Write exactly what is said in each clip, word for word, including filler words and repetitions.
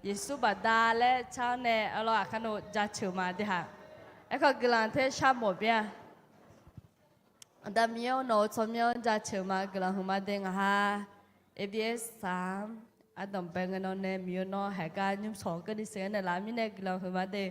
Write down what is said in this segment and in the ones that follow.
Yeqsur baqda laer car-awr nae arlawr aqkar nawr jaceuq ma de haq. Aerkhawf guiqlanq ter shar mawf bya. Aqda Miqyaer-awr, nawq-euq tsawrmyanr-anr jaceuq ma. Guiqlanq huiqma de ngaqha A B S saq-anr ardanqbae ngae nawr nae Miqyaer nawr haiq gar nymrshawq keuvni sheuq-aer naeqlaf mirnae guiqlanq huiqma de.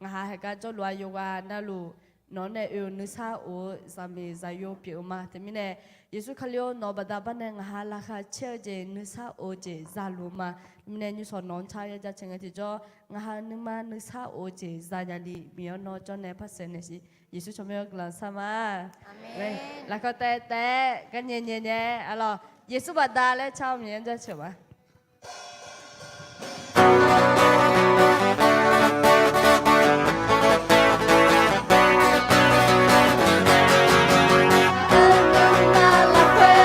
Ngaqha haiq gar jawrluf-a yawqghaq navluf nawq-anr nae oe-euq nuisar of-eu zaqmiq zaqyo pyeuf-eu ma. Teumirnae Yeqsur Kali-or, nawq-eu baqda bar nae ngaqha laqkhaq caer-eu jeq nuisar of-eu jeq zaluf-eu ma. Teumirnae nymrshawq nawq-anr car ya jaceuq ngae tiqjawr, ngaqha nuima nuisar of-eu jeq zanya ni Miqyaer nawr jawr nae par saeqnaeq siq. Yeqsur tsawrmyanr guiqlanq shar ma. Lafkawr taef taef-aer garnyae nyae nyae-aer arlawr, Yeqsur baqda laer car-awr Miqyaer-anr jaceuq ma. Lafkhoer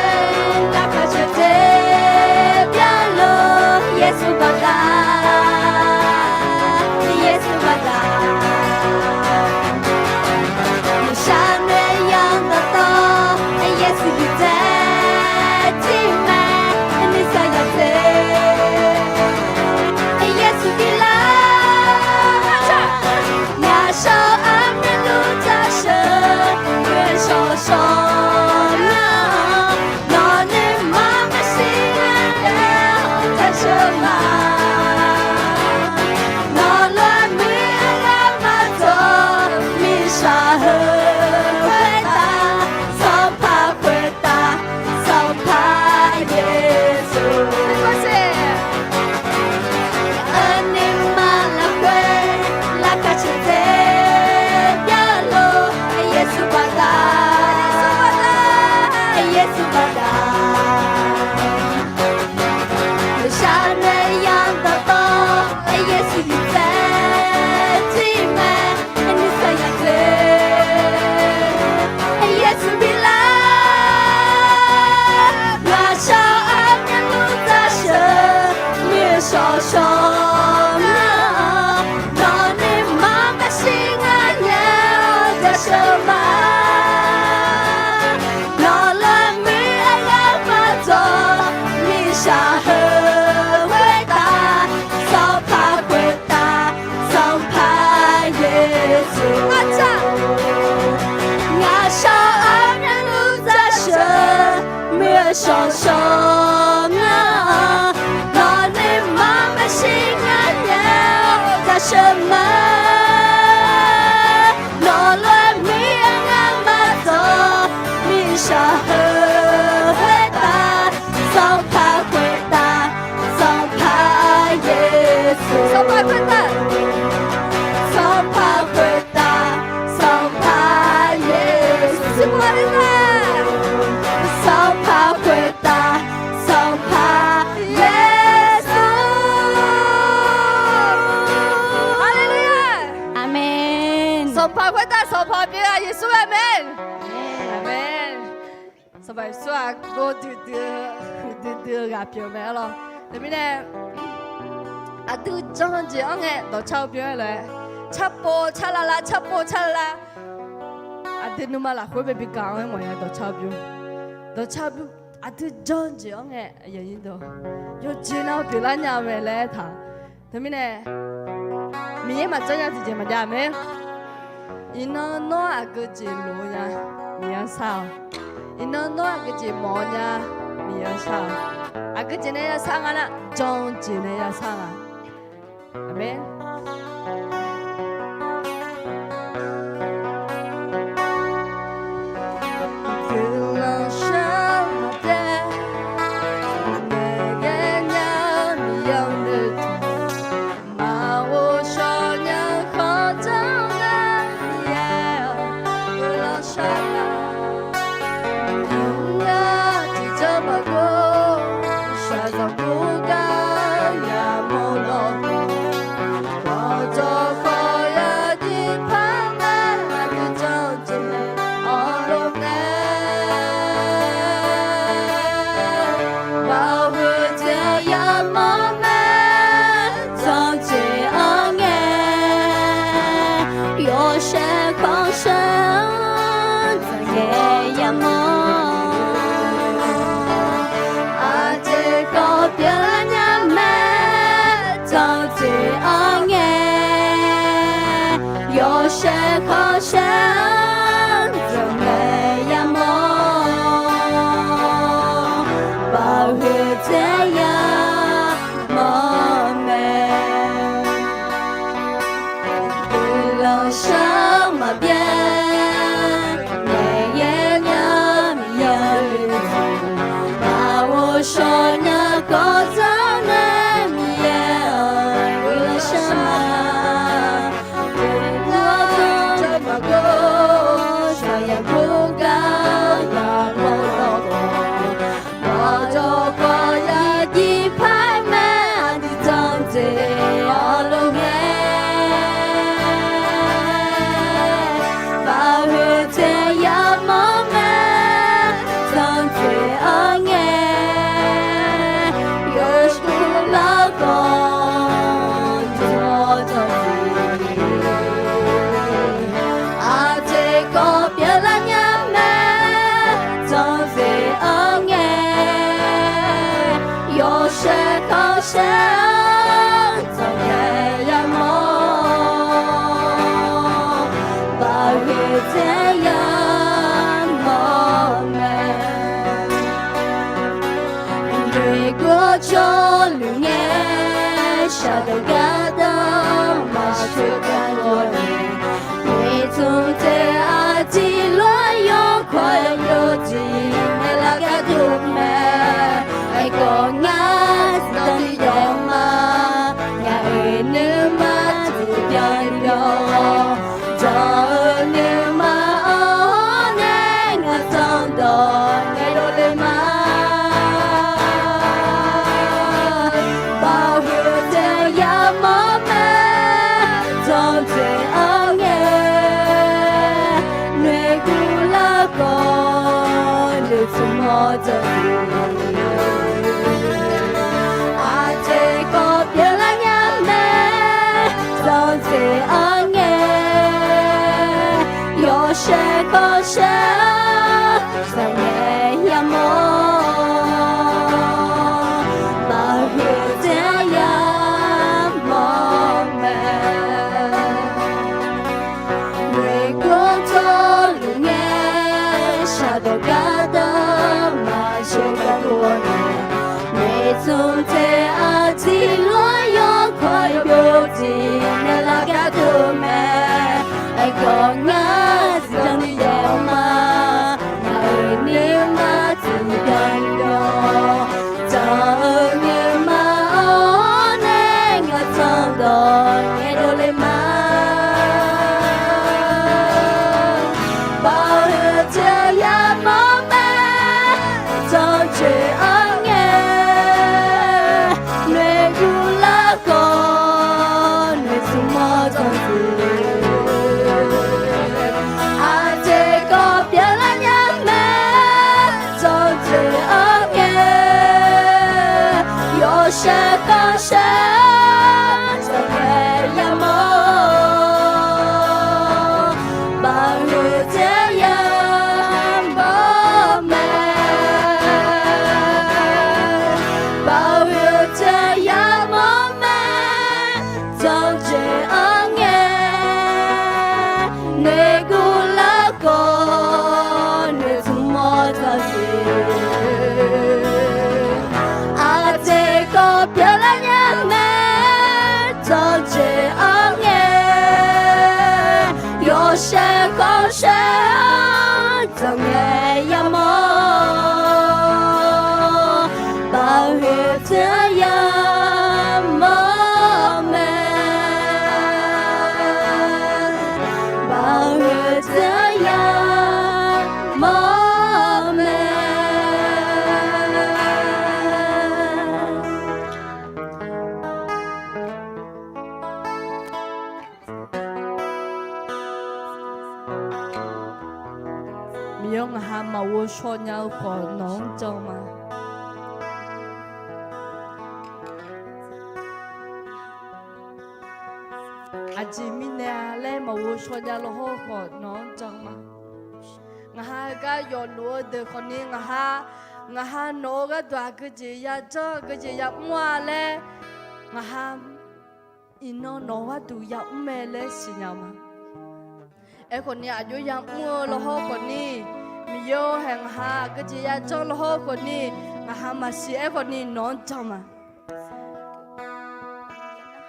lafkhoer caer caer bya lor, Yeqsur baqda, Yeqsur baqda. Shaqnoeq yadawq tawv, Yeqsur bidzae tiq mae, nuisar ya dzae. Yeqsur bi lar, ngaqshawr armyanluf dzaqsheuq, shawq shawq nar, nawq nuima maqshir nar, dzaqsheuq ma. Nawq lof-aer muiq-eu gar maqdzawq, mirtsaq heu khoertav, sanqpaq khoertav, Sanqpaq Yeqsur. Aqnuima lafkhoer laqkhaq caer caer bya lor, Yeqsur baqda, Yeqsur baqda. Shaqnoeq yadawq tawv, Yeqsur bidzae tiq mae, nuisar ya dzae. Yeqsur bi lar, ngaqshawr armyanluf dzaqsheuq, muiq-eu shawq shawq nar, nawq nuima maqshir ngar nyae-awr dzaqsheuq ma. Nawq lof-aer muiq-eu gar maqdzawq, mirtsaq heu khoertav, sanqpaq khoertav, Sanqpaq Yeqsur. Ngaqshawr armyanluf dzaqsheuq, muiq-eu shawq shawq nar, nawq nuima maqshir ngar nyae-awr dzaqsheuq ma. Nawq lof-aer muiq-eu gar maqdzawq, mirtsaq heu khoertav, Sanqpaq khoertav, Sanqpaq Yeqsur. Sanqpaq khoertav, Sanqpaq khoertav, Sanqpaq Yeqsur. Sanqpaq khoertav, Sanqpaq Yeqsur. Haleluya. Aqmeq. Sanqpaq khoertav Sanqpaq pyeuf-eu Yeqsur aqmeq. Aqmeq. Sanqpaq Yeqsur-aq gor duidui-eu, huiqdui dui-eu ghaq pyeuf-eu mae arlawr. Teumirnae aqdui janr-eu jeq-anr ngae dawqcar-eu bymr-aer lof-aer, carpov carlala, carpov carlala. Aqdui nuima lafkhoer bae bi gaq-anr-aer mawf-a dawqcar-eu bymr. Dawqcar-eu bymr, aqdui janr-eu jeq-anr ngae, yawqjeq nav-eu pyeuflar nya-eu mae laer aertaq. Teumirnae Miqyaer maqjanr nya tiqjeq maqjav mae. Iqnan nawr aqgeu jeq loq-eu nya, Miqyaer shar-awq. Iqnan nawr aqgeu jeq mawf-eu nya, Miqyaer shar-awq. Aqgeu jeq nae ya shar nga nar, jan-eu jeq nae ya shar nga. Aqmeq. Guiqlanq shar maqdaef, ngaeqghae nya-eu Miqyaer-anr noeqtmq, maqghovshaw nya-eu khawf janr-eu gar Miqyaer-awq, guiqlanq shar-awq. Ngar tiqjanr maqgor, shaqzanq khoergar yamawr lawq, khawf Dzanqtsoeq-anr ngae, yawshaef khanqsaer-anr dzanqngaeq yamawr, baoq hoeqtsaer yamawr mae. Guiqlanq shar maqbyaer, naeq yaer nya Miqyaer-euq, maq ghovshaw nya kawv dzanr nae Miqyaer-anr guiqlanq shar ma. Guiqlanq shar maqgov, shaqyaq gov gar yamawr lawkhawf, mawqjawq khawf yajir par mae. Aqdui dzanqtsoeq-awr lof ngae, baoq hoeqtsaer yamawr mae. Dzanqtsoeq-anr ngae, yawshaef lafkhoer dzanqtsoeq, aqjeq kawv pyeuflar nya mae. Dzanqtsoeq-anr ngae, yawshaef khanqsaer-anr dzanqngaeq yamawr, baoq hoeqtsaer yamawr mae. Noeqgov tsawrluf ngae, shaqdawq gardanr maqsheuq gar dov-a nae, noeqtmq taef-aer aqjeq lof-aer yawkawr-eu yawjeq naeqlaf gar dov mae. Aerkhawf ngar zifdan ni yawf ma, ngaq-euq nuima tiqbyan ni yawf, dzanq-eu nuima-anr nae ngaq zanqdawq ngaeqdov le ma. Baoq hoeqtsaer yamawr mae. Dzanqtsoeq-anr ngae, noeqguv larkhawf noeqtmq mawr dzanqtsoeq, aqjeq kawv pyeuflar nya mae. Dzanqtsoeq-anr ngae, yawshaef khanqsaer-anr dzanqngaeq yamawr, baoq hoeqtsaer yamawr mae. Noeqgov tsawrluf ngae, shaqdawq gardanr maqsheuq gar dov-a nae, noeqtmq taef-aer aqjeq lof-aer yawkawr-eu yawjeq naeqlaf gar dov mae. Aerkhawf ngar zifdan ni yawf ma, ngaq-euq nuima tiqbyan ni yawf, dzanq-eu nuima-anr nae ngaq zanqdawq ngaeqdov le ma. Baoq hoeqtsaer yamawr mae. Dzanqtsoeq-anr ngae, noeqguv larkhawf noeqtmq mawr dzanqtsoeq, aqjeq kawv pyeuflar nya mae. Dzanqtsoeq-anr ngae, yawshaef khanqsaer-anr dzanqngaeq yamawr, baoq hoeqtsaer yamawr mae. Baoq hoeqtsaer yamawr mae. Dzanqtsoeq-anr ngae, noeqguv larkhawf noeqtmq mawr dzanqtsoeq, aqjeq kawv pyeuflar nya mae. Dzanqtsoeq-anr ngae, yawshaef khanqsaer-anr dzanqngaeq yamawr, baoq hoeqtsaer yamawr mae. Baoq hoeqtsaer yamawr mae. Miqyaer-anr ngaq ha maqghov shaw nya-eu khawf nawq-anr jan ma. Aqjeq mirnae-a laer maqghov shaw nya lawr hawr-eu khawf nawq-anr jan ma. Ngaq ha heugar yawf luf-eu deuq khawfni ngaq ha, ngaq ha nawq-eu gharduq aqgeujeq yajanr aqgeujeq yamr-a laer, ngaq ha iqnan nawq-eu gharduq yamr mae laer siqnya-eu ma. Aerkhawf ni aqjox yamr-eu lawhawr khawf ni, Miqyaer-or, haeq ngaq ha aqgeujeq yajanr lawhawr khawf ni, ngaq ha maqsiq aerkhawf ni nawq-anr jan ma.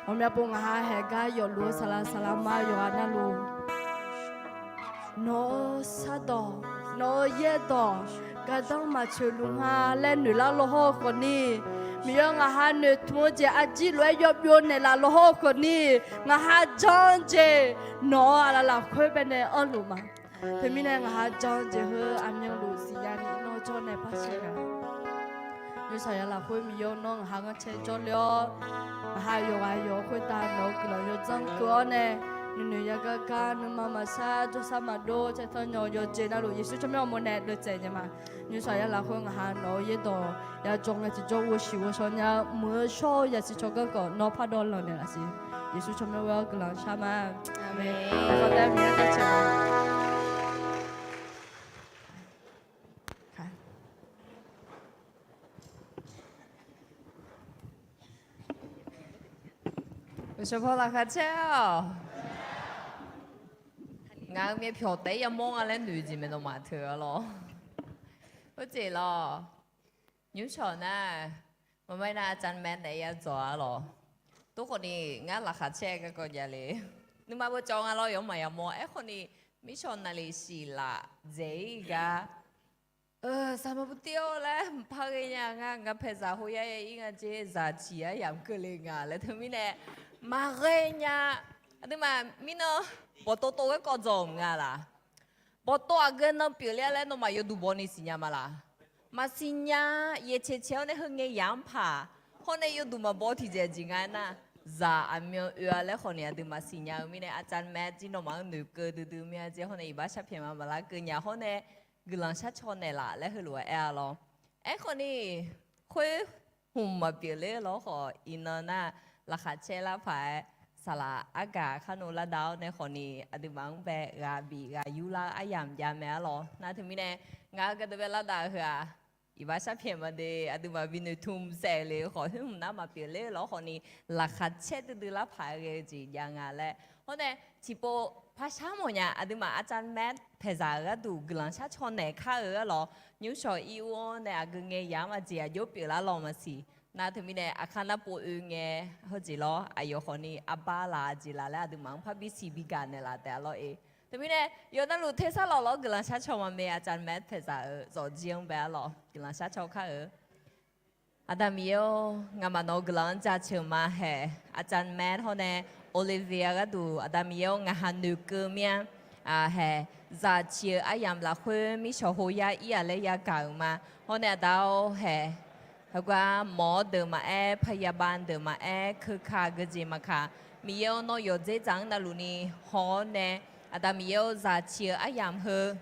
Ghawqmya pov ngaq ha haeq gar yawfluf-eu saqlaq saqlaq ma yawqghaq navluf, nawq-eu shardawq, nawq-eu yaerdawq, gardanr maqtsoeq luf nga laer noeqlar lawhawr-eu khawf ni, Miqyaer ngaq ha noeqtmq-eu jeq arjir lof-aer yawbyov naeqlaf lawhawr-eu khawf ni, ngaq ha jan-eu jeq nawq-eu aqlaf lafkhoer baenae anrluf ma. Teumirnae ngaq ha jan-eu jeq heu aqmyanluf siqnya ni nawr jawr nae par shar nga. Nymrshaq ya lafkhoer Miqyaer-or, nawr ngaq ha ghanrcae jawrle-awr, ngaq ha yawqghaq yawq khoertav nawq-eu guiqlanq yawdzanr keuv-awr nae, nuinoeq yagar gar nuima maqsar jawrsar maqdov caertanq nyanq yawqjeq navluf Yeqsur tsawrmyanr-eu uqmov nae deuvtsaev nya ma. Nymrshaq ya lafkhoer ngaq ha nawq-eu yaerdawq yajawr ngae tiqjawr ghovshiq ghovshaw nya-eu muiq-eu shawr-eu yasiq tsawrganr khawf nawr pardawv lanqnaeq laf siq. Yeqsur tsawrmyanr ghoe-awr guiqlanq shar ma. Aqmeq. Aqkawq taef Miqyaer jaceuq ma. Uqshoepaw laqkhaq caer-awq. Ngaq-euq myavpyawq taef-aer yamawr nga laer noeq jeq mae nawmaf teu-a lawr. Khoerjeq lawr. Nymrcawq nar, maqmae nar aqcawq maeq naeq ya dzawq-a lawr. Tov khawf ni ngar laqkhaq caer garkawv javle. Nuima beucawv nga lawr yawmaf yamawr. Aerkhawf ni mircawq naqliq siqlaf dzaeq-ir gar, saqmaq buvtir-awr laer mqpar ghae nya nga, ngaq paeqzaq hawya-ir nga jer, zaq ciq aryamq keuvle nga laer teumirnae maqghae nya. Aqduimaf mirnan bawqtov tov garkawv dzawq-euq nga laq? Bawqtov aqgeu nan pyeufler-a laer nawmaf yawduq baw ni siqnya ma laq? Maqsiq nya. Yaeq caeq caeq-awr nae heu ngae yamq paq hawr nae yawduq maqbaw tiqjeq jeq nga aernar, zaq aqmyan oe-a laer khawf ni aqduimaf siqnya-eu mirnae aqcawq maeq jir nawmaf-anr noeqkeuv duidui mir-a jer hawr nae iqbax sharpyaeq ma maqlar keuv nya hawr nae guiqlanq sharcaw naeqlaf laer heulof-aer aer-a lawr. Aerkhawf ni khoer hmq maqpyeuf ler lawr khawf iqnan nar, laqkhaq caer lar paq-aer saqlaq argaq kharnov lar dav-awr nae khawf ni aqduimaf-anr bae ghaq bif ghaq yurlar-eu aryamq jav mae-a lawr. Nar teumirnae ngaq-euq gardeuv bae lar dav-eu heu-aq, iqbax sharpyaeq maqde aqduimaf binoeq tmq saef le-eu khawf khoer hmq nar maqpyeuf ler lawr khawf ni laqkhaq caer duidui lar paq-aer ghae-eu jeq jav nga laer hawr nae tiqpov par shar mawf nya. Aqduimaf aqcawq maeq paeqzaq-euq gharduq guiqlanq sharcaw naeq kar-eu-a lawr. Nymrcawq ir ur-awr nae aqgeu ngae yamq aqjeq aqjox pyeuflar lawr maqsiq. Nar teumirnae aqkar nar pov oe ngae heujeq lawr aqyawf khawf ni arbar laf jeq laf laer aqduimaf-anr parbi siq bi gaq naeqlaf taef-a lawr-e. Teumirnae yawf navluf tersar lawq lawr guiqlanq sharcaw maqmae aqcawq maeq paeqzaq-euq zawqjir-anr bae-a lawr guiqlanq sharcaw kar-eu. Aqda Miqyaer-or, ngamaf nawq-eu guiqlanq-anr jaceuq ma haeq. Aqcawq maeq hawr nae Olivia gharduq Aqda Miqyaer-or, ngaq ha noeqkeuv mir-a haeq. Zaq ciq-eu aryamq lafkhoer mircawq hawya ir-aq laer yagaq-euq ma. Hawr nae aqda-awr haeq, heugar mawq-awr deuq maqaer, paqyaqbav deuq maqaer, keuka geujeq maqkaq, Miqyaer-or, nawr yawqdzer dzaq-anr navluf ni haw-awr nae, Aqda Miqyaer-or, zaq ciq-eu aryamq heu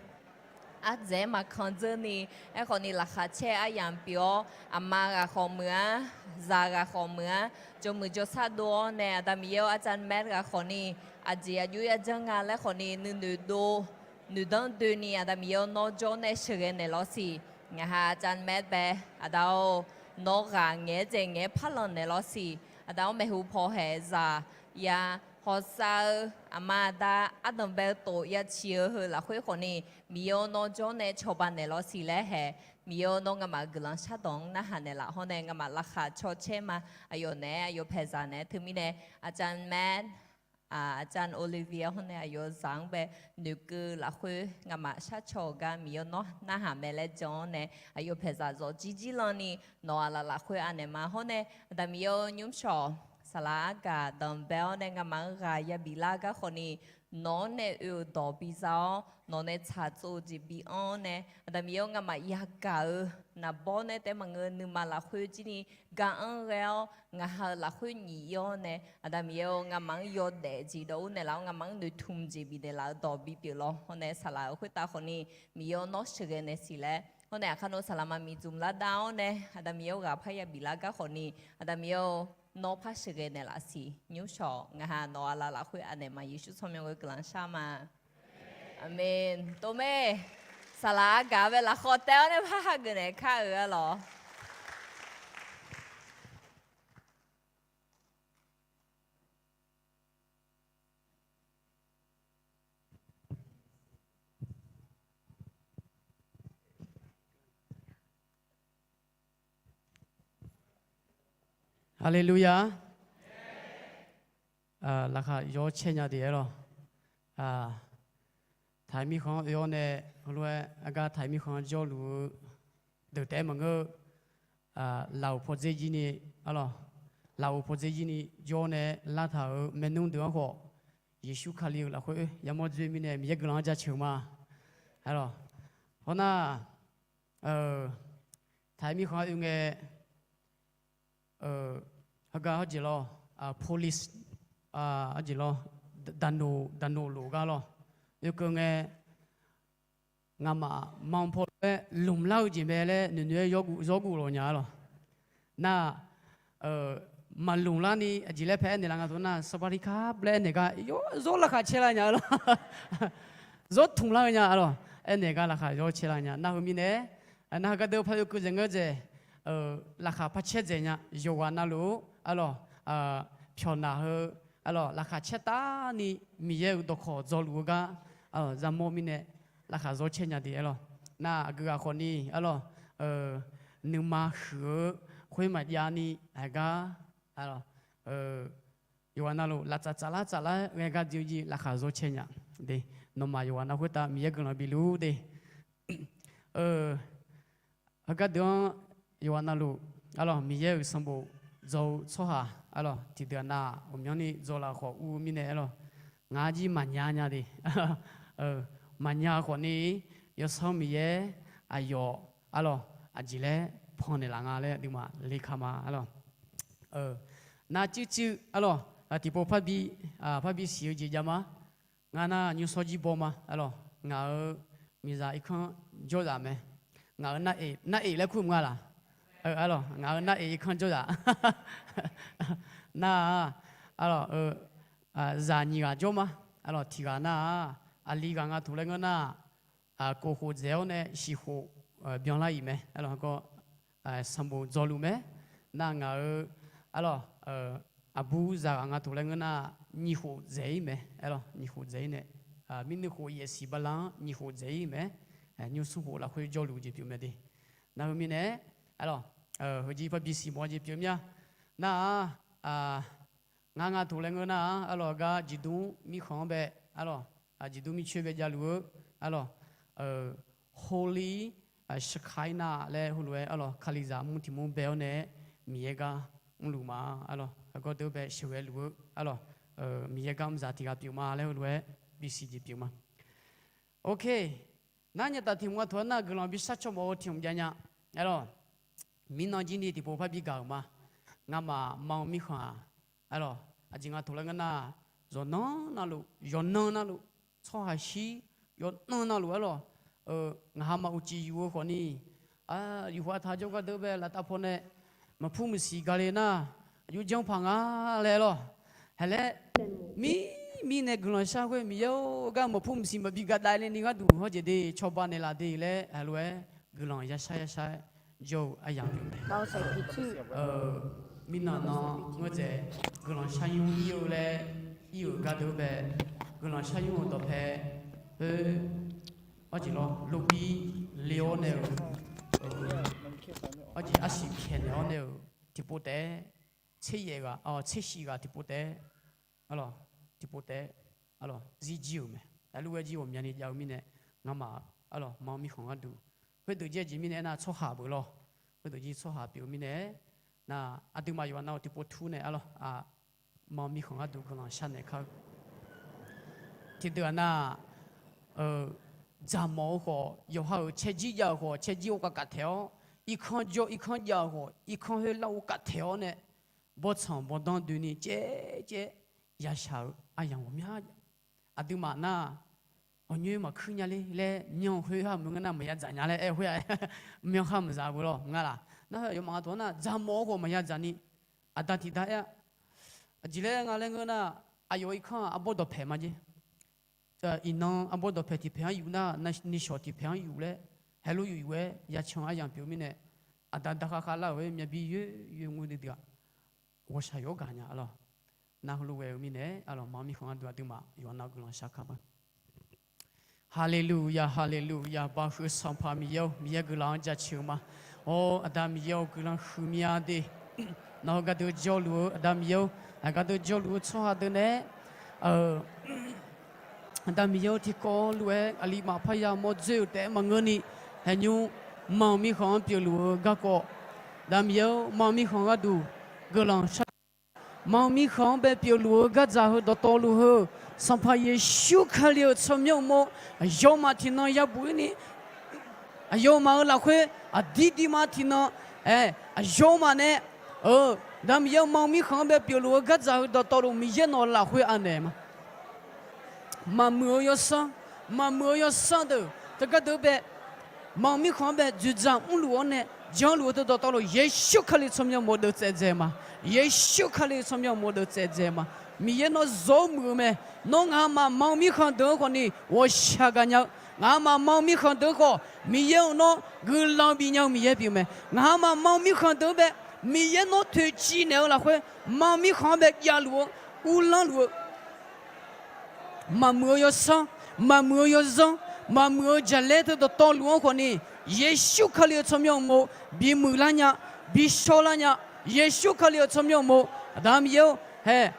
ardzaeq-aer maqkan dzeur ni, aerkhawf ni laqkhaq caer-eu aryamq pyeuf-awr, aqma ghaq khawf meuq-ar, zaq ghaq khawf meuq-ar, jawrmuiq jawrsar dov-awr nae Aqda Miqyaer-or, aqcawq maeq ghaq khawf ni aqjeq aqjox yajanr nga laer khawf ni nuinoeq dov, noeqdanr doeni Aqda Miqyaer-or, nawr jawr nae sheuqghae naeq lawr siq. Ngaq ha aqcawq maeq bae, Aqda-or, nawr ghaq ngaeq-aer dzaeq ngaeq-aer parlanq naeq lawr siq. Aqda-awr maeqhu paw haeq zaq ya hawsav-eu aqma aqda ardanq bae-eu tof ya ciq-eu heu lafkhoer khawf ni, Miqyaer-or, nawr jawr nae cawba naeq lawr siq laer haeq. Miqyaer-or, nawr ngamaf-euq guiqlanq shardawq-anr narhaq naeqlaf hawr nae ngamaf laqkhaq caw caer ma. Aqyawf naeq-aer aqyawf paeqzaq naeq-aer teumirnae aqcawq maeq, aqcawq Olivia hawr nae aqyawf zaq-anr bae noeqkeuv lafkhoer ngamaf sharcaw-eu gar Miqyaer-or, nawr narhaq mae laer jan-awr nae aqyawf paeqzaq zawqjir jirlanni nawq-euq aqlaf lafkhoer anaeq ma hawr nae Aqda Miqyaer-or, nymrcawq saqlaq argaq danqbae-awr nae ngamaf-anr ghaq yabif lar gar khawf ni, nawq-anr nae oe-euq dawq biza-awr nawq nae tsaqtsov-eu jeq bi anr-awr nae Aqda Miqyaer-or, ngamaf yagaq-eu naqbawr nae taef maqngeur nuima lafkhoer jir ni ga anr ghae-awr ngaq ha-euq lafkhoer nyif ir-awr nae Aqda Miqyaer-or, ngamaf-anr yawdaef jeq dawv ur naeqlaf-awr ngamaf-anr noeqtmq jeq bifnaeq laf-eu dawq bipyeuf lawr hawr nae saqlaq-euq khoertav khawf ni Miqyaer-or, nawr sheuqghae naeq siq laer hawr nae aqkar nawr saqlaq maqmiq dzmq lar dar-awr nae Aqda Miqyaer-or, ghaq parya bif lar gar khawf ni Aqda Miqyaer-or, nawr par sheuqghae naeqlaf siq. Nymrcawq ngaq ha nawq-euq aqlaf lafkhoer anaeq ma. Yeqsur tsawrmyanr ghoe guiqlanq shar ma. Aqmeq. Tov mae. Saqlaq argaq bae lafkhawf taev-awr nae par hageuf naeq kar-euq-a lawq. Haleluya. Laqkhaq yawr caer nya de-aer lawq. Taqi mirkhanq-anr oe-awr nae, heulof-aer aqgar taqi mirkhanq-anr jawrluf-eu deuq taef-aer maqngeur-eu, laf-euq pawdzer jir ni, arlawq, laf-euq pawdzer jir ni jawr nae lartaq-euq maernmr deuq-anr khawf, Yeqsur Kali-euq lafkhoer yamawr dzoer mirnae Miqyaer guiqlanq-anr jaceuq-eu ma. Arlawq, hawr nar, taqi mirkhanq-anr oe ngae, heugar hawrjeq lawr, police, hawrjeq lawr, daqnoq lof gar lawr, oekeuv ngae, ngamaf manr paw lof-aer lmqlar-eu jeq mae laer noeqnoeq-aer zawr guv lawq nya-a lawq. Nar, maqlmq larni aqjeq laer pae aernaeq laf nga taq nar, sanqpaq tiqkar laer aernaeq gar yawzawr laqkhaq caer lar nya-a lawq. Zawr tmq lar-eu nya-a lawq. Aernaeq gar laqkhaq yawzawr caer lar nya. Nar heu mirnae, nar heugar deuq par oekeuv dzaeq ngeur dzaeq, laqkhaq par caer dzaeq nya. Yawqghaq navluf, arlawq, pyawq naq heu, arlawq, laqkhaq caertavni Miqyaer-euq dawqkawq dzawluf-eu gar, yamawr mirnae laqkhaq zawr caer nya de-aer lawq. Nar aqgeu ghaq khawfni, arlawq, nuima huiq-eu khoer maqjav ni haiq gar, arlawq, yawqghaq navluf laftsaf tsaflar tsaflar ghae gar jir-eu jir laqkhaq zawr caer nya de. Nawmaf yawqghaq nav khoertav Miqyaer guiqlanq bifluf de. Heugar deuq-anr yawqghaq navluf, arlawq, Miqyaer-euq sanqbof dzaw-eu tsawrhaq, arlawq, tiqdeuq-aq nav ghawqmyanrni dzaw laf khawf ur-eu mirnae, arlawq, ngaq-ar jir maqnya nya de. Maqnya khawfni, Yawsanr Miqyaer aqyawf, arlawq, aqjeq laer pannaeq laf nga laer aqduimaf le ka ma, arlawq. Nar cuivcuiv, arlawq, tiqpov parbi siq-eu jeq jav ma. Ngar nar nymrshawr jir baw ma, arlawq, ngaq-euq miqzaq irkanr jawrzaf mae. Ngaq-euq nar-eq laer kur mq nga laq? Arlawq, ngaq-euq nar-eq irkanr jawrzaf. Nar-aq, arlawq, zaq nyiq ghaq jawr ma. Arlawq, tiq ghaq nar-aq, aqli ghaq nga taq laer ngeur nar, kof khof dzaeq-awr nae shiq khof byanlar-iq mae. Arlawq, heugar sanqbof dzawluf mae. Nar ngaq-euq, arlawq, aqbur zaq ghaq nga taq laer ngeur nar, nyiq khof dzaeq-ir mae. Arlawq, nyiq khof dzaeq-ir nae, mirnuiv khof yaef siq bala-anr nyiq khof dzaeq-ir mae. Nymr smr khof lafkhoer jawrluf jeq pyeuf mae de. Nar heu mirnae, arlawq, heujir parbi siq mawf-eu jeq pyeuf mir-a. Nar-aq, ngar nga taq laer ngeur nar-aq, arlawq, gar jeqdmr mirkhanq-anr bae, arlawq, jeqdmr mircoer bae javluf-eu, arlawq, Holy Shekinah laer heulof-aer, arlawq, Kalizaq mr tiq mr bae-awr nae-aer Miqyaer gar mrluf ma. Arlawq, heugar deuq bae sheuqghae luf-eu, arlawq, Miqyaer gar mrzaq tiq ghaq pyeuf ma laer heulof-aer bisiq jeq pyeuf ma. Ok. Nar nyataf tiq hmq nga taq-aer nar guiqlanq bishar caw mawf-eu tiq hmq jav nya. Arlawq, mirnan jir ni tiqpov parbi gaq-euq ma. Ngamaf manr-eu mirkhanq-aq, arlawq, aqjeq nga taq laer ngeur nar, yawqnan navluf, yawqnan navluf, tsawrhaq shir, yawqnan navluf, arlawq, ngaq ha maq uqcif yuf-eu khawfni, yufkhav taq jawrgar deuq bae laftav paw nae maqpur maqsiq gale nar, aqjox janr paq nga laer lawq. Haeq laer, mir, mirnae guiqlanq shar khoer Miqyaer-or, gar maqpur maqsiq maqbi gadav le ni gharduq hawjeq de cawba naeqlaf de laer heulof-aer guiqlanq yashar yashar-aer jawr-eu aryamq pyeuf mae. Mirnan nan ngeur dzaeq, guiqlanq shar nymr ir-eu laer ir-euq gar deuq bae, guiqlanq shar nymr-euq dawqpae, oe, arjeq lawr, lobir le-awr nae-euq, arjeq arsiq pyaeqnaeq-awr nae-euq tiqpov taef-aer, tser yaef ghaq, tser shif ghaq tiqpov taef-aer, arlawq, tiqpov taef-aer, arlawq, zirjir-euq mae. Aqlur ghaer jir ghawqmyani jav-eu mirnae, ngamaf, arlawq, manr mirkhanq gharduq, khoerdeuq jir-aer jeq mirnae aernar tsawrhaq beuq lawr, khoerdeuq jir tsawrhaq pyeuf-eu mirnae aernar, aqduimaf yawqha nav-eu tiqpov tur nae, arlawq, manr mirkhanq gharduq guiqlanq sharnaeq kar-eu. Tiqdeuq-aq nar, dzaqmawf-eu khawf, yawqha-euq caerjir jav-euq khawf, caerjir ghov kafkaf taeq-awr, irkanr jawr irkanr jav-euq khawf, irkanr khoer lar ghov kaf taeq-awr nae, bawrtsanq bawrdanr doeni caev caev yashaq-eu aryamq ghawqmya. Aqduimaf nar, ghawqnyoer maqkuir nya ler laer myan khoer ha maqngeur nar maqya dzaq nya laer aer-eu khoer-aq, myan khar maqdzaq beu lawr nga laq. Nar-eu aqyawfmaf nga taq-aer nar, dzaqmawf-eu khawf maqya dzaq ni, aqda tiqda aer-a. Aqjeq laer nga laer ngeur nar, aqyawf irkanr-aq arbawr dawqpaeq ma jer. Iqnan arbawr dawqpaeq tiqpaeq-anr yuf nar, nishawq tiqpaeq-anr yuf laer, haeqlof yuf yuf-aer yacan aryamq pyeuf-eu mirnae, aqda da khav khav lar-euq-aer myav bir yoer yoer ngur duidui-aq, ghawqshaq yawr gaq nya lawr. Nar heulof ghae-eu mirnae, arlawq, manr mirkhanq gharduq aqduimaf yawqha nav guiqlanq shar kar ma. Haleluya, haleluya, baqhuiq Sanqpaq Miqyaer-or, Miqyaer guiqlanq-anr jaceuq-eu ma. Awr, Aqda Miqyaer-or, guiqlanq huiq mya de. Nawq-eu gardeuq jawrluf-eu Aqda Miqyaer-or, aqgaf deuq jawrluf-eu tsawrhaq deuq nae, Aqda Miqyaer-or, tiqkawv lof-aer aqli maf parya mawr dzoer-euq taef-aer maqngeurni, haeqnymr manq mirkhanq-anr pyeufluf-eu garkawv, Aqda Miqyaer-or, manq mirkhanq gharduq guiqlanq shar Manq mirkhanq-anr bae pyeufluf-eu gardzaq heu dawqtawvluf heu, Sanqpaq Yeqsur Kali-euq tsawrmyanr uqmov, aqyawfmaf tiqnan yabuq-ir ni, aqyawfmaf-euq lafkhoer aqdir dirma tiqnan, ae, aqyawfmaf nae, eu, Aqda Miqyaer-or, manq mirkhanq-anr bae pyeufluf-eu gardzaq heu dawqtawvluf Miqyaer nawq lafkhoer anaeq ma. Maqmuiq-eu yawsanr, maqmuiq-eu yawsanr deuq teugar deuq bae, manq mirkhanq-anr bae dzoeqdzaq mrluf-awr nae janluf-eu deuq dawqtawvluf Yeqsur Kali tsawrmyanr uqmov deuvtsaev dzae ma. Yeqsur Kali tsawrmyanr uqmov deuvtsaev dzae ma. Miqyaer nawr zawr muiq-eu mae. Nawr ngaqmaf manq mirkhanq deuq-anr khawf ni ghawqshaq gaqnya-eu, ngaqmaf manq mirkhanq deuq-anr khawf Miqyaer-or nawr guiqlanq bifnya-eu Miqyaer pyeuf mae. Ngaqmaf manq mirkhanq deuq-anr bae Miqyaer nawr toeqciv naeq-eu lafkhoer manq mirkhanq-anr bae javluf-eu, uvlanr luf-eu maqmuiq-eu yawsanr, maqmuiq-eu yawzanr, maqmuiq-eu jaqlaer teu dawqtawvluf-anr khawf ni, Yeqsur Kali-euq tsawrmyanr uqmov bimuiq lar nya, bishawr lar nya. Yeqsur Kali-euq tsawrmyanr uqmov, Aqda Miqyaer-or, hae,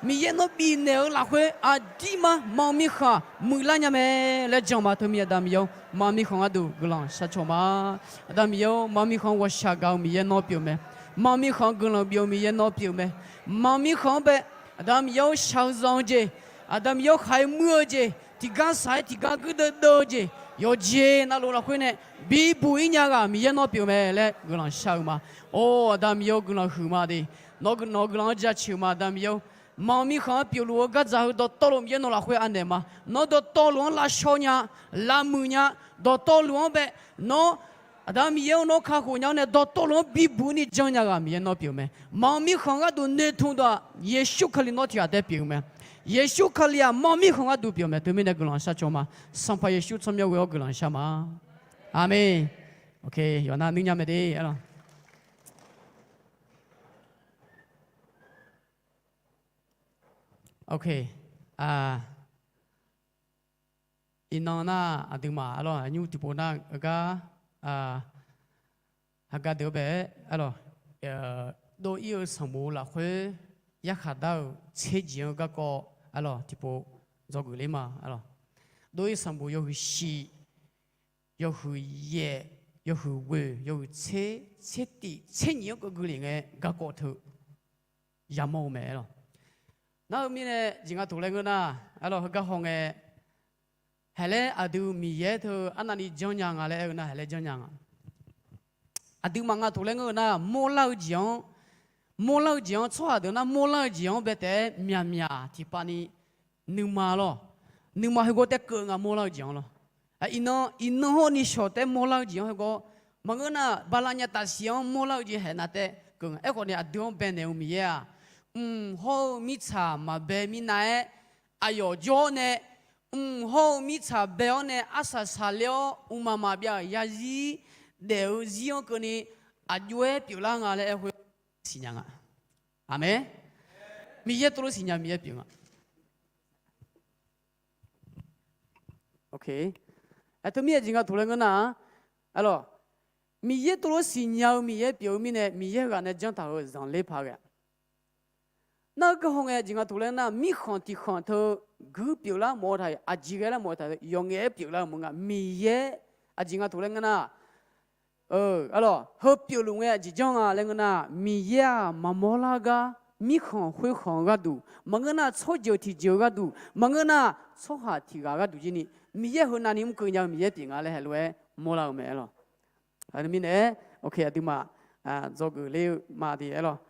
Miqyaer nawr bifnaeq-eu lafkhoer aqdirma manq mirkhanq muiqlar nya mae laer jan ma. Teumirnae Aqda Miqyaer-or, manq mirkhanq gharduq guiqlanq shar caw ma. Aqda Miqyaer-or, manq mirkhanq-anr ghawqshaq gaq-eu Miqyaer nawr pyeuf mae. Manq mirkhanq-anr guiqlanq bif-eu Miqyaer nawr pyeuf mae. Manq mirkhanq-anr bae, Aqda Miqyaer-or, shaqzanq-eu jeq, Aqda Miqyaer-or, khaq-aer muir-eu jeq, tiqgar saq-aer tiqgar guirdeuv deuv-eu jeq, yawqjeq navluf lafkhoer nae bibuq-ir nya ghaq Miqyaer nawr pyeuf mae laer guiqlanq shar-eu ma. Or, Aqda Miqyaer-or, guiqlanq huiq ma de. Nawq-eu guiqlanq-anr jaceuq ma, Aqda Miqyaer-or. Manq mirkhanq-anr pyeufluf-eu gardzaq heu dawqtawvluf Miqyaer nawr lafkhoer anaeq ma. Nawr dawqtawvluf-anr lavshaw nya, lavmuiq nya, dawqtawvluf-anr bae, nawr, Aqda Miqyaer-or, nawr kakhof nya-awr nae dawqtawvluf-anr bibuq-ir ni janrnya ghaq Miqyaer nawr pyeuf mae. Manq mirkhanq gharduq noeqtmq dawq-aq, Yeqsur Kali nawr tiqghaq taef pyeuf-eu mae. Yeqsur Kali-aq manq mirkhanq gharduq pyeuf mae. Teumirnae guiqlanq shar caw ma. Sanqpaq Yeqsur tsawrmyanr ghoe-awr guiqlanq shar ma. Aqmeq. Yawqha nar nuinya mae de, arlawq. Iqnan nar aqduimaf arlawq, aqnymr tiqpov nar heugar, heugar deuq-anr bae-aer arlawq, dov-ir-eu sanqbof lafkhoer yarkhaq dar-euq tser jeq-anr garkawv arlawq tiqpov dzawgeuf ler ma arlawq. Dov-ir sanqbof yawhuiq shif, yawhuiq yaef, yawhuiq ghoeq, yawhuiq tser, tser tif, tser nyif-anr keuvgui lef ngae garkawv teu yamawr-eu mae arlawq. Nar-eu mirnae jeq nga toq laer ngeur nar, arlawq, heugar hawngae, haeqlaer aqdui Miqyaer teu arnavni janrnya nga laer aer-eu nar, haeqlaer janrnya nga. Aqduimaf nga toq laer ngeur-eu nar, mawrlar-eu jeq-anr, mawrlar-eu jeq-anr, tsawrhaq deuq nar mawrlar-eu jeq-anr bae taef-aer myaqmyaq tiqpavni nuima lawr, nuima heugar taef keuv nga mawrlar-eu jeq-anr lawr. Iqnan, iqnan hawr ni shawq taef-aer mawrlar-eu jeq-anr heugar, maqngeur nar bala nya tafsiq-anr mawrlar-eu jeq haeqnav taef keuv nga. Aerkhawf ni aqdui-anr baenaeq-eu Miqyaer-aq, mq hawr-eu mirtsaq maqbae mirnav-aer, aqyawf jawr-awr nae, mq hawr-eu mirtsaq bae-awr nae arsaq saqler-awr mqmaq maqbyav-euq yazir daef-eu zir-anr keuvni aqjox-aer pyeuflar nga laer aer khoer siqnya nga. Aqmeq. Miqyaer tov lof siqnya Miqyaer pyeuf nga. Teumirnae jeq nga toq laer ngeur nar-aq, arlawq, Miqyaer tov lof siqnya-eu Miqyaer pyeuf-eu mirnae Miqyaer heughaq nae janr taq-euq zanqler paq ghae. Nar-eu garhaw ngae jeq nga toq laer nar, mirkhanq tiqkhanq teu guir pyeuflar mawf-eu taq-iq, aqjeq ghae lar mawf-eu taq-eu yawqngaef-aer pyeuflar-eu maqngeur nga. Miqyaer aqjeq nga toq laer ngeur nar, arlawq, heu pyeufluf ngae aqjeq janr nga laer ngeur nar, Miqyaer-aq maqmawr lar gar, mirkhanq khoerkhanq-eu gharduq maqngeur nar, tsawrjeuq tiqjeuq-eu gharduq maqngeur nar, tsawrhaq tiqghaq gharduq jir ni, Miqyaer heunavni mr keuv nya-eu Miqyaer pyeuf nga laer heulof-aer mawrlar-eu mae arlawq. Aqdui mirnae-aer, aqduimaf dzawgeuf ler-eu ma de arlawq.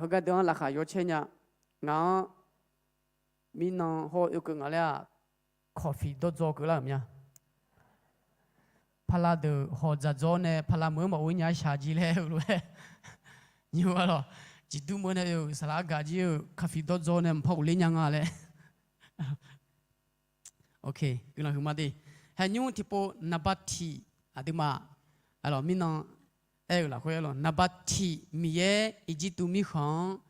Heugar deuq-anr laqkhaq yawcaer nya. Ngaq-anr mirnan hawr-eu oekeuv ngaq laer-aq, kawqfiq dawrdzaw keuvlar-euq mya. Pala deuq hawq dzaqdzawr nae pala meuq-anr maqghov nya-aer shaq jir laer-eu lof-aer, nymr arlawq, ciqdur meuq nae oe-euq saqlaq argaq jir-eu kawqfiq dawrdzaw nae mqpar ghofler nya nga laer. Guiqlanq huiqma de. Haeqnymr tiqpov naqba tiq aqduimaf, arlawq, mirnan aer-eu lafkhoer arlawq, naqba tiq Miqyaer Irjirtuv mirkhanq-anr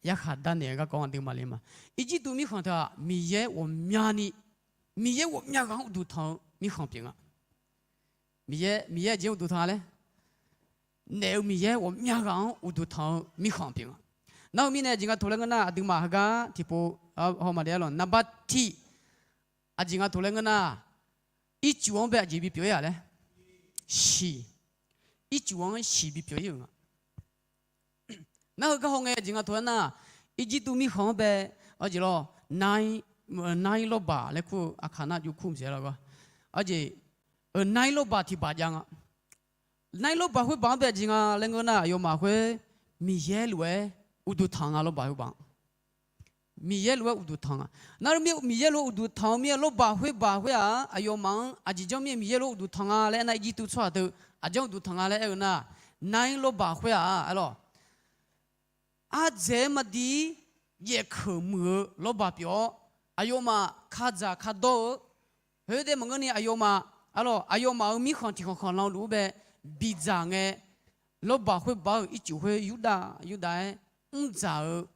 yarkhaq darnaeq-eu garkawv aqduimaf le ma. Irjirtuv mirkhanq teu-aq Miqyaer ghawqmyani, Miqyaer ghawqmya ghaq-anr uqduq tanq-eu mirkhanq pyeuf nga. Miqyaer, Miqyaer aqjeq-anr uqduq tanq-a laer, naef-eu Miqyaer ghawqmya ghaq-anr uqduq tanq-eu mirkhanq pyeuf nga. Nar-eu mirnae aqjeq nga toq laer ngeur nar, aqduimaf heugar tiqpov haw maqdaef-a lawq. Naqba tiq, aqjeq nga toq laer ngeur nar, ircuf-anr bae aqjeq bipyeuf-ir-aq laer, shiq, ircuf-anr shiq bipyeuf-ir-euq nga. Nar heugar hawngae aqjeq nga toq laer nar, Irjirtuv mirkhanq-anr bae, aqjeq lawr, nar-ir lawrbaq laer kur-eu aqkaq nar jov kur maqsiq-a lawr. Aqjeq, nar-ir lawrbaq tiq baq jav nga. Nar-ir lawrbaq khoerbaq-anr bae aqjeq nga laer ngeur nar, aqyawfmaf khoer Miqyaer lof-aer uqduq tanq nga lawrbaq khoerbaq-anr. Miqyaer lof-aer uqduq tanq nga. Nar-eu mir Miqyaer lof-aer uqduq tanq-eu mir-aer lawrbaq khoerbaq khoer-aq, aqyawfmaf-anr aqjeq janr mir-aer Miqyaer lof-aer uqduq tanq nga laer aernar, Irjirtuv tsawrhaq teu aqjanr uqduq tanq nga laer aer-eu nar, nar-ir lawrbaq khoer-aq, aerlawq, ardzaeq-aer maqdir, jaefkeuq muiq-eu lawrbaq pyeuf-awr, aqyawfmaf kadzaq kadawr-eu, khoerdaef maqngeur ni aqyawfmaf, aerlawq, aqyawfmaf-euq mirkhanq tiq khanq khanq lan luf-ur bae bidzaq ngae, lawrbaq khoerbaq-euq ircuf khoer yurdav yurdav-aer mrdzaq-eu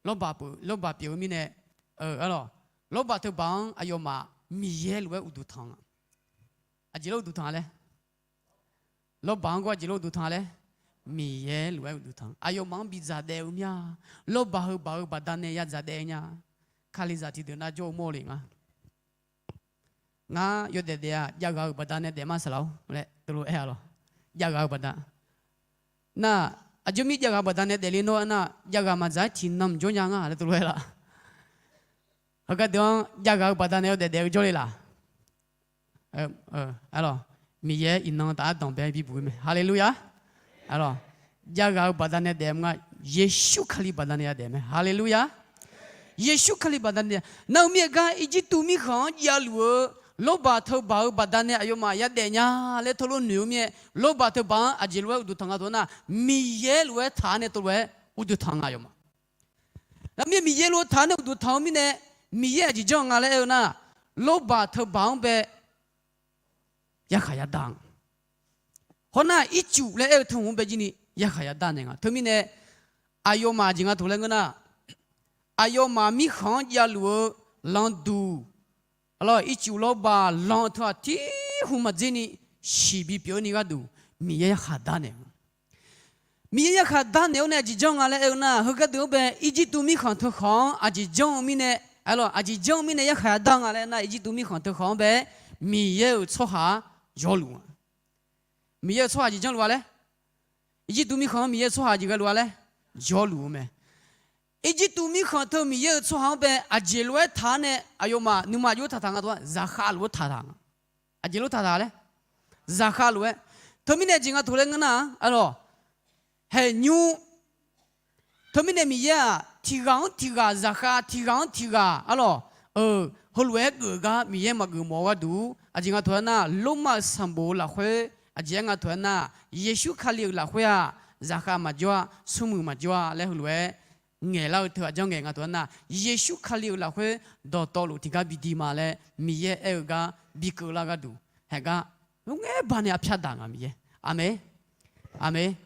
lawrbaq pyeuf-eu mirnae, aerlawq, lawrbaq teubaq-anr aqyawfmaf Miqyaer lof-aer uqduq tanq nga. Aqjeq lof uqduq tanq laer, lawrbaq-anr gawr aqjeq lof uqduq tanq laer, Miqyaer lof-aer uqduq tanq. Aqyawfmaf-anr bidzaq daef-eu mir-a. Lawrbaq heu baq-eu baqdanae ya dzaq daef nya. Kalizaq tiqdeuq nar jawr-eu mawr le nga. Ngar yawdaef daef-a, jav ghaq-euq baqdanae daef ma saqlaq-or laer teulof-aer-a lawq. Jav ghaq-euq baqda. Nar, aqjox mir jav ghaq-eu baqdanae daefle nawr aernar, jav ghaq maqdzaq-aer tiqnan mqjawr nya nga laer teulof-aer laf. Heugar deuq-anr jav ghaq-eu baqdanae yawdaef daef-eu jawrle laf. Aerlawq, Miqyaer iqnan taf-aer danqbae bibuq-ir mae. Haleluya! Aerlawq, jav ghaq-eu baqdanae daef mr nga, Yeqsur Kali baqdanae yadaef mae. Haleluya! Yeqsur Kali baqdanae, nar-eu mir-aer gar Irjirtuv mirkhanq-anr javluf-eu lawrbaq teubaq-eu baqdanae aqyawfmaf yadaef nya laer teulof noeq-eu mir-aer, lawrbaq teubaq-anr aqjeq lof-aer uqduq tanq nga taq-a nar, Miqyaer lof-aer taq-a nae teulof-aer uqduq tanq nga aqyawfmaf. Nar mir-aer Miqyaer lof-aer taq-a nae uqduq tanq-eu mirnae, Miqyaer aqjeq janr nga laer aer-eu nar, lawrbaq teubaq-anr bae yarkhaq yadar nga. Hawnar ircuf laer aer-eu teu hmq-anr bae jir ni yarkhaq yadar naeq nga. Teumirnae aqyawfmaf aqjeq nga taq laer ngeur nar, aqyawfmaf mirkhanq-anr javluf-eu landuq, aerlawq, ircuf lawrbaq lan-eu teu-aq tirhmq maqdzer ni shiq bipyeuf-eu ni gharduq Miqyaer yarkhaq dar naeq-eu Miqyaer yarkhaq dar naeq-awr nae aqjeq janr nga laer aer-eu nar, heugar deuq-anr bae Irjirtuv mirkhanq teukhanq-anr aqjeq janr-eu mirnae, aerlawq, aqjeq janr-eu mirnae yarkhaq yadar nga laer nar, Irjirtuv mirkhanq teukhanq-anr bae Miqyaer-euq tsawrhaq-anr jawrluf nga. Miqyaer-euq tsawrhaq aqjeq janrluf-a laer, Irjirtuv mirkhanq-anr Miqyaer-euq tsawrhaq aqjeq ghaeluf-a laer jawrluf-eu mae. Irjirtuv mirkhanq teu Miqyaer-euq tsawrhaq-anr bae aqjeq lof-aer taq-a nae aqyawfmaf nuima aqjox-aer taqtaq nga taq-a, zaqkhav lof-aer taqtaq nga. Aqjeq lof taqtaq laer, zaqkhav lof-aer. Teumirnae aqjeq nga taq laer ngeur nar, aerlawq, haeqnymr, teumirnae Miqyaer-aq tiq ghaq-anr tiq ghaq zaqkhav, tiq ghaq-anr tiq ghaq, aerlawq, heulof-aer geuf-eu gar Miqyaer maqgeuf mawf-eu gharduq, aqjeq nga taq-aer nar, Lormav-euq sanqbof-eu lafkhoer aqjeq-aer nga taq-aer nar, Yeqsur Kali-euq lafkhoer-aq, zaqkhav maqjawr-a, smrmuiq maqjawr-a laer heulof-aer ngaeqlar-eu teu aqjanr ngaeq nga taq-aer nar, Yeqsur Kali-euq lafkhoer dawqtawvluf tiqgar bi di ma laer Miqyaer aer-eu gar bi keuvlar gharduq, haeqgar lof ngaer baqnae arpyar daq nga Miqyaer. Aqmeq. Aqmeq.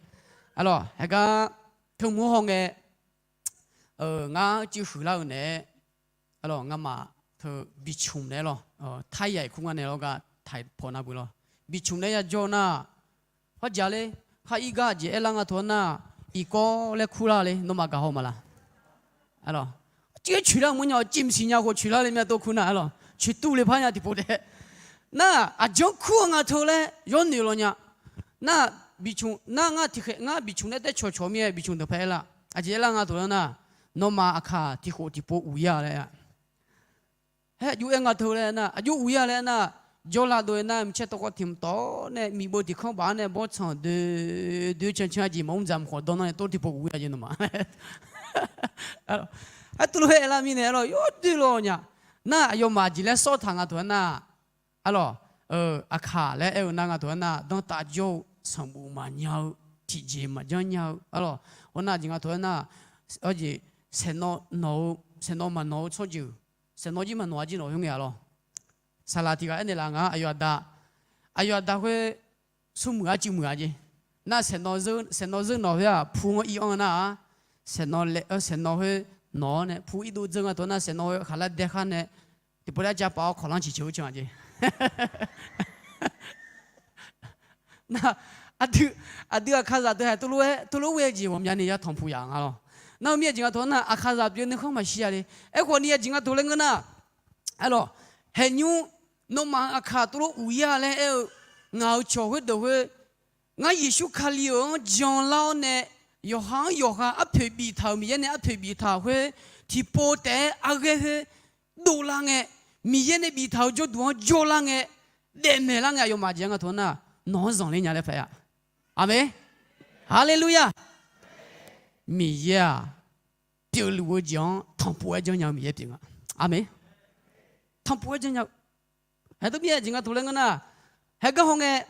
Aerlawq, haeqgar teu mur hawngae, ngar cuiv huiqlar-eu naeq-aer, aerlawq, ngamaf teu Bicmq naeq-aer lawq, Taryaq-iq kur nga naeq lawr gar taiq pawq nar beu lawr. Bicmq naeq-aer yajawr nar, hawrjaq ler, khar ir gar aqjeq aerlar nga taq-aer nar, iqkawv laer kurlar le, nawmaf gaq haw maqlaq? Aerlawq, coer coeqlar mawrnya-awq, cimq siqnya khof coeqlar le myav tov kur nar, aerlawq, coeqtuv le par nya tiqpov taef. Nar, aqjanr kur-eu nga teu laer yawnoeq law nya. Nar, Bicmq nar ngar tiqkhaeq ngar Bicmq naeq-aer taer cawqcawq mir-aer Bicmq deuq par aerlar, aqjeq aerlar nga taq-aer nar, nawmaf aqkaq tiq khof tiqpov uq-ir-a laer-a. Haer aqjox aer nga teu laer nar, aqjox uq-ir-a laer nar, jawrlav dov-aer nar, mqcaer tawv khawf tiq mq tawq-awr nae miqbov tiq kanr baf-awr nae bawrtsanq doe doe cancan aqjeq maqmr dzaq mq khawf dawr nar nae tov tiqpov uq-ir-a jeq nawmaf. Aer tov lof-aer aerlar mirnae aerlawq yawdoer law nya. Nar aqyawfmaf aqjeq laer sawr taq nga taq-aer nar, aerlawq, aqkaq laer aer-eu nar nga taq-aer nar, danrtav jawr-eu sanqbof maqnya-eu, tiqjeq maqjanr nya-eu, aerlawq, hawnar aqjeq nga taq-aer nar, arjeq saeqnawv nawq-eu, saeqnawv maqnawq-eu tsawrjeuq, saeqnawv jir maqnawq-a jir nawq khoerngae-a lawr. Saqlaq tiq ghaq aernaeq laf nga, aqyawf aqda, aqyawf aqda khoer smrmuiq-a cuiv muiq-a jeq. Nar saeqnawv zeur nawq khoer-aq pu-anr ir-anr nar-aq, saeqnawv laef-eu saeqnawv khoer nawq-awr nae pu irdov dzeur nga taq-aer nar, saeqnawv khoer khaqlar dae khar nae tiqpov laer jav paf-awr kawqlanr ciqceuq-eu can-a jeq. Nar, aqdui, aqdui aqkaqzaq deuq haeq teulof-aer teulof-aer ghae-eu jeq ghawqmyani ya tanqpuq yaf nga lawr. Nar-eu mir aqjeq nga tawq-anr nar, aqkaqzaq pyeuf nuikhanr maqshir-a le. Aerkhawf ni aqjeq nga tawq laer ngeur nar, aerlawq, haeqnymr, nawmaf-euq aqkaq teulof uq ir-a laer aer-eu, ngaq-euq cawq khoerdeuq khoer, ngar Yeqsur Kali-euq-anr janlar-awr nae, yawqha-anr yawqha arpoeq biftaq-euq Miqyaer nae arpoeq biftaq khoer, tiqpov taef-aer arghaer khoer dovlar ngae, Miqyaer nae biftaq-euq jawrduq-anr jawrlar ngae, daefmaeq lar ngae, aqyawfmaf jeq-anr nga tawq-anr nar, nawq-anr zanqler nya laer paq-a. Aqmeq. Haleluya! Miqyaer-aq, pyeufluf-eu jeq-anr tanqpuq-aer janrnya-eu Miqyaer pyeuf nga. Aqmeq. Tanqpuq-aer janrnya-eu. Haeq teu mir-aer aqjeq nga tawq laer ngeur nar, haegar hawngae,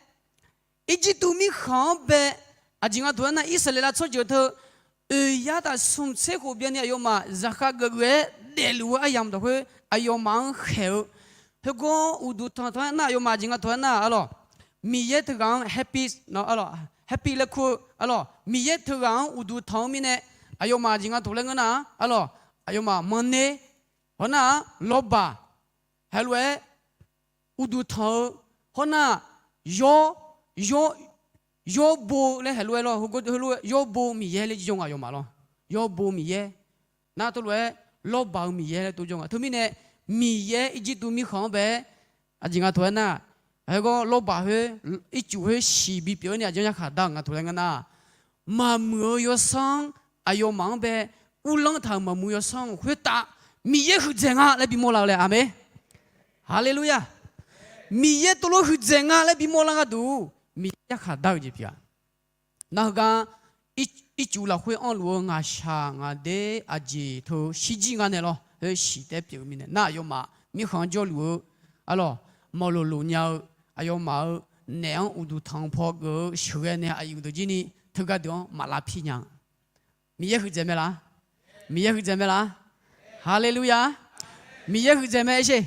Irjirtuv mirkhanq-anr bae, aqjeq nga tawq-aer nar, Irsaqleqlav tsawrjeuq teu, oeq yar taf smq tser khof byanni aqyawfmaf zaqkhav geuf geuf-aer daefluf-eu aryamq dawq khoer aqyawfmaf-anr khaeq-eu, heugar uqduq tanq taq-aer nar, aqyawfmaf aqjeq nga tawq-aer nar, arlawq, Miqyaer teughaq-anr happy, arlawq, happy laer kur-eu, arlawq, Miqyaer teughaq-anr uqduq tanq-eu mirnae, aqyawfmaf aqjeq nga tawq laer ngeur nar, arlawq, aqyawfmaf manrner, hawnar-aq lawrbaq, heulof-aer uqduq tanq-eu, hawnar-aq, yawr, yawr, yawr bo laer heulof-aer lawr, heulof-aer yawr bo Miqyaer laer jirjawr nga aqyawfmaf lawr. Yawr bo Miqyaer, nar teulof-aer lawrbaq-eu Miqyaer laer tov jawr nga. Teumirnae, Miqyaer Irjirtuv mirkhanq-anr bae-aer, aqjeq nga tawq-aer nar, heugar lawrbaq khoer, ircuf khoer siq bipyeuf-awr ni aqjeq-anr yarkhaq dar-euq nga tawq laer ngeur nar, maqmuiq-eu yawsanr-anr, aqyawfmaf-anr bae uvlanr taq-euq maqmuiq yawsanr-anr khoertav Miqyaer huiqdzaeq nga laer bimawr la-eu laer. Aqmeq. Haleluya! Miqyaer teulof huiqdzaeq nga laer bimawr lar gharduq, Miqyaer yarkhaq dar-eu jeq pyeuf-a. Nar heugar, ircuf lafkhoer anrluf-eu ngaqshaq ngaqder aqjeq teu shirjir nga naeq lawr, heu siq taef-aer pyeuf-eu mirnae nar, aqyawfmaf mirkhanq-anr jawrluf-eu, arlawq, mawqloq loq nya-eu, aqyawfmaf-euq naef-anr uqduq tanq-eu paw geuf-eu sheuqghae nae aqyuif deuq jir ni teugar deuq-anr maq lavpir nya-a. Miqyaer huiqdzaeq mae laf? Miqyaer huiqdzaeq mae laf? Haleluya! Miqyaer huiqdzaeq mae aer sher.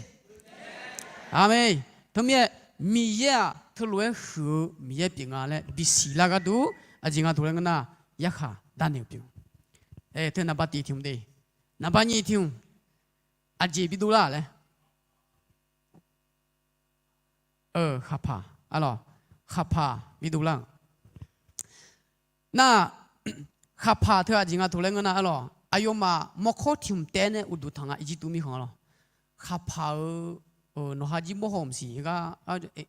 Aqmeq. Teumirnae, Miqyaer-aq teulof-aer huiq-eu Miqyaer pyeuf nga laer bisiq lar gharduq, aqjeq nga tawq laer ngeur nar, yarkhaq darnaeq-eu pyeuf. Teu naqba tiq tiq hmq de, naqba nyiq tiq hmq, aqjeq bidov lar laer. Khaqpaq, arlawq, khaqpaq bidov lar-euq. Nar, khaqpaq teu aqjeq nga tawq laer ngeur nar, arlawq, aqyawfmaf mawrkawr tiq hmq taef-aer nae uqduq tanq nga, Irjirtuv mirkhanq lawr. Khaqpaq-eu, nawqha jir mawrhaw mqsiq gar,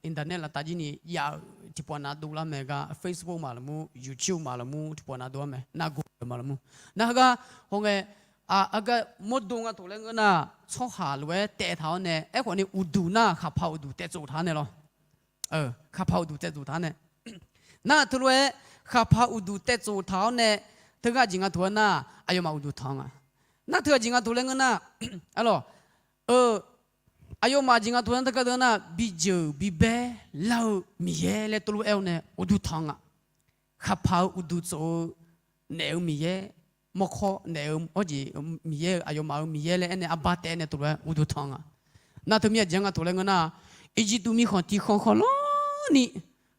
internet laftav jir ni jav-euq tiqpawf nav dovlar mae gar, Facebook maqlaqmur, YouTube maqlaqmur, tiqpawf nav dovlar mae, nargawr-euq maqlaqmur. Nar heugar hawngae, aqgar mawrdo nga tawq laer ngeur nar, tsawrhaq lof-aer taev taq-awr nae, aerkhawf ni uqduq nar khaqpaq uqduq taev tsof taq-awr nae lawr. Khaqpaq uqduq taev tsof taq-awr nae. Nar teulof-aer khaqpaq uqduq taev tsof taq-awr nae, teugar aqjeq nga tawq-aer nar, aqyawfmaf uqduq tanq nga. Nar teu aqjeq nga tawq laer ngeur nar, arlawq, aqyawfmaf aqjeq nga tawq laer teugar deuq nar, bijeuq bibaer lar-eu Miqyaer laer teulof-aer-awr nae uqduq tanq nga. Khaqpaq-eu uqduq tsof-eu naef-eu Miqyaer, mawrkawr naef-eu, arjeq, Miqyaer-eu, aqyawfmaf-euq Miqyaer laer aernae arbar taef-aer nae teulof-aer uqduq tanq nga. Nar teumirnae aqjeq nga tawq laer ngeur nar, Irjirtuv mirkhanq tiq khanq khanq lanrni,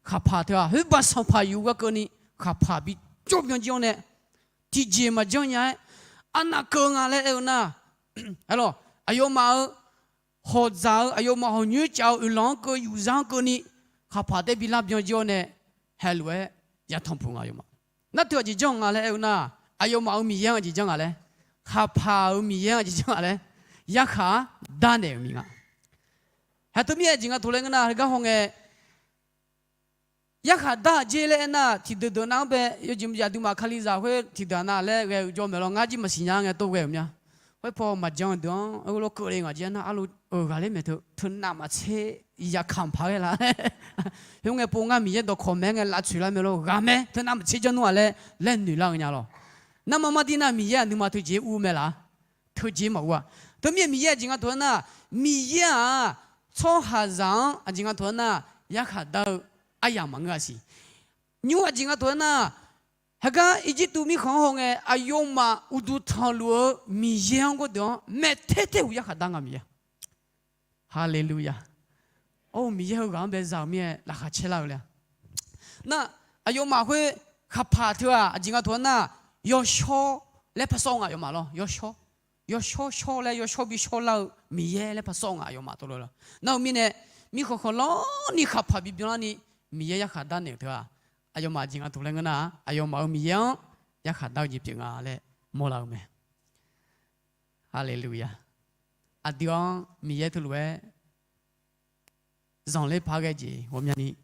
khaqpaq teu-aq, khoerbav sanqpaq yuf gar keuvni, khaqpaq bi jawr byan jir-awr nae, tiqjeq maqjanr nya-aer, arnav keuv nga laer aer-eu nar, arlawq, aqyawfmaf-euq hawqdzaq-eu, aqyawfmaf hawq nyoer caf-eu oeqlanq-anr keuv, yufzar-anr keuvni, khaqpaq taer bi lar byan jir-awr nae, haeq lof-aer ya tanqpuq nga aqyawfmaf. Nar teu aqjeq janr nga laer aer-eu nar, aqyawfmaf-euq Miqyaer-anr aqjeq janr nga laer, khaqpaq-euq Miqyaer-anr aqjeq janr nga laer, yarkhaq-anr darnaeq-euq mi nga. Haeq teumirnae aqjeq nga tawq laer ngeur nar, heugar hawngae, yarkhaq dar-eu jer laer aernar, tiqdeuq deuq nav-anr bae yawjeq maqjeq aqduimaf kalizaq khoer tiqdeuq nav laer ghae-eu jawr maeq lawr, ngar jir maqsiq nya-a ngae tov ghae-euq mya. Khoerpaw maqjan deuq-anr lof keuv le ngaq jir nar, arlo-eu ghaqler maeq teu, teunav maqtser ya kamq paq ghae la. Khoerngae pov ngar Miqyaer dawqkawq mae ngae lavtsoeq lar mae lawr, ghaq mae teunav maqtser janr nmr-aq laer, laer noeq lar-eu nya lawr. Narma mar dir nar, Miqyaer-aq nuima teujeq ur mae laf? Teujeq maqur-a. Teumirnae Miqyaer aqjeq nga tawq-aer nar, Miqyaer-aq tsawrhaqzaq-anr aqjeq nga tawq-aer nar, yarkhaq dar-eu aryamq maqngeur-a siq. Nymr aqjeq nga tawq-aer nar, heugar Irjirtuv mirkhanq-anr hawngae aqyawfmaf uqduq tanqluf-eu Miqyaer-anr gordeuq-anr maeq ter ter uq yarkhaq dar nga Miqyaer. Haleluya. Or, Miqyaer heughaq-anr bae za-euq mirnae laqkhaq caer lar-eu le-a. Nar, aqyawfmaf khoer khaqpaq teu-aq aqjeq nga tawq-aer nar, yawshawr laer parsawr nga aqyawfmaf lawr. Yawshawr, yawshawr shawr laer yawshawr bi shawrlar-eu Miqyaer laer parsawr nga aqyawfmaf tov lor. Nar-eu mirnae, mirkhanq khanq lanrni khaqpaq bibyan larni Miqyaer yarkhaq darnaeq-euq teu-aq, Aqyawfmaf aqjeq nga taq laer ngeur nar-aq, aqyawfmaf-euq Miqyaer-anr yarkhaq dar-eu jeq pyeuf nga laer mawrlar-eu mae. Haleluya! Aqdui-anr Miqyaer teulof-aer zanqler paq-aer ghae jeq ghawqmyani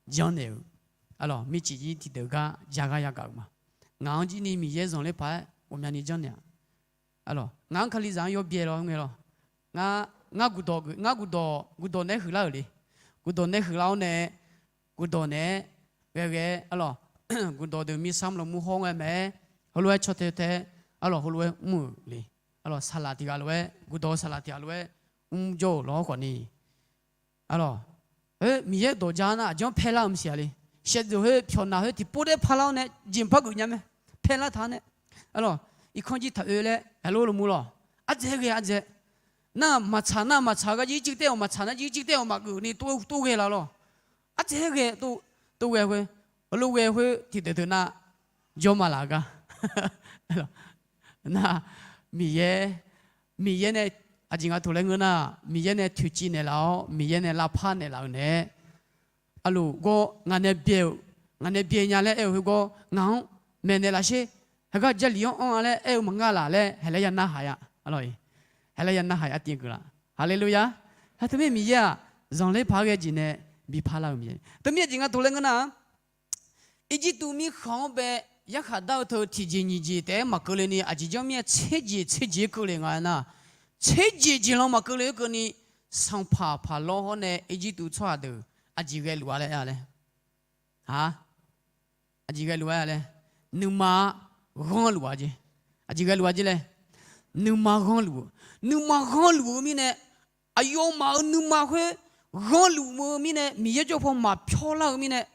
janrnaeq-euq, arlawq, mircif jir tiqdeuq gar ja gar yagaq-euq ma. Ngaq-anr jir ni Miqyaer zanqler paq-aer ghawqmyani janrnaeq-a. Arlawq, ngaq-anr Kalizaq-anr yawbyae lawngae lawr. Ngar, ngar guqdawq, ngar guqdawq, guqdawq naeq-aer huiqlar-euq le. Guqdawq naeq-aer huiqlar-awr nae, guqdawq naeq-aer ghae ghae, arlawq, guqdawq deuq mirsar lafmur hawr ngae mae-aer, heulof-aer caw tae tae-aer, arlawq, heulof-aer mr-euq le. Arlawq, saqlaq tiq ghaq lof-aer, guqdawq saqlaq tiq ghaq lof-aer mr jawr-euq lawr khawfni, arlawq, khoer Miqyaer dawq ja nar aqjeq-anr paerlar-eu maqsiq-a le. Shaevdzeuf khoer pyawqnaq khoer tiqpov daer parlar-awr nae jeq maqpar geuf nya mae. Paerlar taq-awr nae, arlawq, irkanr jir taq oe laer aqlof lafmur lawr. Ardzaeq-aer ghae ardzaeq. Nar maqtsaq nar maqtsaq-eu gar jir ircuf taev-awq, maqtsaq nar jir ircuf taev-awq, maqgeuf ni tov tov ghae laf lawr. Ardzaeq-aer ghae tov, tov ghae khoer, heulof ghae khoer tiqdeuq deuq nar jawr ma laf-eu gar. Nar, Miqyaer, Miqyaer nae, aqjeq nga taq laer ngeur nar, Miqyaer nae toeqciv naeqlaf-awr, Miqyaer nae lavpar naeqlaf-euq naeq-aer, arlawq, gawr ngaq nae byae-euq, ngaq nae byae nya laer aer-eu khoergawr ngaq-anr maeqnaeq laf sher. Heugar Jarlif-anr anr-a laer aer-eu maqngar laf laer haeqlaer ya narhaq-a. Arlawq, haeqlaer ya narhaq-a tiv geuf laf. Haleluya! Haer teumirnae Miqyaer-aq, zanqler paq-aer ghae jeq nae bi parlar-euq Miqyaer. Teumirnae aqjeq nga taq laer ngeur nar-aq, Irjirtuv mirkhanq-anr bae yarkhaq dar-eu teu tiqjeq nyiq jeq taef-aer maqkeuvle ni, aqjeq janr mirnae tser jeq tser jeq-aer keuvle nga aernar, tser jeq jeq lan maqkeuvle-aer keuvni, sanqpaq paq lawr hawr nae Irjirtuv tsawrhaq deuq aqjeq ghae luf-a laer aer-a laer. Aq, aqjeq ghae luf-a laer, nuima ghanrluf-a jeq. Aqjeq ghae luf-a jeq laer, nuima ghanrluf-eu, nuima ghanrluf-eu mirnae, aqyawfmaf-euq nuima khoer ghanrluf-eu mirnae, Miqyaer jawr paw maqpyawr lar-eu mirnae,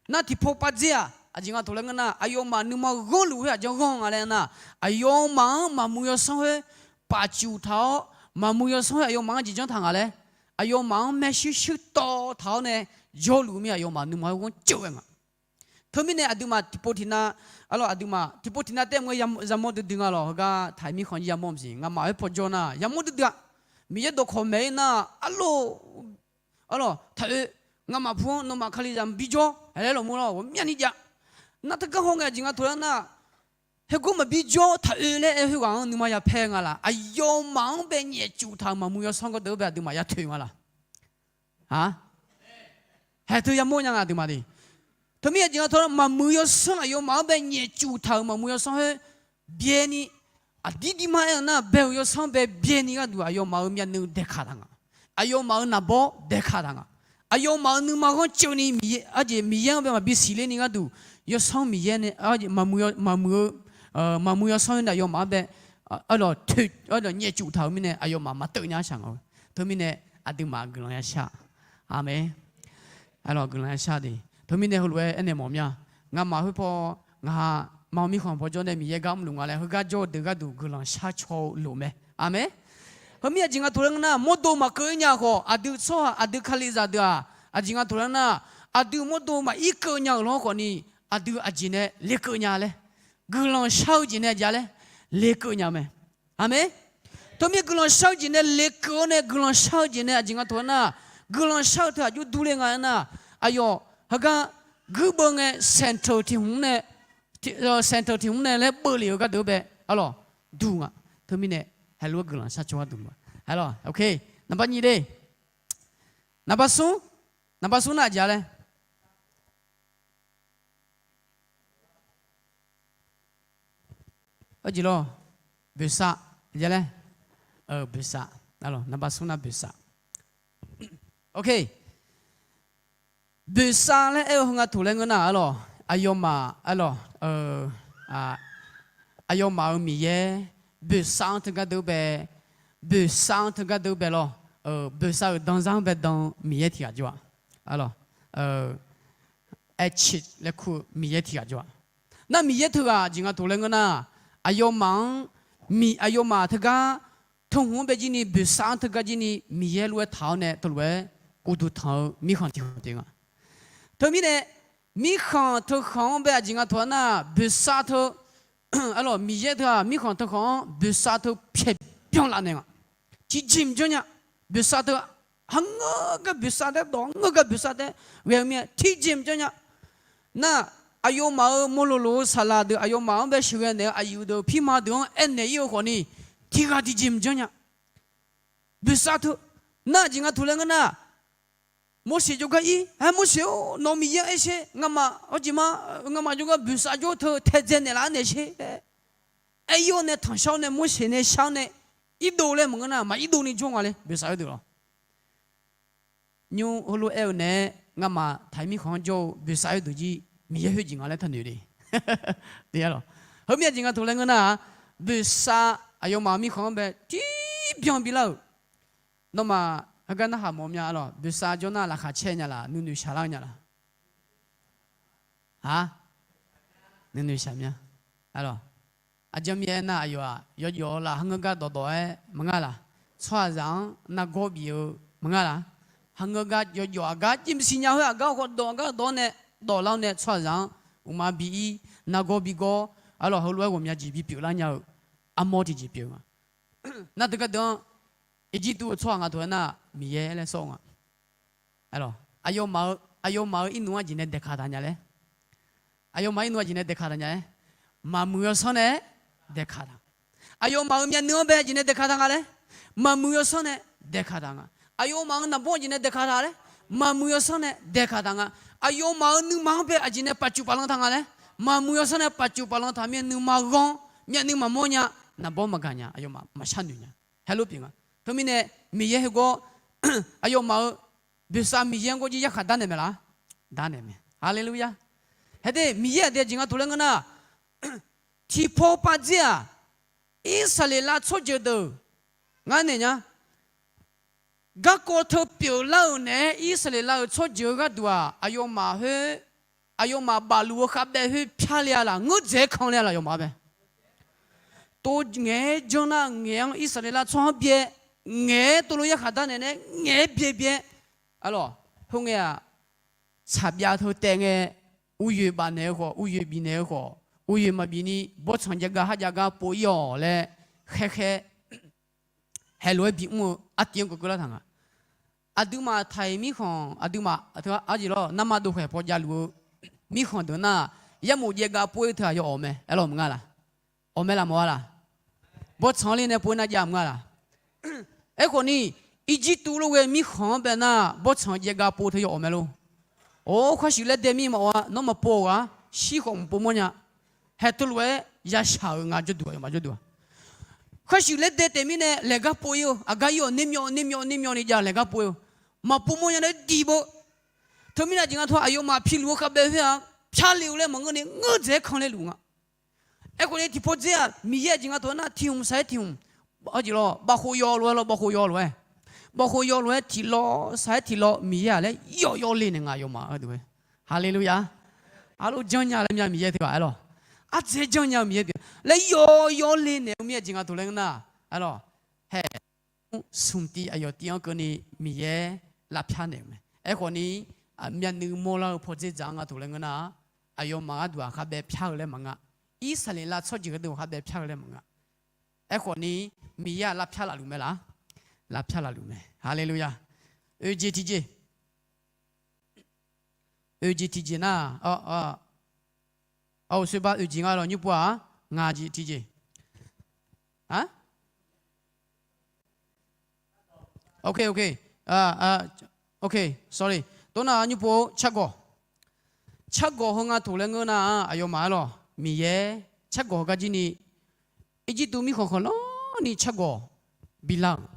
nar tiqpaw pav dzer-aq, aqjeq nga taq laer ngeur nar, aqyawfmaf nuima ghanrluf khoer aqjanr ghanr nga laer nar, aqyawfmaf-anr maqmuiq yawsanr khoer pafcuf taq-awr, maqmuiq yawsanr khoer aqyawfmaf-anr jeq janr taq nga laer, aqyawfmaf-anr maershuir shuir tawv taq-awr nae jawrluf mir aqyawfmaf nuima khoer ghanr ceuv-aer nga. Teumirnae aqduimaf tiqpov tiqnav, arlawq, aqduimaf tiqpov tiqnav taef maqngeur, yamawr duidui nga lawq. Heugar taq-iq mirkhanq jir yamawr maqsiq, ngamaf khoer paw jawr nar yamawr duidui-a. Miqyaer dawqkawq maeq-ir nar, arlawq, arlawq, taq oe, ngamaf pu-anr nawmaf Kalizaq maqbi jawr haeq laer lafmur lawr, ghawqmyani jav. Nar teugar hawngae aqjeq nga taq laer nar, heugar maqbi jawr taq oe laer aer khoerghaq-anr nuima yapaer nga laq? Aqyawfmaf-anr bae nyaefcuf taq-euq maqmuiq yawsanr gawrdeuq-anr bae aqduimaf yatoeq nga laq? Aq, haeq teu yamawr nya nga aqduimaf de. Teumirnae aqjeq nga taq laer maqmuiq yawsanr, aqyawfmaf-anr bae nyaefcuf taq-euq maqmuiq yawsanr khoer byaeni, aqdir dirma aer-eu nar, bae-euq yawsanr bae byaeni gharduq aqyawfmaf-euq myavnuiv daeqkaq taq nga. Aqyawfmaf-euq naqbawr daeqkaq taq nga. Aqyawfmaf-euq nuima ghanr ceuv ni, aqjeq Miqyaer-anr bae maqbi siqler ni gharduq, yawsanr Miqyaer nae maqmuiq-eu, maqmuiq-eu yawsanr-anr nae aqyawfmaf-anr bae, arlawq, nyaefcuf taq-euq mirnae aqyawfmaf maqteuv nya arshaq nga-eu. Teumirnae aqduimaf guiqlanq yashar. Aqmeq. Arlawq, guiqlanq yashar de. Teumirnae heulof-aer aernaeq mawf mir-a. Ngamaf khoer paw, ngaq, maqmir khanq paw jawr nae Miqyaer gar mrluf nga laer heugar jawr-eu deuq gharduq guiqlanq shar caw-eu lof mae. Aqmeq. Heumir aqjeq nga taq laer ngeur nar, mawrdo maqkeuv-ir nya khawf, aqdui tsawrhaq, aqdui Kalizaq deuq-aq, aqjeq nga taq laer nar, aqdui mawrdo maqir keuv nya-euq lanr khawfni, aqdui aqjeq nae lekeuv nya laer, guiqlanq shar-eu jeq nae aqjeq laer lekeuv nya mae. Aqmeq. Teumirnae guiqlanq shar-eu jeq nae lekeuv-awr nae, guiqlanq shar-eu jeq nae aqjeq nga taq laer nar, guiqlanq shar-eu teu aqjox durler nga aer nar, aqyawf heugar guirbeuv ngae centre tiq hmq nae, centre tiq hmq nae laer beuvle-eu gharduq bae, arlawq, duq nga. Teumirnae heulof-aer guiqlanq shar caw gharduq ma. Arlawq, ok. Naqbar nyiq de. Naqbar smr, naqbar smr nar aqjeq laer Arjeq lawr, boeqsav, laer, boeqsav, naqbar smr nar boeqsav. Ok, boeqsav laer aer-eu heu nga taq laer ngeur nar, arlawq, aqyawfmaf, arlawq, aqyawfmaf-euq Miqyaer, boeqsav-anr teugar deuq bae, boeqsav-anr teugar deuq bae lawr, boeqsav-euq danzar-anr bae dan-eu Miqyaer tiq ghaq jawr-a, arlawq, aerciq laer kur-eu Miqyaer tiq ghaq jawr-a. Nar Miqyaer teughaq jeq nga taq laer ngeur nar, aqyawfmaf-anr, aqyawfmaf teugar, teuhmq-anr bae jir ni, boeqsav-anr teugar jir ni Miqyaer lof-aer taq-awr nae teulof-aer uqduq tanq-eu mirkhanq tiq khanq pyeuf nga. Teumirnae, mirkhanq teukhanq-anr bae aqjeq nga taq nar, boeqsav teu, arlawq, Miqyaer teughaq mirkhanq teukhanq-anr boeqsav teu pyaeq byanlar naeq nga. Tiqjeq mq janr nya. Boeqsav teu, hangeur gar boeqsav taef, dawq hangeur gar boeqsav taef ghae-eu mir-aer tiqjeq mq janr nya. Nar, aqyawfmaf-euq mawloqloq-eu saqlaq deuq, aqyawfmaf-anr bae sheuqghae naeq-eu aqyuif deuq pirma deuq-anr aernaeq-ir-eu khawfni, tiq ghaq tiqjeq maqjanr nya. Boeqsav teu, nar aqjeq nga toq laer ngeur nar, Morseq jawrgar ir, aer, Morseq-or, nawq Miqyaer-anr aer sher, ngamaf hawjeq ma, ngamaf jawrgar boeqsav jawr teu taedzae naeqlaf-anr naeq sher. Aer-ir-awr nae tanqshar-awr nae Morseq nae shar-awr nae irdov laer maqngeur nar, maq irdov ni jawr nga laer boeqsav-eu deuq lawr. Nymr heulof-aer-eu naeq-aer, ngamaf taq-iq mirkhanq-anr jawr-eu boeqsav-eu deuq jir Miqyaer khoerjeq nga laer taqnoeq le. Heumir aqjeq nga toq laer ngeur nar-aq, boeqsav aqyawfmaf-euq mirkhanq-anr bae tiqbyan bilar-euq. Nawmaf heugar narhaq mawf mya-a lawq, boeqsav jawr nar laqkhaq caer nya laf, nuinoeq shaq lar nya laf. A, nuinoeq shaq mya. Aqjeq mirnae aernar, aqyawf-aq yawjawf-eu laf, hangeur gar dawqdawq-aer maqnga laf. Tsawrhaqzaq-anr nargawr bif-eu maqnga laf. Hangeur gar yawjawf aqgar jimqsiq nya khoer aqgar khawf dawq aqgar dawq-awr nae, dawq lar-awr nae tsawrhaqzaq-anr uqma bi-ir, nargawr bigawr, arlawq heulof-aer ghawqmya jeq bipyeuf lar nya-eu armawr tiqjeq pyeuf nga. Nar teugar deuq-anr, Irjirtuv-eu tsawrhaq nga toq-aer nar, Miqyaer laer sawr-eu nga. Aqyawfmaf-eu, aqyawfmaf-eu irnmq-anr aqjeq nae daeqkaq taq nya laer. Aqyawfmaf-eu irnmq aqjeq nae daeqkaq taq nya laer. Maqmuiq yawsanr nae daeqkaq taq. Aqyawfmaf-euq myavnuiv-anr bae aqjeq nae daeqkaq taq nga laer. Maqmuiq yawsanr nae daeqkaq taq nga. Aqyawfmaf-euq naqbawr aqjeq nae daeqkaq taq laer. Maqmuiq yawsanr nae daeqkaq taq nga. Aqyawfmaf-euq nuima-anr bae aqjeq nae pafcuf paflan taq nga laer. Maqmuiq yawsanr nae pafcuf paflan taq mir-aer nuima ghanr, myavnuiv maqmawr nya, naqbawr maqgaq nya, aqyawfmaf maqshar noeq nya. Haerlof pyeuf nga. Teumirnae Miqyaer heugar aqyawfmaf-eu boeqsav Miqyaer-anr gawr jir yarkhaq darnaeq mae laf? Darnaeq mae. Haleluya. Haer de, Miqyaer aqdui aqjeq nga toq laer ngeur nar, tiqpaw pavdzer-aq, Irsaqleqlav tsawrjeuq deuq ngar naeq nya. Garkawv teu pyeuflar-euq naeq-aer Irsaqleqlav-euq tsawrjeuq-eu gharduq-aq, aqyawfmaf khoer, aqyawfmaf bafluf-eu khavbaev khoer pyar le-a laf, ngeur dzaeq-aer kan le-a laf, aqyawfmaf-anr bae. Tov ngaeq-aer janr nar, ngaeq-anr Irsaqleqlav tsawrhaq-anr byae, ngaeq-aer tov lof yarkhaq darnaeq nae, ngaeq-aer byae byae. Arlawq, khoerngae-aq, tsaqbyav teu taev ngae, uryoeq bafnaeq-eu khawf, uryoeq bifnaeq-eu khawf, uryoeq maqbif ni bawrtsanq jav gar har jav gar pov-ir-awq laer khaerkhaer, haelof-aer bimr-eu artiv-anr keuvkeuv lar taq nga. Aqduimaf taq-iq mirkhanq, aqduimaf teu arjeq lawr, narma dovkhaeq paw javluf-eu mirkhanq deuq nar, yarmof jaev gav pov-ir teu-aq yawawq mae, aerlawq maqnga laq? Awq mae laf mawf-a laq? Bawrtsanq-anr le nae pov-ir nar jav maqnga laq? Aerkhawf ni, Irjirtuv lof ghae mirkhanq-anr bae nar, bawrtsanq jaev gav pov teu yawawq mae lor. Or, khar shuif laer dae mir maqawq-a, nawr maqpov-a, shir khawf maqpov mawrnya. Haeq teulof-aer yashaq-euq nga jawrduq-aq, yawmaf jawrduq-aq. Khar shuif laer dae taef mirnae laeq gar pov-ir-eu, aqgar ir-awq, nermyawv nermyawv nermyawv ni jav laeq gar pov-ir-eu. Maqpov mawrnya nae diq beu. Teumirnae aqjeq nga tawr aqyawfmaf piluf-eu khavbaev khoer-aq, pyar le-eu laer maqngeur ni ngeur dzaeq-aer kanle luf nga. Aerkhawf ni tiqpaw dzer-aq, Miqyaer aqjeq nga tawr nar tiq hmq saq-aer tiq hmq, arjeq lawr, bavkhof yaw lof-aer lawr, bavkhof yaw lof-aer, bavkhof yaw lof-aer tiq lawr saq-aer tiq lawr Miqyaer-aq laer yawf yawf le naeq nga aqyawfmaf-eu deuq-aer. Haleluya. Arlof janrnya laer mya Miqyaer teughaq aerlawq. Ardzaeq-aer janrnya-eu Miqyaer deuq laer yawf yawf le naeq-eu mir aqjeq nga tawr laer ngeur nar, aerlawq, haeq smq tiv aqyawf tiv-anr keuvni Miqyaer lavpyar naeq-euq mae. Aerkhawf ni, myavnuiv mawrlar-eu pawdzer dzaq-anr nga tawr laer ngeur nar, aqyawfmaf gharduq-aq khavbaev pyar-eu laer maqnga. Irsaqleqlav tsawrjeuq gharduq khavbaev pyar-eu laer maqnga. Aerkhawf ni, Miqyaer-aq lavpyar lafluf mae laf? Lavpyar lafluf mae. Haleluya. Oeqjeq tiqjeq, oeqjeq tiqjeq nar, a, a, oeqsoerbar oeqjeq nga lawq, nymr pov-aq, ngaq jeq tiqjeq. A, ok, ok, ok, sorry. Tov nar nymr pov cargawq. Cargawq heu nga tawr laer ngeur nar-aq, aqyawfmaf aerlawq, Miqyaer cargawq heugar jir ni, Irjirtuv mirkhanq khanqlanr ni cargawq bilar-euq.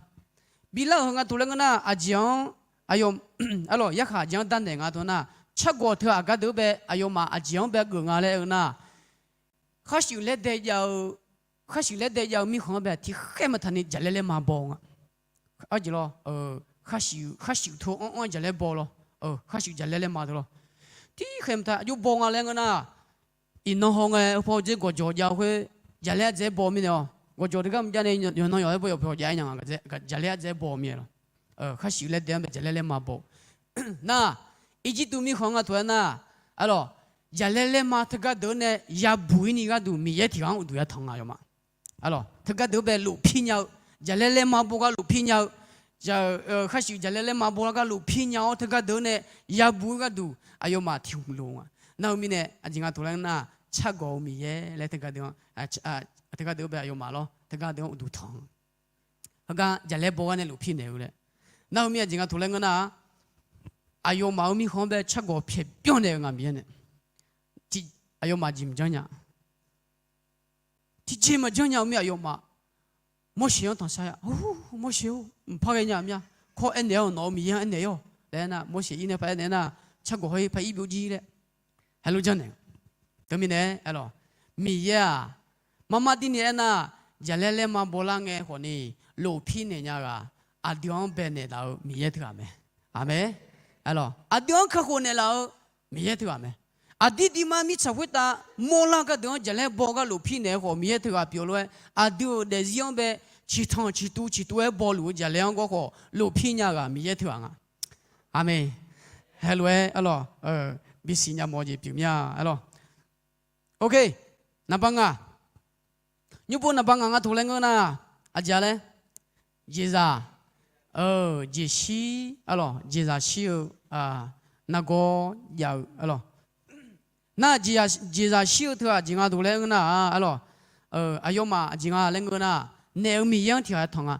Bilar-euq heu nga tawr laer ngeur nar, aqjeq-anr, aqyawf, aerlawq, yarkhaq aqjeq-anr darnaeq nga tawr nar, cargawq teu aqgar deuq-anr bae aqyawfmaf aqjeq-anr bae geuf nga laer-eu nar, khar shuif laer dae jav-eu, khar shuif laer dae jav-eu mirkhanq-anr bae tiqkhaer maqtaq ni jaqlaer laer ma baw nga. Arjeq lawr, khar shuif, khar shuif teu anr anr jaqlaer baw lawr. Khar shuif jaqlaer laer ma teu lawr. Tiqkhaer maqtaq aqjox baw nga laer ngeur nar, iqnan haw ngae, heu paw dzer gawqjawq jav-eu khoer, jaqlaer ardzaeq-aer baw mirnae-awq. Gawqjawq teugar maqjav nae yawqnan yawq-aer baw yawqpaw jaf-aer nya nga, jaqlaer ardzaeq-aer baw mir-aer lawr. Khar shuif laer dae-anr bae jaqlaer laer ma baw. Nar, Irjirtuv mirkhanq nga tawr-aer nar, aerlawq, jaqlaer laer ma teugar deuq-anr nae yabuq-ir ni gharduq Miqyaer tiq ghaq-anr uqduq yatanq nga yawfmaf. Aerlawq, teugar deuq-anr bae lofpir nya-eu, jaqlaer laer ma baw gar lofpir nya-eu, khar shuif jaqlaer laer ma baw lar gar lofpir nya-awr teugar deuq-anr nae yabuq-ir gharduq aqyawfmaf tiq hmq loq nga. Nar-eu mirnae aqjeq nga taq laer ngeur nar-aq, cargawq-eu Miqyaer laer teugar deuq-anr, teugar deuq-anr bae aqyawfmaf lawr, teugar deuq-anr uqduq tanq-eu, heugar jaqlaer baw gar nae lofpir naeq-eu laer. Nar-eu mirnae aqjeq nga taq laer ngeur nar-aq, aqyawfmaf-euq mirkhanq-anr bae cargawq pyaeq byanr naeq-eu nga Miqyaer nae. Aqyawfmaf jeq maqjanr nya. Tiqjeq maqjanr nya-eu mir aqyawfmaf Morseq-anr tanqshar-a. Or, Morseq-or, mqpar ghae nya mya. Kawr aernaeq-awr nawq-eu Miqyaer-anr aernaeq-awr laer aernar, Morseq ir nae par aernaeq nar, cargawq hawr-ir par ir byovjir laer. Heulof janrnaeq-eu. Teumirnae aerlawq, Miqyaer-aq, marmar dirni aernar, jaqlaer laer ma bawlar ngae khawfni, lofpir naeq nya ghaq, aqdui-anr bae naeqlaf-eu Miqyaer teughaq mae. Aqmeq. Aerlawq, aqdui-anr kakhof naeqlaf-eu Miqyaer teughaq mae. Aqdir dirmar mirtsaq khoertav mawrlar gardeuq-anr jaqlaer baw gar lofpir naeq-eu khawf Miqyaer teughaq pyeuf lof-aer, aqdui-euq daefzir-anr bae ciqtanq ciqtuv ciqtuv-aer bawluf-eu jaqlaer-anr gawr khawf lofpir nya ghaq Miqyaer teughaq nga. Aqmeq. Heulof-aer aerlawq, bisiq nya mawf jeq pyeuf mir-a aerlawq. Ok, naqba ngaq, nymrpov naqba ngaq nga taq laer ngeur nar, aqjeq laer, jeqzaq, jeqshir aerlawq, jeqzaq shir-eu, nargawr jav-eu aerlawq. Nar, jeqzaq shir-eu teughaq aqjeq nga taq laer ngeur nar-aq aerlawq, aqyawfmaf aqjeq nga laer ngeur nar, naef-eu Miqyaer-anr tiqghaq tanq nga.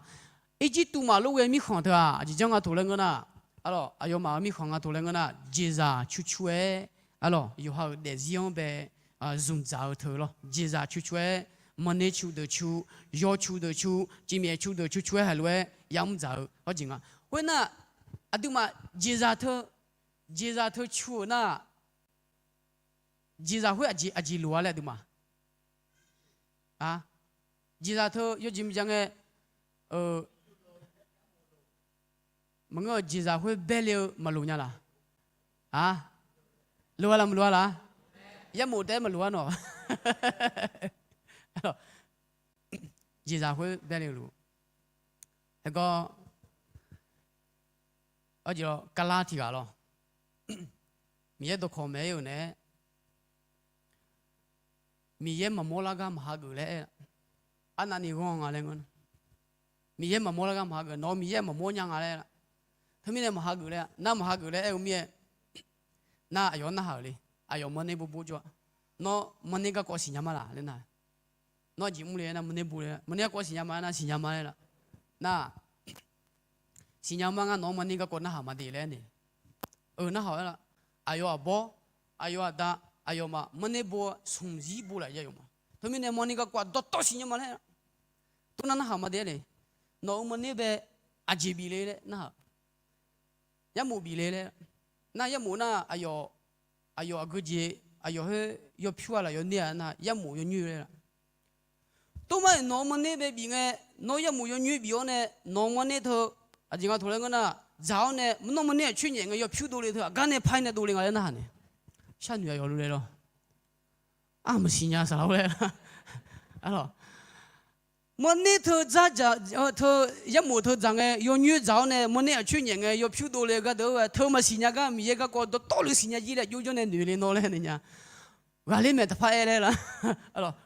Irjirtuv maqlof ghae mirkhanq teughaq aqjeq janr nga taq laer ngeur nar, aerlawq, aqyawfmaf-euq mirkhanq nga taq laer ngeur nar, jeqzaq curcur-aer, aerlawq, yawqha-euq daefzir-anr bae zmqdzaq-eu teu lawr. Jeqzaq curcur-aer, manrner cu deuq cu, yawr cu deuq cu, cifmyaef cu deuq curcur-aer haiq lof-aer yamr dzaq-eu hawr jeq nga. Khoernar, aqduimaf jeqzaq teu, jeqzaq teu cu-euq nar, jeqzaq khoer aqjeq loq-a laer aqduimaf, jeqzaq teu yawjeq maqja ngae, maqngeur-eu jeqzaq khoer baer le-eu maqloq nya laq? Loq-a laq maqloq-a laq? Yarmof taef-aer maqloq-a nawq. Jeqzaq khoer baer le-eu loq. Heugar arjeq lawr, kavlar tiq ghaq lawr. Miqyaer dawqkawq maeq-aer-euq naeq-aer, Miqyaer maqmawr lar gar maqhageuf laer aer-a. Arnavni ghanr nga laer ngeur nar, Miqyaer maqmawr lar gar maqhageuf, nawq-eu Miqyaer maqmawr nya nga laer aer-a. Teumirnae maqhageuf laer-a. Nar maqhageuf laer aer-eu mir-aer, nar aqyawf-anr narhaq-euq le. Aqyawf manrner borbor jawr-a. Nawr manrner garkawv siqnya ma laq laer nar, nawr aqjeq mr le aer nar, manrner bo le, manrner garkawv siqnya ma aer nar, siqnya ma laer laf. Nar, siqnya ma ngar nawq-anr manrner garkawv narhaq ma de laer aer nae, eu, narhaq-aer laf. Aqyawf aqbawr, aqyawf aqda, aqyawfmaf manrner bo-eu smq zir bo laf ya yawfmaf. Teumirnae manrner garkawv-aq dawqtawv siqnya ma laer, tov nar narhaq ma de aer le. Nawq-euq manrner bae aqjeq bif le laer narhaq. Yarmof bif le laer. Nar yarmof nar, aqyawf aqgeu jeq, aqyawf khoer yawpyur-a laf yawner-a nar, yarmof yawnyoer laer laf. Tov mar-iq nawq-eu manrner bae bif ngae, nawr yarmof yawnyoer bif-awr nae, nawq-eu manrner teu, aqjeq nga taq laer ngeur nar, dzaq-awr nae nawr manrner aqcoer nyaef ngae yawpyur dovle teu aqgar nae par-ir nae dovle nga laer narhaq nae, sharnoeq aqyawf luf le lawr. Armq siqnya saqlaq-awr laer. Manrner teu dzardzaq, teu, yarmof teu dzaq ngae yawnyoer dzaq-awr nae manrner aqcoer nyaef ngae yawpyur dovle-eu gardeuq-aer teu maqsiq nya gar Miqyaer garkawv dawqtawvluf siqnya jir laer jov jawr nae noeq le nawr laer nae nya. Ghaqler maeq taqpar aer laer la.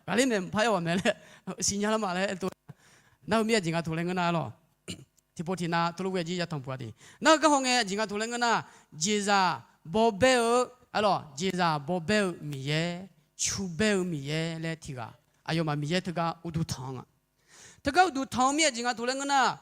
Ghaqler maeq maqpar aer-awq mae laer, siqnya lar ma laer aer tov. Nar-eu mir aqjeq nga taq laer ngeur nar lawr, tiqpov tiqnav tov lof ghae jir yatanq puq-a de. Nar-eu garhaw ngae aqjeq nga taq laer ngeur nar, jeqzaq bawbaer-eu, aerlawq, jeqzaq bawbaer-eu Miqyaer, cu baer-eu Miqyaer laer tiq ghaq, aqyawfmaf Miqyaer teugar uqduq tanq-eu nga. Teugar uqduq tanq-eu mir aqjeq nga taq laer ngeur nar,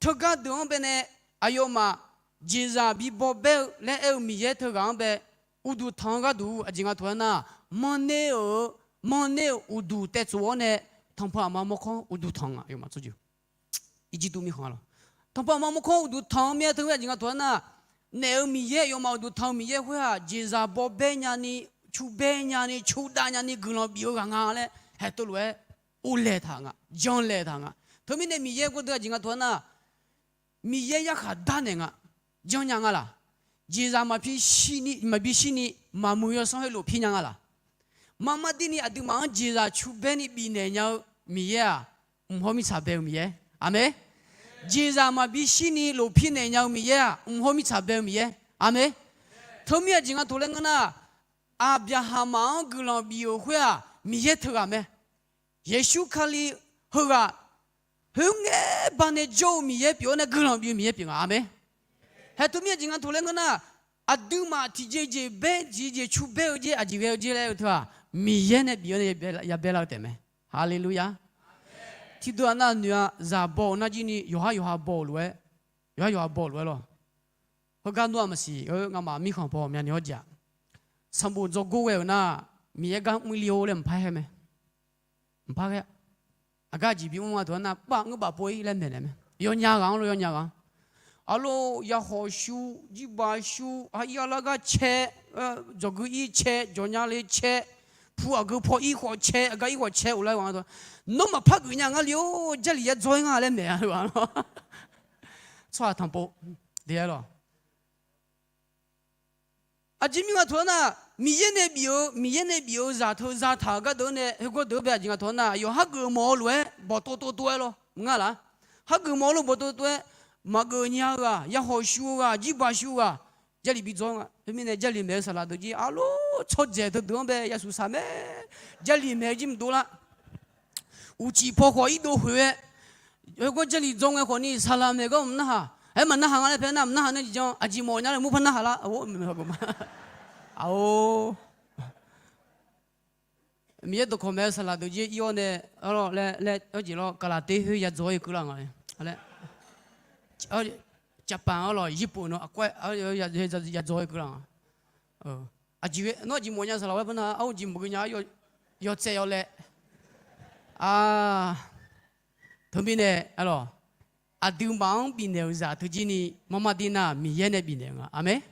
teugar deuq-anr bae nae aqyawfmaf jeqzaq bi bawbaer-eu laer aer-eu Miqyaer teughaq-anr bae uqduq tanq-eu gharduq aqjeq nga taq laer nar, manrner-euq, manrner-euq uqduq taev tsof-awr nae tanqpanq aqma mawrkawr uqduq tanq-eu nga. Aqyawfmaf tsawrjeuq Irjirtuv mirkhanq-a lawr, tanqpanq aqma mawrkawr uqduq tanq-eu mir-a teu mir aqjeq nga taq laer nar, naef-euq Miqyaer aqyawfmaf uqduq tanq-eu Miqyaer khoer-aq jeqzaq bawbaer nyani, cu baer nyani, cu dav nyani guiqlanq bif-eu ghaq nga laer haeq teulof-aer uvlaeq taq nga, janlaeq taq nga. Teumirnae Miqyaer gordeuv aqjeq nga taq laer nar, Miqyaer yarkhaq darnaeq nga, janrnya nga laq? Jeqzaq maqbi shirni, maqbi shirni maqmuiq yawsanr khoer lofpir nya nga laq? Marmar dirni aqduimaf-anr jeqzaq cu baerni bifnaeq nya-eu Miqyaer-aq, mq hawr mirtsaq bae-eu Miqyaer. Aqmeq. Jeqzaq maqbi shirni lofpir naeq nya-eu Miqyaer-aq, mq hawr mirtsaq bae-eu Miqyaer. Aqmeq. Teu mir aqjeq nga taq laer ngeur nar, Aqbyaqhaqmaf-anr guiqlanq bif-euq khoer-aq Miqyaer teughaq mae. Yeqsur Kali heughaq khoerngae baqdanae jawr-eu Miqyaer pyeuf-awr nae guiqlanq bif-eu Miqyaer pyeuf nga. Aqmeq. Haeq teu mir aqjeq nga taq laer ngeur nar, Aqduimaf tiqjeq jeq bae, tiqjeq jeq cu bae-eu jer, aqjeq ghae-eu jer laer-eu teu-aq, Miqyaer nae bif-awr nae yabae lar-eu taef mae. Haleluya! Tiqdeuq-aq nav noeq-a, zaq baw-euq nar jir ni yawqhar yawqha baw-euq lof-aer, yawqhar yawqha baw-euq lof-aer lawr. Heugar nawr-aq maqsiq-eu, ngamaf mirkhanq paw myavnuiv-awr jeq-aq, sanqbof dzawgor ghae-euq nar, Miqyaer gar mrli or laer mqpar ghae mae. Mqpar ghae. Aqgar aqjeq bimr-a teu-anr nar, baf ngeur baf pov-ir laer maeqnaeq mae. Yawnya ghaq-anr lo yawnya ghaq-anr. Arlor, yakhawf shuv, jirbaq shuv, aqir arlar gar cae, dzawqgui ir cae, jawqnya le cae, pu aqgeu paw ir khawf cae, aqgar ir khawf cae uvlar ghaq-anr teu, nawr maqpar geuf nya ngar le-or, Jarlif ya dzawr-ir nga laer maeq-a lor. Tsawrhaq tanqpov de-aer lawq. Aqjeq mirnae teu-anr nar, Miqyaer nae bif-eu, Miqyaer nae bif-eu zaq teu zataq-euq gardeuq nae, heugawr deuq bae aqjeq nga teu-anr nar, yawqhar geufmawf-eu lof-aer bawqtov tov tov-aer lawr, maqnga laf. Har geufmawf-eu lof bawqtov tov-aer, maqgeuf nya-eu ghaq, yakhawf shuv-eu ghaq, jirbaq shuv-eu ghaq, Jarlif bi dzawr nga. Khoermirnae Jarlif maeq-eu saqlaq deuq jir arlor tsawrdzaeq teudeuq-anr bae yasuf saq mae. Jarlif maeq-eu jir maqdov lar. Uqcif paw khawf irdov khoeq-aer, heugar Jarlif dzawr ngae khawfni saqlaq maeq gar maqnarhaq, aer maqnarhaq nga laer pae nar maqnarhaq nae jeq jan aqjeq mawf nya laer mur par narhaq lar. Aq-or, Miqyaer dawqkawq maeq-eu saqlaq deuq jir ir-awr nae, arlawr laer, laer, arjeq lawr, Gaqlaqter khoer ya dzawr-ir keuvlar nga laer, Japan arlawr, Yirpoq nan aqkawr-aer ya dzawr-ir keuvlar nga. Aqjeq ghae nawr aqjeq mawf nya saqlaq-aer par nar, arlawr jeq mawf geu nya-ar, yawtsaev yawlaev. Teumirnae arlawr, aqduimaf-anr bifnaeq-euq zaq teujir ni marmar dir nar, Miqyaer nae bifnaeq-eu nga. Aqmeq.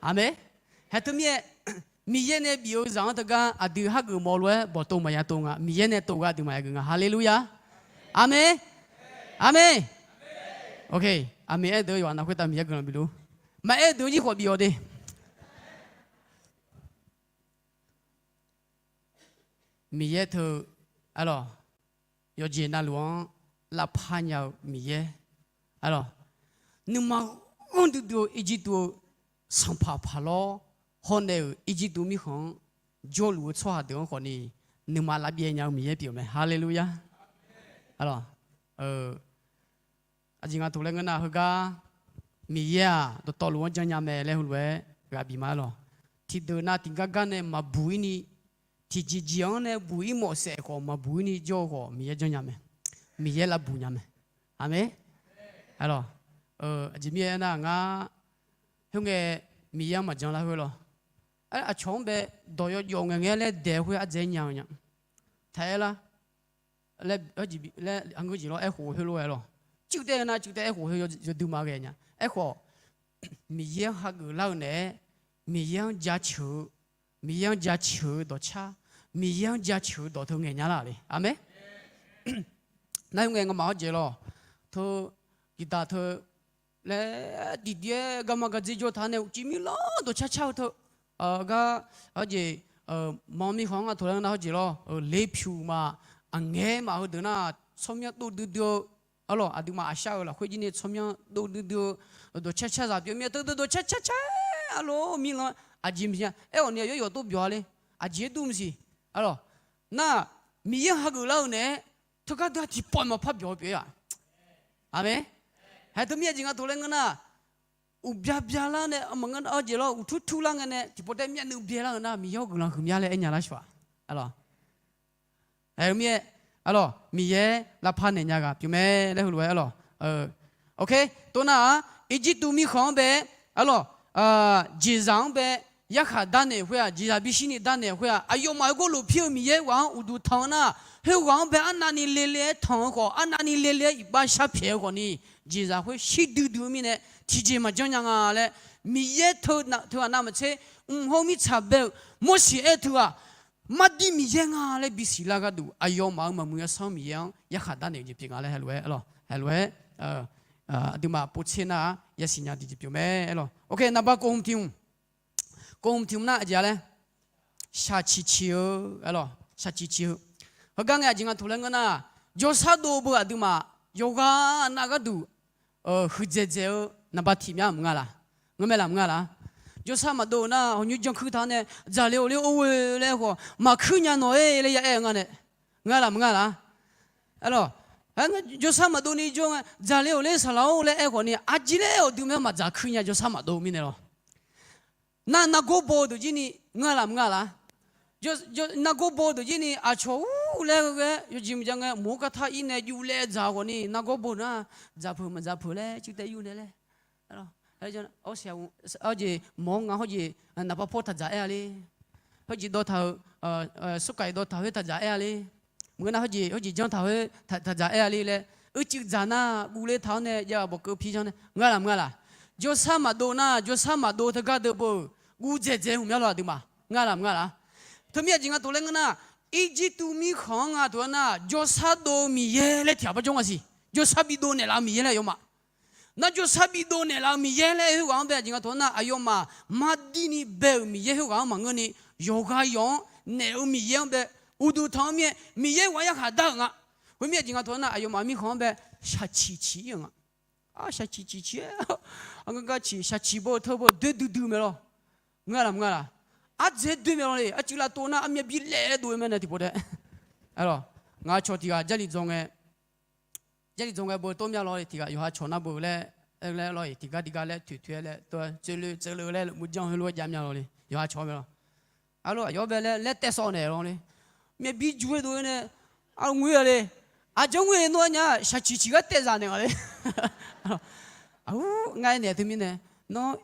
Aqmeq. Haeq teumirnae, Miqyaer nae bif-eu zaq-anr teugar aqdui hargeuf mawf lof-aer bawqtov maqya tov nga. Miqyaer nae tov gar aqduimaf yageuf nga. Haleluya. Aqmeq. Aqmeq. Aqmeq aer deuq-eu yawqha nar khoertav Miqyaer guiqlanq bifluf. Maqaer deuq-eu jir khawf bif-awq de. Miqyaer teu, arlawr, yawqjeq navluf-anr lavpar nya-eu Miqyaer, arlawr, nuima ghanr duidui-eu Irjirtuv-eu sanqpaq paq lawr hawr nae-euq Irjirtuv mirkhanq-anr jawrluf-eu tsawrhaq deuq-anr khawfni nuima lavbyaev nya-eu Miqyaer pyeuf mae. Haleluya. Arlawr, aqjeq nga tov laer ngeur nar heugar Miqyaer-aq dawqtawvluf-anr janrnya mae laer heulof-aer ghaq bif ma lawq. Tiqdeuq nav tiqgar gar nae maqbuq-ir ni, tiqjeq jeq-anr nae buq-ir mawf saef khawf maqbuq-ir ni jawr-eu khawf Miqyaer janrnya mae. Miqyaer lavbuq nya mae. Aqmeq. Arlawr, aqjeq mirnae aernar ngar khoerngae Miqyaer-anr maqjan lar khoer lawr. Aqcawq-anr bae dawq yawjawf ngaeqngae laer daeq khoer ardzaeq-aer nya-eu nya. Taq-aer lar. Laer, laer, aqngeur jeq lawr aerkhof khoer lof-aer lawr. Cuiv taev-eu nar cuiv taev aerkhof khoer yawdui ma ghae nya. Aerkhawf, Miqyaer-anr hageuf lar-eu naeq-aer, Miqyaer-anr jaceuq-eu, Miqyaer-anr jaceuq-eu dawqcar, Miqyaer-anr jaceuq-eu dawq teu ngaeq nya lar le. Aqmeq. Nar khoerngae ngamaf-anr jeq lawr, teu, tiqdaq teu, laer, tiqdui-aer garma gardzer jawr taq nae uqcif mirlanr dawqcar car-eu teu, gar, arjeq, maqanr mirkhanq-anr nga taq laer nar hawr jeq lawr, ler pyuq ma, aqngaeq ma heudeuq nar, tsawrmyanr dov duidui-eu, arlawr aqduimaf aqshar-euq lafkhoer jir ni tsawrmyanr dov duidui-eu, dawqcar car zaq pyeuf mir-a teu dawqcar car car-aer arlawr mirlanr aqjeq maqsiq-a. Aerkhawf ni aqyawf yawf tov byawq-a le. Aqjeq-aer dur maqsiq. Arlawr, nar, Miqyaer hageuf lar-eu naeq-aer teugar deuq-aq tiqpawf maqpar byawq-eu pyeuf-ir-aq. Aqmeq. Haeq teumirnae jeq nga tov laer ngeur nar, uqbya bya lar nae maqngeur nar, arjeq lawr uqtur tur lar ngae nae tiqpawf taef myavnuiv byae lar-eu nar Miqyaer-awr guiqlanq huiqmya laer aernya lar shawq-aq. Arlawr, aer-eu mirnae, arlawr, Miqyaer lavpar naeq nya ghaq pyeuf mae laer heulof-aer arlawr. Oke, tov nar-aq, Irjirtuv mirkhanq-anr bae, arlawr, jeqzaq-anr bae, yarkhaq darnaeq khoer-aq, jeqzaq bishir ni darnaeq khoer-aq, aqyawfmaf-euq gor lofpir-eu Miqyaer ghaq-anr uqduq tanq-eu nar, khoerghaq-anr bae arnavni le le-aer tanq-eu khawf, arnavni le le-aer iqbax shar pyaeq-eu khawfni, jeqzaq khoer shir duidui-eu mirnae tiqjeq maqjanr nya nga laer, Miqyaer teu ghaq navmaqtser mq hawr mirtsaq bae-euq Morseq aer-eu teughaq, mardir Miqyaer nga laer bisiq lar gharduq aqyawfmaf-euq maqmuiq yawsanr Miqyaer-anr yarkhaq darnaeq-eu jeq pyeuf nga laer heulof-aer arlawr, heulof-aer aqduimaf povtser nar-aq yasiq nya tiqjeq pyeuf mae arlawr. Oke, naqbar kov hmq tiq hmq, kov hmq tiq hmq nar aqjeq-a laer, shaqciq ciq-eu arlawr, shaqciq ciq-eu. Heugar ngae aqjeq nga tov laer ngeur nar, jawrshar dov beu aqduimaf yawqghaq nav gharduq huiqdzaeq dzaeq-eu naqbar tiq mya maqnga laq? Ngeurmae laq maqnga laq? Jawrshar maqdov-eu nar hawq nymr janrkuir taq-awr nae, dzaqle-awq ler or ghoe laer aerkhawf, maqkuir nya nawq-aer laer ya aer-eu nga nae, ngar laq maqnga laq? Arlawr, jawrshar maqdov ni jawr nga, dzaqle-awq ler saqlaq-or laer aerkhawf ni, aqjeq laer awqdui mae maqdzaq kuir nya jawrshar maqdov mirnae lawr. Nar nargawr baw-eu deuq jir ni ngar laf mq ngar laf. Nargawr baw-eu deuq jir ni aqcawq ur laer ghae ghae yawqjeq maqjav ngae, mq-anr gartar ir nae juv laev dzaq-eu ghawq ni nargawr baw nar, dzaq peuq maqdzaq peuq laer cuiv taev yur nae laer, jeq mawq-anr nga hawjeq naqpar pawr taq dzaq aer-a le. Hawjeq dawv taq-euq, smrkaiq dawv taq khoer taq dzaq aer-a le. Maqngeur nar hawjeq hawjeq janr taq khoer taq dzaq aer-a le laer, uicuiv dzaq nar guvle taq-awr nae jav-aq bawqkeuv pi janr nae ngar laf mq ngar laf. Jawrshar maqdov nar jawrshar maqdov teugar deuq beu, guv dzaeq dzaeq hmq mya lawr aqduimaf ngar laf mq ngar laf. Teumirnae aqjeq nga taq laer ngeur nar, Irjirtuv mirkhanq-anr nga taq-aer nar jawrshar dov-eu Miqyaer laer tiq ghaq par jawr nga siq. Jawrshar bidov naeqlaf-eu Miqyaer laer aqyawfmaf nar jawrshar bidov naeqlaf-eu Miqyaer laer aer khoerghaq-anr bae aqjeq nga taq-aer nar aqyawfmaf mardir ni bae-euq Miqyaer khoerghaq-anr maqngeur ni, yawqghaq yawq-anr naeq-eu Miqyaer-anr bae, uqduq tanq-anr mir-aer Miqyaer ghaq yarkhaq dar-euq nga. Khoermir aqjeq nga taq-aer nar aqyawfmaf mirkhanq-anr bae shaqciq ciq-ir-euq nga. Shaqciq ciq ciq-aer, aqgar gar ciq shaqciq beu teu beu doer duidui mae lawr. Ngar laf mq ngar laf. Ardzaeq doer mae lawr le, aqcuiv lavtov nar armyav bi laef laer dov-eu mae nae tiqpov taef. Ngaq cawq tiq ghaq Jarlif dzaw ngae, Jarlif dzaw ngae beu tov mya lawr le, tiq ghaq yawqha cawq nar beu laer, laer lawr-iq tiqgar tiqgar laer toeq toeq-aer laer tov-aer tseuvleu tseuvleu laer lmqjanr heulof-aer jav mya lawr le, yawqha cawq mae lawr. Aqlof aqyawf bae laer laer taev sawv naeq lawr le. Myav bi ju-aer dov-aer nae, aqlof ngoer-a le. Aqjanr ngoer-e nawr nya shaqciq ciq gar taev zaq naeq nga le. Aqur ngar-aer naeq teumirnae, nawr,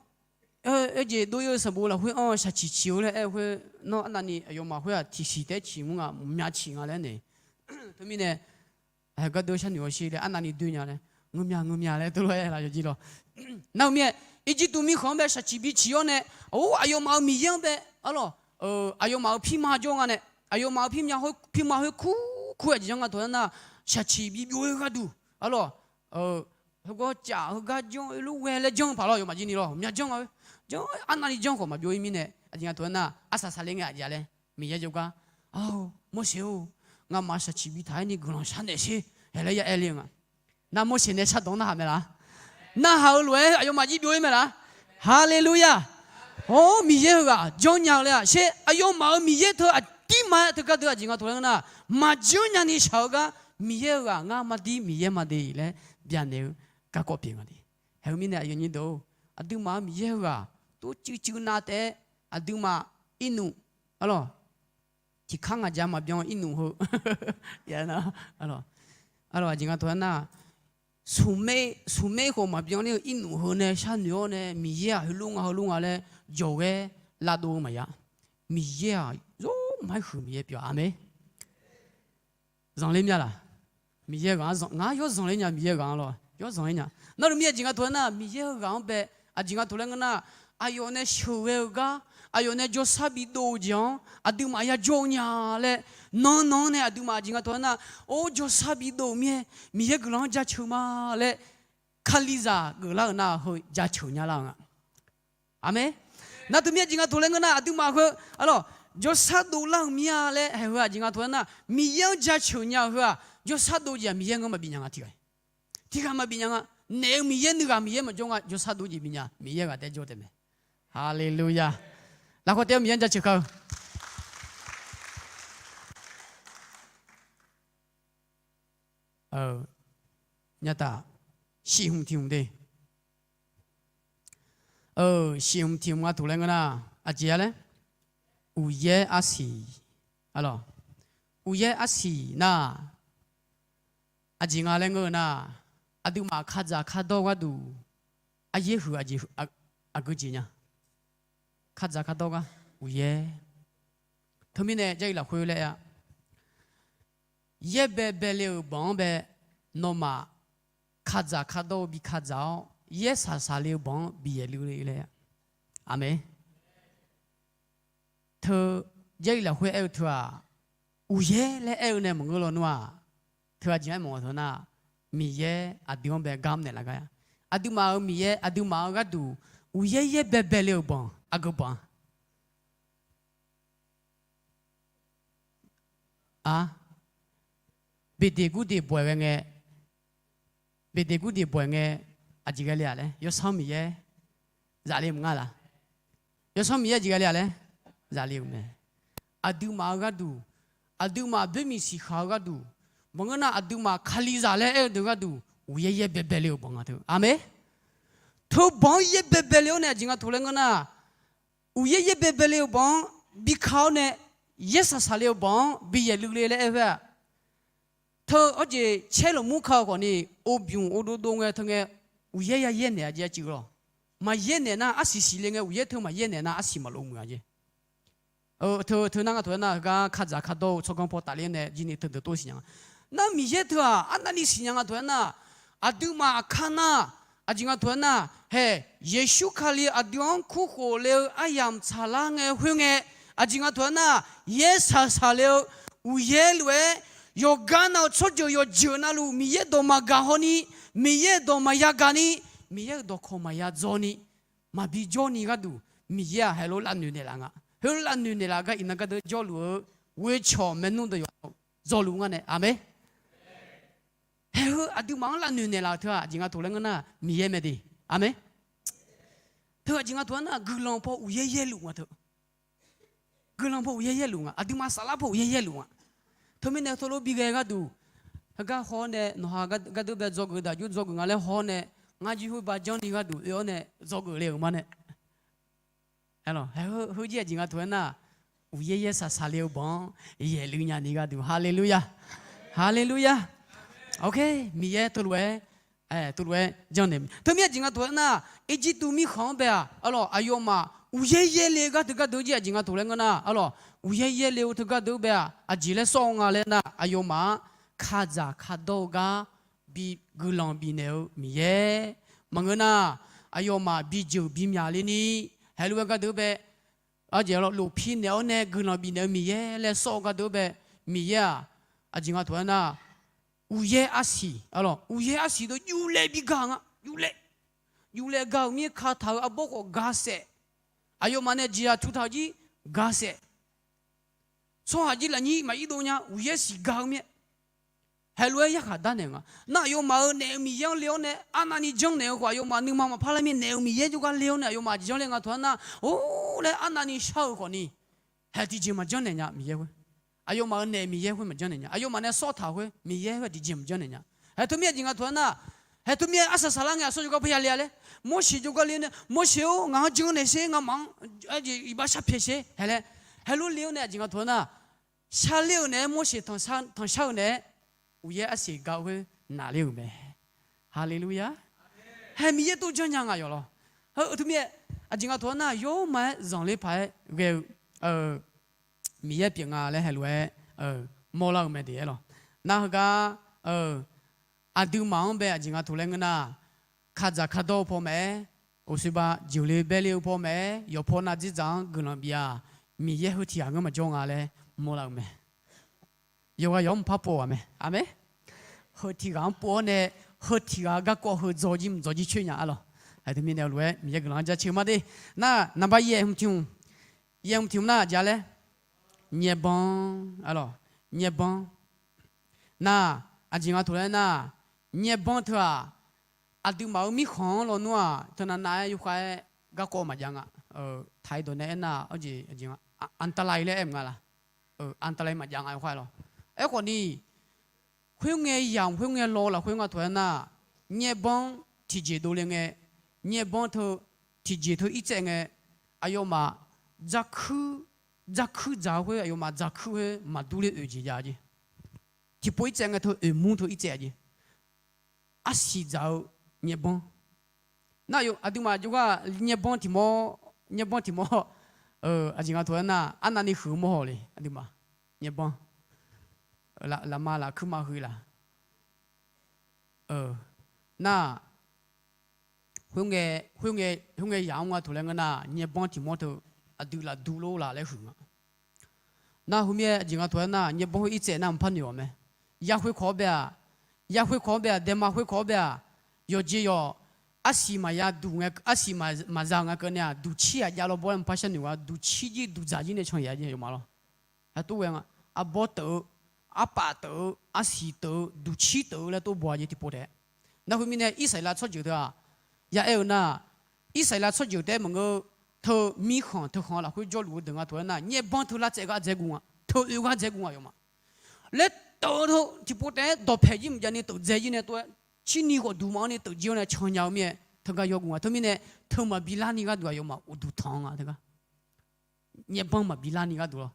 oejeq dov-ir-eu sanqbof lafkhoer-anr shaqciq ciq-eu laer aer-eu khoer, nawr arnavni aqyawfmaf khoer-aq tiqsiq taef-aer ciq mr nga mqmya ciq nga laer naeq. Teumirnae, heugar dov sharnoeq-awr shir laer arnavni doer nya laer, ngeur mya ngeur mya laer tov lof-aer laf yawjir lawr. Nar-eu mir-aer, Irjirtuv mirkhanq-anr bae shaqciq bi ciq-awr nae, or aqyawfmaf-euq Miqyaer-anr bae, arlawq, aqyawfmaf-euq pirma jawr nga nae, aqyawfmaf-euq pirma, pirma khoer kur kur-aer aqjeq janr nga taq-aer nar, shaqciq bi byov-eu gharduq, arlawq, heugar caf heugar janr-eu lof ghae laer janr-eu paq lawr, aqyawfmaf jir ni lawr mya janr nga-eu, janr arnavni janr khawf maqbyov-ir mirnae aqjeq nga taq-aer nar arsaq saqle ngae aqjeq laer, Miqyaer jawrgar, Ar, Morseq-or, ngamaf shaqciq bi taq-aer ni guiqlanq sharnaeq sher, haeq laer ya aer le-eu nga. Nar Morseq nae shardawq narhaq mae laf. Narhaq-eu lof-aer aqyawfmaf jir byov-ir mae laf. Haleluya! Or, Miqyaer heughaq janrnya-eu laer-aq sher, aqyawfmaf-euq Miqyaer teu aqdirma-aer teugar deuq aqjeq nga taq laer ngeur nar, maqjanr nyani shaq-eu gar, Miqyaer heughaq ngar mardir Miqyaer maqde laer byaqnaeq-eu garkawv pyeuf nga de. Haeq-eu mirnae aqyuif aqnyir deuq-or, aqduimaf-euq Miqyaer heughaq tov cuivcuiv nav taef-aer, aqduimaf irnuf, arlawq, tiqkar ngaq ja maqbyan irnuf heu, arlawq, aqjeq nga taq-aer nar, smqmaer khawf maqbyan ler-eu irnuf heu nae sharnoeq-awr nae Miqyaer-aq heulof nga heulof nga laer jawqghaer lavdov-eu maqya. Miqyaer-aq zawr maqaer huiq Miqyaer pyeuf-a. Aqmeq. Zanqler mya laf. Miqyaer ghaq-anr zanq, ngar yawr zanqler nya Miqyaer ghaq-anr lawr yawr zanqler nya. Nar-eu mir aqjeq nga taq-aer nar Miqyaer heughaq-anr bae, aqjeq nga taq laer ngeur nar, aqyawf nae sheuqghae-eu gar, aqyawf nae jawrshar bidov-eu jeq-anr aqduimaf yajawr-eu nya laer, nan nan-anr nae aqduimaf aqjeq nga taq-aer nar, or jawrshar bidov-eu mir-aer Miqyaer guiqlanq-anr jaceuq ma laer, Kalizaq geuflar-euq nar heu jaceuq nya lar-eu nga. Aqmeq. Nar teu mir aqjeq nga taq laer ngeur nar aqduimaf heu, arlawq, jawrshar dovlar-euq mir-a laer haeq heu aqjeq nga taq laer nar Miqyaer-anr jaceuq nya-eu heu-aq jawrshar dov jeq-aq Miqyaer ngeur maqbif nya nga tiq ghaq. Tiq ghaq maqbif nya nga. Naeq-eu Miqyaer nuigaq Miqyaer maqjawr nga jawrshar dov jeq bif nya Miqyaer ghaq taef jawr taef mae. Haleluya. Lafkhoer taef-aer Miqyaer-anr jaceuq kar-eu. Nyataf, shif hmq tiq hmq de. Shif hmq tiq hmq nga taq laer ngeur nar, aqjeq-a laer, uqyaer arsiq, arlawq, uqyaer arsiq nar, aqjeq nga laer ngeur-eu nar, aqduimaf kadzaq kardawr gharduq, aryaer huiq aqgeu jeq nya. Kadzaq kardawr gar, uqyaer. Teumirnae Jarlif lafkhoer laer-a, yaer baebae le-euq banq-anr bae, nawmaf kadzaq kardawr-eu bi kadzaq-awr, yaer saqsaq le-eu banq-anr bi yaeq luiv le laer. Aqmeq. Teu, Jarlif lafkhoer aer-eu teu-aq, uqyaer laer aer-eu nae maqngeur lawnmr-aq, teu aqjeq aer mawf-eu teu nar, Miqyaer aqdui-anr bae gar naeqlaf gar-a. Aqduimaf-euq Miqyaer aqduimaf-eu gharduq, uqyaer yaer baebae le-euq banq aqgeu banq-a. Beqdeq gurdeq bawq-aer ghae ngae, beqdeq gurdeq bawq-aer ngae, aqjeq ghae le-aq laer, Yawsanr Miqyaer zaf le mq ngar laf. Yawsanr Miqyaer aqjeq ghae le-aq laer, zaf le-euq mae. Aqduimaf-eu gharduq, aqduimaf boermiq siqkhaq-eu gharduq, maqngeur nar aqduimaf Kalizaq laer aer-eu deuq gharduq, uqyaer yaer baebae le-euq banq nga teu. Aqmeq. Teu banq-anr yaer baebae le-awr nae aqjeq nga taq laer ngeur nar, uqyaer yaer baebae le-eu banq-anr bika-awr nae, yaer saqsaq le-eu banq-anr bi yaeqluiv le laer aer khoer-aq, teu-eu arjeq caer lafmur ka-eu khawfni, ovbymq ovdov dov ngae teu ngae, uqyaer yayaer naeq-a jeq-a cuiv lawq. Maqyaer naeq nar arsiq siqle ngae, uqyaer teu maqyaer naeq nar arsiq maqlof muiq-a jeq. Teu, teu nar nga taq-aer nar, heugar kadzaq kardawr-eu tsawrganr paw tafler nae jini teudeuq tov siqnya nga. Nar Miqyaer teu-aq arnavni siqnya nga taq-aer nar, aqduimaf aqkar nar, aqjeq nga taq-aer nar, hae, Yeqsur Kali aqdui-anr kurkhof le-eu aryamq tsaqlar ngae khoerngae, aqjeq nga taq-aer nar, yaer saqsaq le-eu uqyaer lof-aer, yawqgar nav-euq tsawrjeuq yawqjeuq navluf Miqyaer dawq maqgaq hawni, Miqyaer-euq dawq maqya gaqni, Miqyaer-euq dawqkawq maqya dzawni, maqbi jawrni gharduq, Miqyaer-aq heulof lavnoeq naeqlaf nga. Heulof lavnoeq naeqlaf gar iqnan gardeuv jawrluf-eu ghoecawq maernmr deuq yawqha dzawluf nga nae, aqmeq. Hae heu aqduimaf-anr lavnoeq naeqlaf-euq teu-aq, aqjeq nga taq-aer ngeur nar, Miqyaer mae de. Aqmeq. Teu aqjeq nga taq-aer nar, guiqlanq paw uqyaer yaerluf nga teu. Guiqlanq paw uqyaer yaerluf nga, aqduimaf saflar paw uqyaer yaerluf nga. Teumirnae teulof bighae gharduq, heugar haw-awr nae nawqha gardeuv bae dzawgeuf daqjur dzawgeuf nga laer haw-awr nae, ngar jir khoer ba janrni gharduq oe-awr nae dzawgeuf le-euq ma nae. Aer, heujeq aqjeq nga taq-aer nar, uqyaer yaer saqsaq le-eu banq-anr yaeqluiv nyani gharduq, haleluya. Haleluya. Ok, Miqyaer teulof-aer, teulof-aer janrnaeq. Teumirnae aqjeq nga taq-aer nar, Irjirtuv mirkhanq-anr bae-aq, arlawq aqyawfmaf uqyaer yaerle-eu gar teu gardeuv jeq aqjeq nga taq-aer ngeur nar, arlawq uqyaer yaerle-eu teu gardeuv bae-aq, aqjeq laer sawr-eu nga laer nar, aqyawfmaf-anr kadzaq kardawr-eu gar bi guiqlanq bifnaeq-eu Miqyaer. Maqngeur nar, aqyawfmaf bijeuq bimyaq ler ni, heulof-aer gardeuv bae, aqjeq lofpi naeq-awr nae guiqlanq bifnaeq-eu Miqyaer laer sawr-eu gardeuv bae, Miqyaer-aq, aqjeq nga taq-aer nar, uqyaer arsiq, arlawq uqyaer arsiq deuq yuvlaev bi ga nga, yuvlaev, yuvlaev ga-euq mir-aer kataq-eu arbawr khawf ga saef, aqyawfmaf nae jeqzaq tutaq-eu jir ga saef, tsawrhaq jir lafnyir maqir dov nya, uqyaer siq ga-eu mir-aer, heulof-aer yarkhaq darnaeq nga. Nar aqyawfmaf-euq naef-eu Miqyaer-anr le-awr nae arnavni janrnaeq-eu khawf, aqyawfmaf nuima maqpar lar mir naef-eu Miqyaer jawrgar le-awr nae aqyawfmaf aqjeq janr le nga taq-aer nar, or laer arnavni shar-eu khawfni, hae tiqjeq maqjanr naeq nya Miqyaer khoer. Aqyawfmaf-euq naef Miqyaer khoer maqjanr naeq nya, aqyawfmaf nae sawr taq khoer Miqyaer khoer tiqjeq maqjanr naeq nya. Hae teumirnae aqjeq nga taq-aer nar, hae teumirnae arsaq saqlar ngae aqsur jawrgar parya le-a laer, Morseq jawrgar le-awr nae, Morseq-or, ngaq-anr janrnaeq sher, ngamaf-anr iqbax sharpyaeq sher hae laer, heulof le-awr nae aqjeq nga taq-aer nar, sharler-eu naeq-aer Morseq tanqshar-eu naeq-aer, uqyaer arsiq ga khoer naqler-euq mae. Haleluya. Hae Miqyaer tov janrnya nga yawf lawr. Heu teumirnae aqjeq nga taq-aer nar, yawrma-aer zanqler paq-aer ghae-eu Miqyaer pyeuf nga laer heulof-aer mawrlar-eu mae de aer lawq. Nar heugar aqduimaf-anr bae aqjeq nga taq-aer ngeur nar, kadzaq kardawr-eu paw maqaer, uqshoe ba jeuqle baerle-eu paw maqaer, yawqpaw nav dzerdzaq-anr guiqlanq bif-aq, Miqyaer heu tiq ghaq ngeur maqjawr nga laer mawrlar-eu mae. Yawqghaq yawq-anr mqpar pov-aq mae, aqmeq. Heu tiq ghaq-anr pov-awr nae, heu tiq ghaq garkawv heu dzaw jir mqdzaw jir coer nya-a lawq. Aqdui mirnae lof-aer Miqyaer guiqlanq-anr jaceuq ma de. Nar naqbar yaev hmq tiq hmq, yaev hmq tiq hmq nar aqjeq-a laer, nyaerbanr-a lawq, nyaerbanr. Nar, aqjeq nga taq-aer nar, nyaerbanr teu-aq, aqduimaf-euq mirkhanq-anr lawnmr-aq teunav nav-aer yawkhav-aer garkawv maqjav nga. Taq-iq dawq nae aernar, aqjeq, aqjeq-a, อันตราย laer aer mq nga laq? อันตราย maqjav nga yawkhav-aer lawq. Aerkhawfni, khoerngae yamq khoerngae law lafkhoer nga taq-aer nar, nyaerbanr tiqjeq dovle ngae, nyaerbanr teu tiqjeq teu irtsaev ngae, aqyawfmaf dzarkuir, dzarkuir dzaq-eu khoer, aqyawfmaf dzaqkuir khoer maqdur ler oeq jeq jav jeq. Tiqpov irtsaev ngae teu oeqmur teu irtsaev jeq. Arsiq dzaq-eu nyaerbanr. Nar aqduimaf jawrgar nyaerbanr tiq mawr, nyaerbanr tiq mawr, aqjeq nga taq-aer nar, arnavni huiq-eu mawr haw le aqduimaf. Nyaerbanr, lafma lafkuir ma huiq laf. Nar, khoerngae, khoerngae yamq-anr nga taq-aer ngeur nar, nyaerbanr tiq mawr teu aqdui laf dur lor laf laer huiq nga. Nar khoermirnae aqjeq nga taq-aer nar, nyaerbanr khoer irtsaev nar mqpar noeq-awq mae. Ya khoerkawq-anr bae-aq, ya khoerkawq-anr bae-aq, daema khoerkawq-anr bae-aq, yawqjeq yawq, arsiq maqya duq ngae, arsiq maqza ngae keuvni-aq, duqcir-aq jav lawbawr-aer mqpar sharnoeq-a, duqcir jir duqdzaq jir nae can ya jeq yawqma lawr. Haer tov ghae nga, arbawr teuv-eu, arpaf teuv-eu, arsiq teuv-eu, duqcir teuv-eu laer tov baw-a jeq tiqpov taef. Nar khoermirnae Irsaqleqlav tsawrjeuq teu-aq, ya aer-eu nar, Irsaqleqlav tsawrjeuq taef-aer maqngeur, teu mirkhanq teu khanq lafkhoer jawrluf-eu deuq nga taq-aer nar, nyaerbanr teu lar tsaev gar dzaer gu nga, teu oe gar dzaer gu nga yawqma. Laer teuv-eu teu tiqpov taef-aer dawqpaeq jir mqjav ni teuv dzae jir nae tov-aer, cirni khawf duq maqanr ni teuv jir-awr nae can nya-eu mirnae, teugar yawr gu nga. Teumirnae, teumaq bi larni gharduq aqyawfmaf uqduq tanq-anr nga teugar. nyaefbanq maqbi larni gharduq lawr.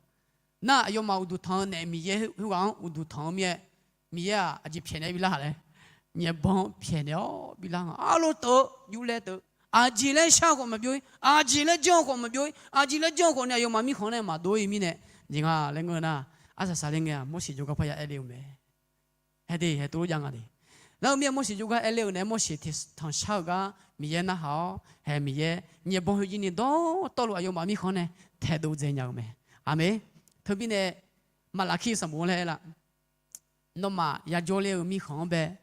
Nar aqyawfmaf uqduq tanq-eu naef Miqyaer khoerghaq-anr uqduq tanq-eu mir-aer, Miqyaer-aq aqjeq pyaeqnaeq-aer bi lar-aq laer, nyaefbanq pyaeqnaeq-awr bi lar nga. Arlof teuv-eu, yuvlaev teuv-eu, aqjeq laer shar-eu khawf maqbyov-ir, aqjeq laer janr-eu khawf maqbyov-ir, aqjeq laer janr-eu khawf ni aqyawfmaf mirkhanq nae maqdov-ir mirnae, jeq nga laer ngeur nar, arsaq saqler ngae-aq Morseq jawrgar parya aerle-eu mae. Haeq de, haeq tov lof jav nga de. Nar-eu mir-aer Morseq jawrgar aerle-eu naeq-aer Morseq teq tanqshar-eu gar Miqyaer narhaq-awr, haeq Miqyaer nyaefbanq khoerjir ni dawrtawvluf aqyawfmaf mirkhanq nae taedov dzae nya-eu mae. Aqmeq. Teumirnae Maqlaqkir sanqbof-anr laer aer lar. Nawmaf yajawr ler-eu mirkhanq-anr bae,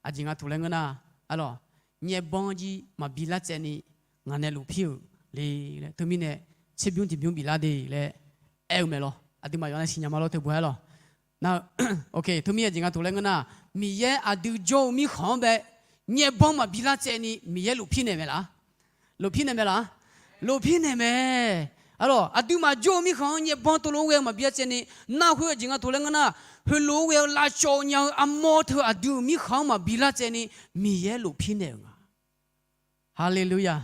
aqjeq nga taq laer ngeur nar, arlawq, nyaefbanq jir maqbi lar tsaev ni ngaq nae lufpir-euq le laer, teumirnae tserbymr tiqbymr biflar de laer aer-eu mae lawr. Aqduimaf yawf nar siqnya ma lawr teu bu-aer lawq. Nar, teumirnae aqjeq nga taq laer ngeur nar, Miqyaer aqdui jawr-eu mirkhanq-anr bae, nyaefbanq maqbi lar tsaev ni Miqyaer lufpir naeq mae laf. Lufpir naeq mae laf. Lufpir naeq mae. Arlawq, aqduimaf jawr-eu mirkhanq-anr nyaefbanq teulof-aer ghae-eu maqbi lar tsaev ni, nar khoer aqjeq nga taq laer ngeur nar, heulof-aer ghae-eu lavcawv nya-eu armawr teu aqdui-euq mirkhanq-anr maqbi lar tsaev ni Miqyaer lufpir naeq-euq nga. Haleluya.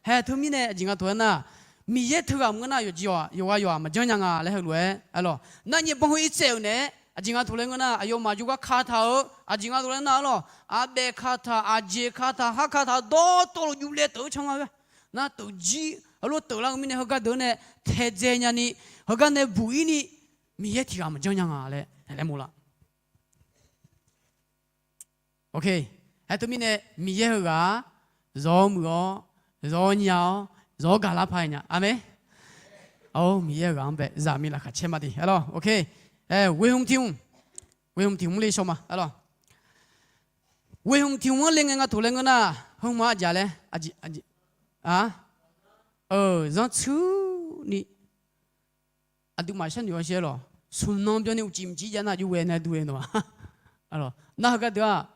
Haeq teumirnae aqjeq nga taq laer nar, Miqyaer teughaq maqngeur nar yawqjeq yawqghaq yawqghaq maqjanr nya nga laer heulof-aer arlawq. Nar nyaefbanq heu irtsaev-euq naeq-aer aqjeq nga taq laer ngeur nar, aqyawfmaf jawrgar kataq-eu aqjeq nga taq laer nar arlawq, aqbaef kataq, aqjeq kataq, khar kataq, dawrtawvluf yuvlaev teuv-eu can nga-eu. Nar teuv jir heulof teuv lar-eu mirnae heugar deuq-anr nae taedzae nyani, heugar nae buq-ir ni, Miqyaer tiq ghaq maqjanr nya nga laer aermawf laf. Haeq teumirnae Miqyaer heughaq-aq, zawq-awr muiq-awr, zawq-awr nya-awr, zawq-awr gaqlar paq-aer nya. Aqmeq. Or, Miqyaer heughaq-anr bae zaqmiq laqkhaq caer ma de. Arlawq, ghoe hmq tiq hmq, ghoe hmq tiq hmq le shawr ma. Arlawq, ghoe hmq tiq hmq-anr le ngae nga taq laer ngeur nar, hmq-anr aqjeq laer, a, zanrtsuir ni aqduimaf sharnoeq-awr shaer lawq, smq nan byanni uqcif mqcif jav nar aqjox ghae nae dur-aer nawq-a. Nar heugar deuq-aq,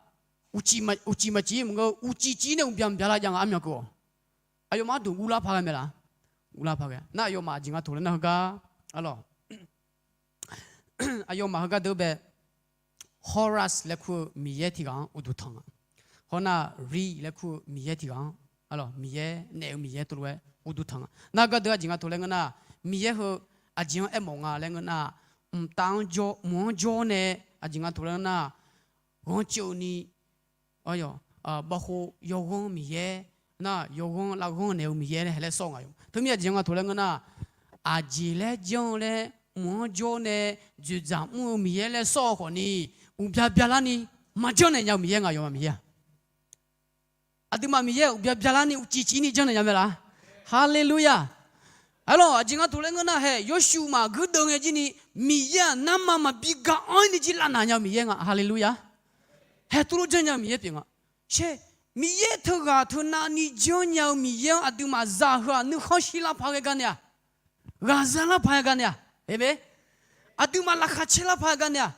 uqcif maqcif maqngeur-eu, uqcif cif nae uqbya mqbya lar jav nga armyan keuv-awq. Aqyawfmaf arduq guvlar paq ghae mae laf. Guvlar paq ghae nar aqyawfmaf aqjeq nga taq laer nar heugar, arlawq, aqyawfmaf heugar deuq bae Horus laer kur-eu miqyaer tiq ghaq-anr uqduq tanq nga. Hawr nar Re laer kur-eu miqyaer tiq ghaq-anr, arlawq, miqyaer naef-eu miqyaer teulof-aer uqduq tanq nga. Nar heugar deuq aqjeq nga taq laer ngeur nar, miqyaer heu aqjeq-anr aermawf nga laer ngeur nar, mqtav-anr jawr, mq-anr jawr nae aqjeq nga taq laer ngeur nar, ghanrceuv ni, bawkhov yawghanr miqyaer, nar yawghanr lavghanr naeq-eu miqyaer laer hae laer sawr-eu nga yawq. Teumirnae aqjeq nga taq laer ngeur nar, aqjeq laer janr-eu laer mq-anr jawr nae dzoeqdzaq mr-eu miqyaer laer sawr-eu khawfni, uqbya byalar ni maqjanr naeq nya-eu miqyaer nga yawqma miqyaer-a. Aqduimaf miqyaer uqbya byalar ni uqcif cif ni janrnaeq nya mae laf. Haleluya. Arlawq, aqjeq nga taq laer ngeur nar hae, yawshuif maqguirdeuv ngae jir ni, miqyaer-aq narma maqbi ga-anr ni jir lavnaq nya-eu miqyaer nga. Haleluya. Hae tuvlof janrnya-eu miqyaer pyeuf nga. Sher, miqyaer teughaq teunav ni janrnya-eu miqyaer-anr aqduimaf zaq heu-aq nuikhanr shirlar paq ghae gar nae-aq, ghaqzaq lar paq ghae gar nae-aq, aqduimaf laqkhaq caer lar paq ghae gar nae-aq,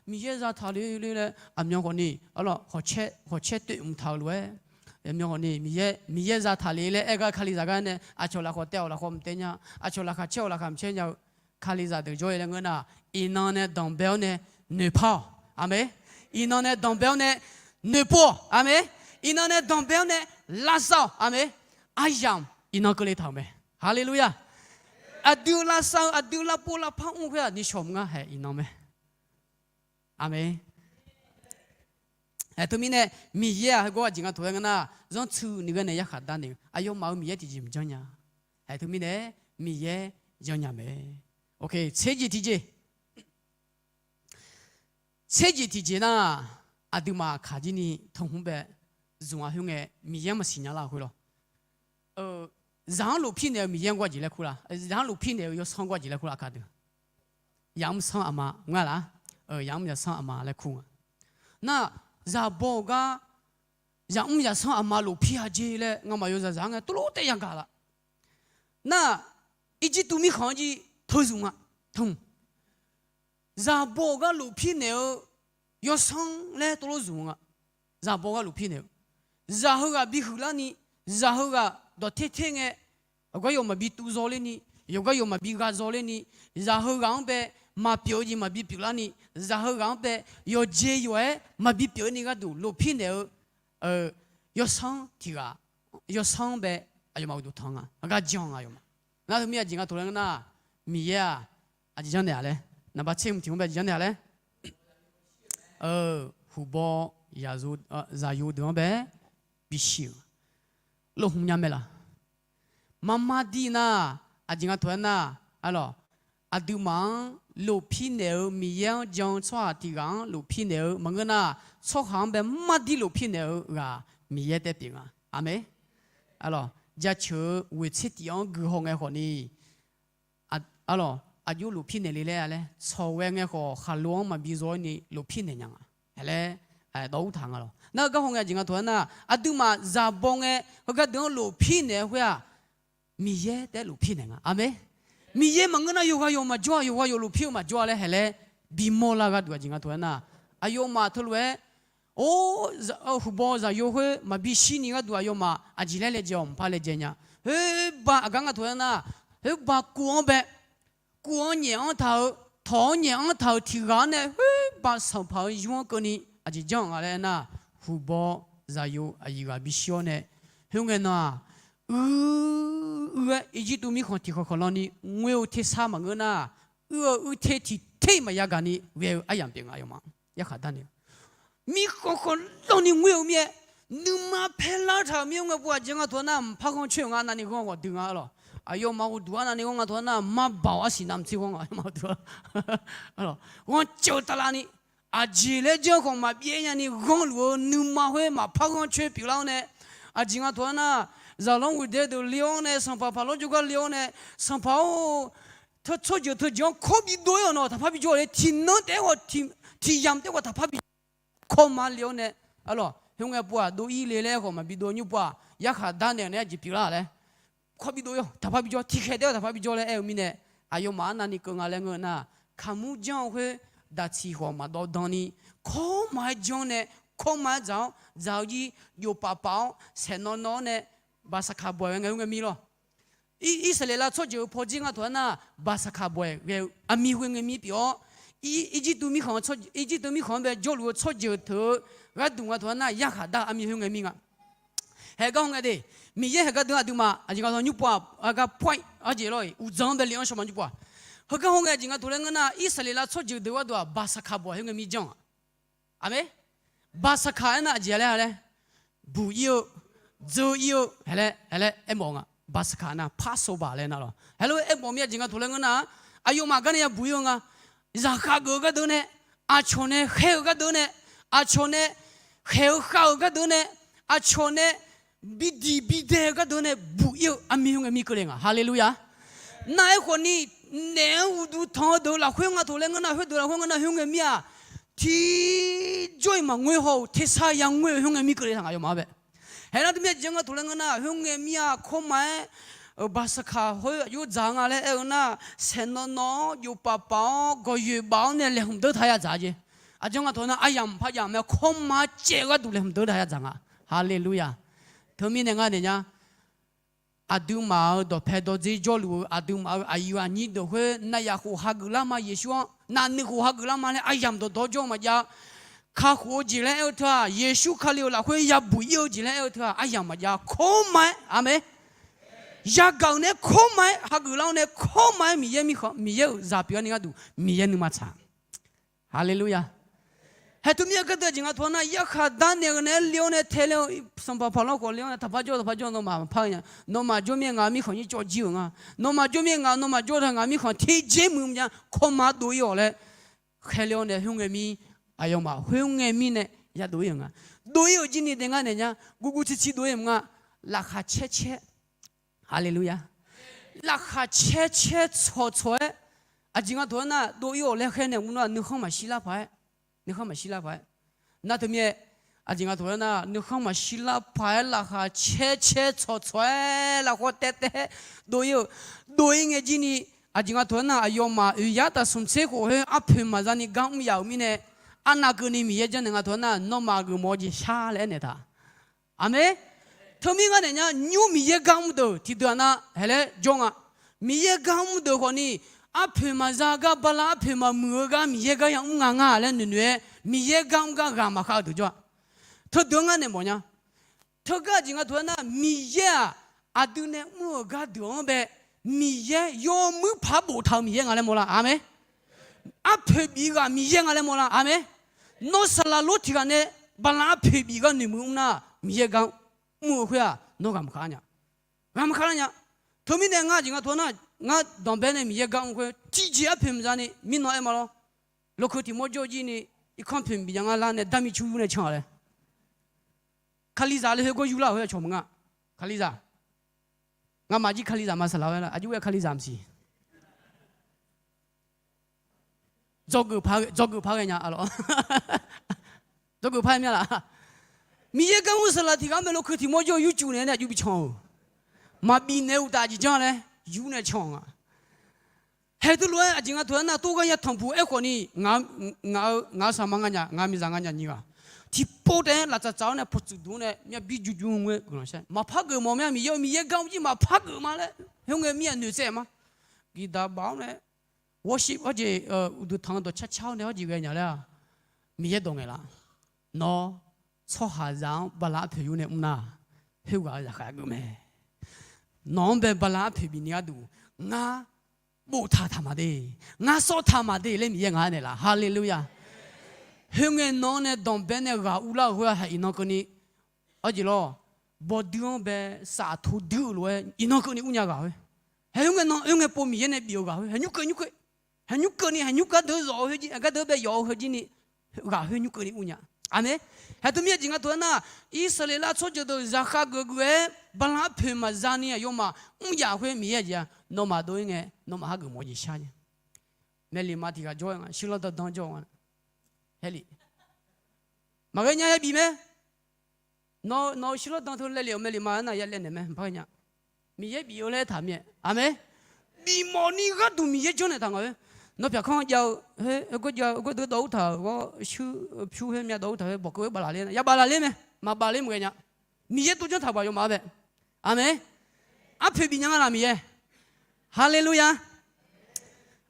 miqyaer zataq le le laer aqmyan khawfni, arlawq, hawqcaer toeq mqtaq-eu lof-aer, aqmyan khawfni miqyaer zataq le laer aer gar kalizaq gar nae aqcawq lafkhawf taev-awq lafkhawf mqtaev nya, aqcawq laqkhaq caer-awq laqkhaq mqcaer nya-eu kalizaq deuq jawr-ir laer ngeur nar, iqnan nae danqbae-awr nae noeqpar-awq. Aqmeq. Iqnan nae danqbae-awr nae noeqpov-awq. Aqmeq. Iqnan nae danqbae-awr nae lavsav-awq. Aqmeq. Aryamq iqnan keuvle taq-euq mae. Haleluya. Aqdui-eu lavsav-eu aqdui-eu lavpov lavpar mr khoer-aq nishawq mr ngar hae iqnan mae. Aqmeq. Aer teumirnae, miqyaer-aq heugar aqjeq nga taq laer ngeur nar, zanrtsuini ghae nae yarkhaq darnaeq-eu aqyawfmaf-euq miqyaer tiqjeq maqjanr nya. Aer teumirnae, miqyaer janrnya mae. Tserjeq tiqjeq, tserjeq tiqjeq nar, aqduimaf kaq jir ni tanqhmq bae zmq-a khoer ngae miqyaer-anr maqsiq nya lar-eu khoer lawr. Zaq-anr lofpir naeq-eu miqyaer-anr gawr aqjeq laer kur la? Zaq-anr lofpir naeq-eu yawsanr gawr aqjeq laer kur la kaq deuq? Yamr sanr aqma ngar laf. Yamr yawsanr aqma laer kur nga. Nar, zaqbaw-eu gar, yamr yawsanr aqma lofpir-a jer laer ngamaf yawzaq zaq-anr ngae tuvlof taev yagaq laf. Nar, Irjirtuv mirkhanq-anr jir teuzmq nga. Teuzmq. Zaqbaw-eu gar lofpir naeq-eu yawsanr laer tuvlof zmq nga. Zaqbaw gar lofpir naeq-eu, zaq heughaq bihuiq larni, zaq heughaq dawqter ter ngae, yawqgar yawq maqbi tuv zaw lerni, yawqgar yawq maqbi gha zaw lerni, zaq heughaq-anr bae maqpyeuf-eu jeq maqbi pyeuflarni, zaq heughaq-anr bae yawqjeq yawq-aer maqbi pyeuf-eu ni gharduq lofpir naeq-eu yawsanr tiq ghaq, yawsanr bae aqyawfmaf uqduq tanq nga, gar jan nga aqyawfmaf. Nar teumirnae aqjeq nga taq laer ngeur nar, Miqyaer-aq, aqjeq janrnaeq-a laer, naqba tser hmq tiq-anr bae aqjeq janrnaeq-a laer, huqbaw zaqyo deuq-anr bae bishir-euq lofhmq nya mae laq. Marmar dir nar, aqjeq nga taq-aer nar, arlawq, aqduimaf-anr lofpir naeq-eu, Miqyaer-anr jan-eu tsawrhaq tiq ghaq-anr lofpir naeq-eu maqngeur nar, tsawrhaq-anr bae mardir lofpir naeq-eu ghaq Miqyaer taev pyeuf nga. Aqmeq. Arlawq, jaceuq-eu ghoeqtser tif-anr guihaw ngae khawfni, arlawq, aqjox lofpir naeq le laer-a laer tsawq ghae ngae khawf, khaqlo-anr maqbi zaw-aer ni lofpir naeq nya nga. Hae laer dawv ur taq nga lawq. Nar-eu gar haw ngae aqjeq nga taq-aer nar, aqduimaf zaqbaw ngae heugar deuq-anr lofpir naeq-eu khoer-aq, Miqyaer taef-aer lofpir naeq nga. Aqmeq. Miqyaer maqngeur nar yawqghaq yawq maqjawr-a, yawqghaq yawq lofpir-eu maqjawr-a laer hae laer bimawr lar gharduq aqjeq nga taq-aer nar, aqyawfmaf teulof-aer, or, huqbaw zaqyo khoer maqbi shir ni gharduq aqyawfmaf aqjeq laer laejae-awq, mqpar laejae nya. Khoerba aqgar nga taq-aer nar, khoerba kuv-anr bae, kuv-anr nyaef-anr taq-eu, tawq-anr nyaef-anr taq-euq tiq ghaq-anr nae khoerba sanqpaq-eu yur-anr keuvni aqjeq janr-euq nga laer aernar, huqbaw zaqyo aqyuif ghaq bishir-awr nae, khoerngae nan-aq, uir uir-aer Irjirtuv mirkhanq tiq khanq khanq lanni ngoer-eu tersar maqngeur nar, uir-eu uir ter tiq ter-iq maqya gaq ni ghae-eu aryamq pyeuf nga. Aqyawfmaf yarkhaq darnaeq mirkhanq khanq lanni ngoer-eu mir-aer, nuima paerlar taq-euq mir-anr ngae pov aqjeq nga taq-aer nar, mqpar ghanr coer-euq nga navni ghanr ghawq dui nga lawq. Aqyawfmaf uqduq arnavni ghanr nga taq-aer nar, marbaoq arsiq navmaqtser ghanr nga, aqyawfmaf uqduq ghanrcaev tavlav ni, aqjeq laer janr khawf maqbyav nyani ghanrluf-eu nuima khoer maqpar ghanr coer pyeuflar-awr nae, aqjeq nga taq-aer nar, zaqlanr ghoeqdae deuq le-awr nae, sanqpaq paqlanr jawrgar le-awr nae, Sanqpaq-or, tsawrjeuq teujeq-anr kawr bi dov-ir-awq nawq, taqpar bijawr-awq laer tiqnan taef-aer khawf, tiq yamq taef-aer khawf taqpar bi kawrma le-awr nae, arlawq, khoerngae pov-aq dov-ir le laer khawf maqbi dov nymr pov-aq, yarkhaq darnaeq-awq nae arjeq pyeuflar laer, kawr bi dov-ir-awq taqpar bijawr, tiqkhaeq taef-aer khawf taqpar bijawr laer aer-eu mirnae, aqyawfmaf arnavni keuv nga laer ngeur nar, kaqmur janr-eu khoer daqtiq khawf maqdawv dan ni, kawrma-aer janr nae, kawrma-aer dzaq-awr dzaq-eu jir jofpaf paf-awr saeqnawv nawv-awr nae, baqsaqkaq bawq-aeq ghae ngae khoerngae mir lawr. Irsaqleqlav tsawrjeuq-eu pawdzer nga taq-aer nar, baqsaqkaq bawq-aeq ghae-eu armir khoerngae mir pyeuf-awr, Irjirtuv mirkhanq, Irjirtuv mirkhanq-anr bae jawrluf-eu tsawrjeuq teu-eu gharduq nga taq-aer nar, yarkhaq dar armir khoerngae mir nga. Haegar hawngae de, Miqyaer haegar deuq aqduimaf aqjeq nga taq-aer nymr pov-aq, aqgar pawr-ir arjeq lawr-iq uqdzan-anr bae le-anr shawrma nymr pov-aq. Heugar hawngae aqjeq nga taq-aer ngeur nar, Irsaqleqlav tsawrjeuq deuq gharduq-aq baqsaqkaq bawq-aer khoerngae mir janr-aq. Aqmeq. Baqsaqkaq aernar aqjeq laer-a laer, buq-ir-eu, dzeur-ir-eu, hae laer, hae laer aermawf nga. Baqsaqkaq nar Passover laer nar lawr. Hae lof-aer aermawf mir aqjeq nga taq-aer ngeur nar, aqyawfmaf gar nae yabuq-ir-eu nga. Zaqkhav geuf-eu gardeuv nae, aqcawq nae khaer-eu gardeuv nae, aqcawq nae khaeq-eu khav-euq gardeuv nae, aqcawq nae bidiq bidae-eu gardeuv nae buq-ir-eu armir khoerngae mir keuvle nga. Haleluya. Nar-aer khawfni, naeq-anr uqduq tanq-eu deuq lafkhoer nga taq-aer ngeur nar, khoerdeuq lafkhoer ngeur nar khoerngae mir-aq, tiqjawr-iq maqngoer haw-euq tersar yangoer-eu khoerngae mir keuvle taq nga aqyawfmaf-anr bae. Haeq nar teumirnae aqjeq nga taq-aer ngeur nar, khoerngae mir-aq kawrma-aer, baqsaqkaq khoer aqjox dzaq nga laer aer-eu nar, saeqnawv nawv-awr jofpaf paf-awr gawqyoeq baf-awr nae laeqhmq deur taq-aer yadzaq jeq. Aqjeq nga taq-aer nar, aryamq parjaf mae, kawrma caev-eu gharduq laeqhmq deur taq-aer yadzaq nga. Haleluya. Teumirnae ngar naeq nya. Aqduimaf-euq dawqpae dawqdzer jawrluf-eu aqduimaf-euq aqyuif aqnyir deuq khoer naqyaf khof hageuf lar ma, Yeqsur-anr navnuiv khof hageuf lar ma laer aryamq dawqdawq jawr-eu maqjav. Kakhof-eu jeq laer aer-eu teu-aq, Yeqsur Kali-euq lafkhoer yabuq-ir-eu jeq laer aer-eu teu-aq, aryamq maqjav. Kawrma-aer, aqmeq. Yagaq-euq nae kawrma-aer hageuf lar-awr nae kawrma-aer Miqyaer mirkhanq, Miqyaer-euq zaq pyeuf-awr ni gharduq Miqyaer nuima tsaq. Haleluya. Haeq teumirnae gardeuv aqjeq nga taq-aer nar, yarkhaq darnaeq-eu nae le-awr nae tae le-eu, sanqpaq paqlanr khawf le-awr nae taqpar jawr taqpar jawr nawmaf maqpar-eu nya. Nawmaf jawr mir-aer ngaq-euq mirkhanq nyir cawv jir-euq nga. Nawmaf jawr mir-aer ngaq nawmaf jawr taq ngaq-euq mirkhanq tiqjeq muiq nya, kawrma dov-ir-awq laer khaerle-awr nae khoerngae mir, aqyawfmaf khoerngae mirnae yadov-ir-euq nga. Dov-ir-euq jir ni dae ngar naeq nya, guvguv titi dov-ir-euq nga. Laqkhaq caer caer Haleluya. Laqkhaq caer caer tsawq tsawq-aer, aqjeq nga taq-aer nar dov-ir-awq laer khaer nae mr nar nuikhanr maqshir lar paq-aer, nuikhanr maqshir lar paq-aer, nar teumirnae, aqjeq nga taq-aer nar nuikhanr maqshir lar paq-aer laqkhaq caer caer tsawq tsawq-aer lafkhawr taev taev-aer dov-ir-eu, dov-ir ngae jir ni, aqjeq nga taq-aer nar aqyawfmaf oeq yar taf smq tser khof khoer arpoeq maqza ni gar mr yaf-euq mirnae, arnav keuvni Miqyaer janrnaeq nga taq-aer nar nawmaf geufmawf-eu jeq shar laer aernaeq taq. Aqmeq. Teumirnae ngar naeq nya, nymr Miqyaer gar mr deuq tiqdeuq-aq nar haeq laer jawr nga. Miqyaer gar mr deuq khawfni, arpoeq maqza gar bala arpoeq maqmuiq-eu gar Miqyaer gar yamr nga nga laer noeqnoeq-aer Miqyaer gar mr gar ghaq maqkhav-eu deuq jawr-a. Teudeuq-anr ngar naeq mawf nya. Teugar aqjeq nga taq-aer nar Miqyaer-aq, aqdui nae mr-euq gardeuq-anr bae Miqyaer yawmuir paq-aer boftaq-euq Miqyaer nga laer mawrlar. Aqmeq. Arpoeq bif ghaq Miqyaer nga laer mawrlar. Aqmeq. Nawr saqlaq lor tiq ghaq nae bala arpoeq bif gar noeqmuiq mr nar, Miqyaer gar mr-eu khoer-aq, nawr ghaq maqkhav nya. Ghaq maqkhav lar nya. Teumirnae ngar aqjeq nga tov nar, ngar danqbae nae Miqyaer gar mr khoer tiqjeq arpoeq maqza ni mirnan aer ma lawr. Lokeu tiq mawr jawr jir ni, irkanr poeq bif nya ngar lar nae darmir cur yur nae can laer. Kalizaq laer khoer gawr yur lar-euq khoer cawq maqnga. Kalizaq. Ngamaf jir kalizaq ma saqlaq-aer lar, aqjox ghae kalizaq maqsiq. Dzawgeuf par ghae nya-a lawq. Dzawgeuf par-aer mya laf. Miqyaer gar mr-eu saqlaq tiq ghaq-anr bae lokeu tiq mawr jawr-eu yur cuf naeq-aer aqjox bi can-euq. Maqbif naeq-eu uqtaf aqjeq janr laer yur nae can-eu nga. Haeq teulof-aer aqjeq nga tov-aer nar, tov gar ya tanqpuq aerkhawf ni, ngaq-eu saqma nga nya, ngaq-eu miqzaq nga nya nyiq ghaq tiqpov taef-aer laftsaf tsaf-awr nae pawqtsuif duq-awr nae myavbir jur jur ngoer guiqlanq shar. Maqpar geuf mawf mya, Miqyaer-eu Miqyaer gar mr jir maqpar geuf ma laer khoerngae mir-a noeqtsaev ma. Giqdaq baf-awr nae worship hawjeq, uqduq tanq-eu dawq carcar-awr nae hawjeq ghae nya laer-aq, Miqyaer dawq ngaeq laf. Nawr tsawrhaqzaq-anr bala arpoeq yur nae mr nar, khoerghaq-eu zaqkhav geuf mae. Nawq-anr bae bala arpoeq bifni gharduq ngar boftaq taq maqde, ngar sawr taq maqde laer Miqyaer ngaq-anr naeq laf. Haleluya. Khoerngae nawq-anr nae danqbae nae ghaq urlar-euq khoer-aq, haeq iqnan keuvni, arjeq lawr, bawdui-anr bae saf tov dui-eu lof-aer iqnan keuvni ur nya ghaq khoer. Haeq khoerngae nan khoerngae pov Miqyaer nae bif-eu ghaq khoer, haeq nymr keuv nymr keuv, haeq nymr keuvni haeq nymr gardeuv zawq-eu khoer jir, gardeuv bae yawf-eu khoer jir ni, ghaq khoer nymr keuvni ur nya. Aqmeq. Haeq teumirnae aqjeq nga tov-aer nar, Irsaqleqlav tsawrjeuq deuq zaqkhav geuf geuf-aer bala arpoeq maqza ni aqyawfmaf mr yaf khoer Miqyaer aqjeq-a, nawmaf dov-ir ngae nawmaf hageuf mawf-eu jeq shar nya. Maeqliqma tiq ghaq jawr-aer nga, shirlanr dandan jawr-eu nga. Haer lef. Maqghae nya ya bif mae. Nawq-eu shirlanr dan teu laev lef-euq maeqliqma-anr nar ya laev naeq mae, maqpar ghae nya. Miqyaer bif-eu laer aertaq mir-aer. Aqmeq. Bifmawf ni gharduq Miqyaer janrnaeq taq nga-oer. Nawr pyaq kanr jav-eu, heugar jav-eu, heugar deuv dawv ur taq-euq ghawr shuir pyur khoer myav dawv ur taq khoer bawqkeuv-aer baflaf ler nar, ya baflaf ler mae. Maqbaf ler maqghae nya. Miqyaer tov janr taq baq yawmaf-anr bae. Aqmeq. Arpoeq bif nya nga laf Miqyaer. Haleluya.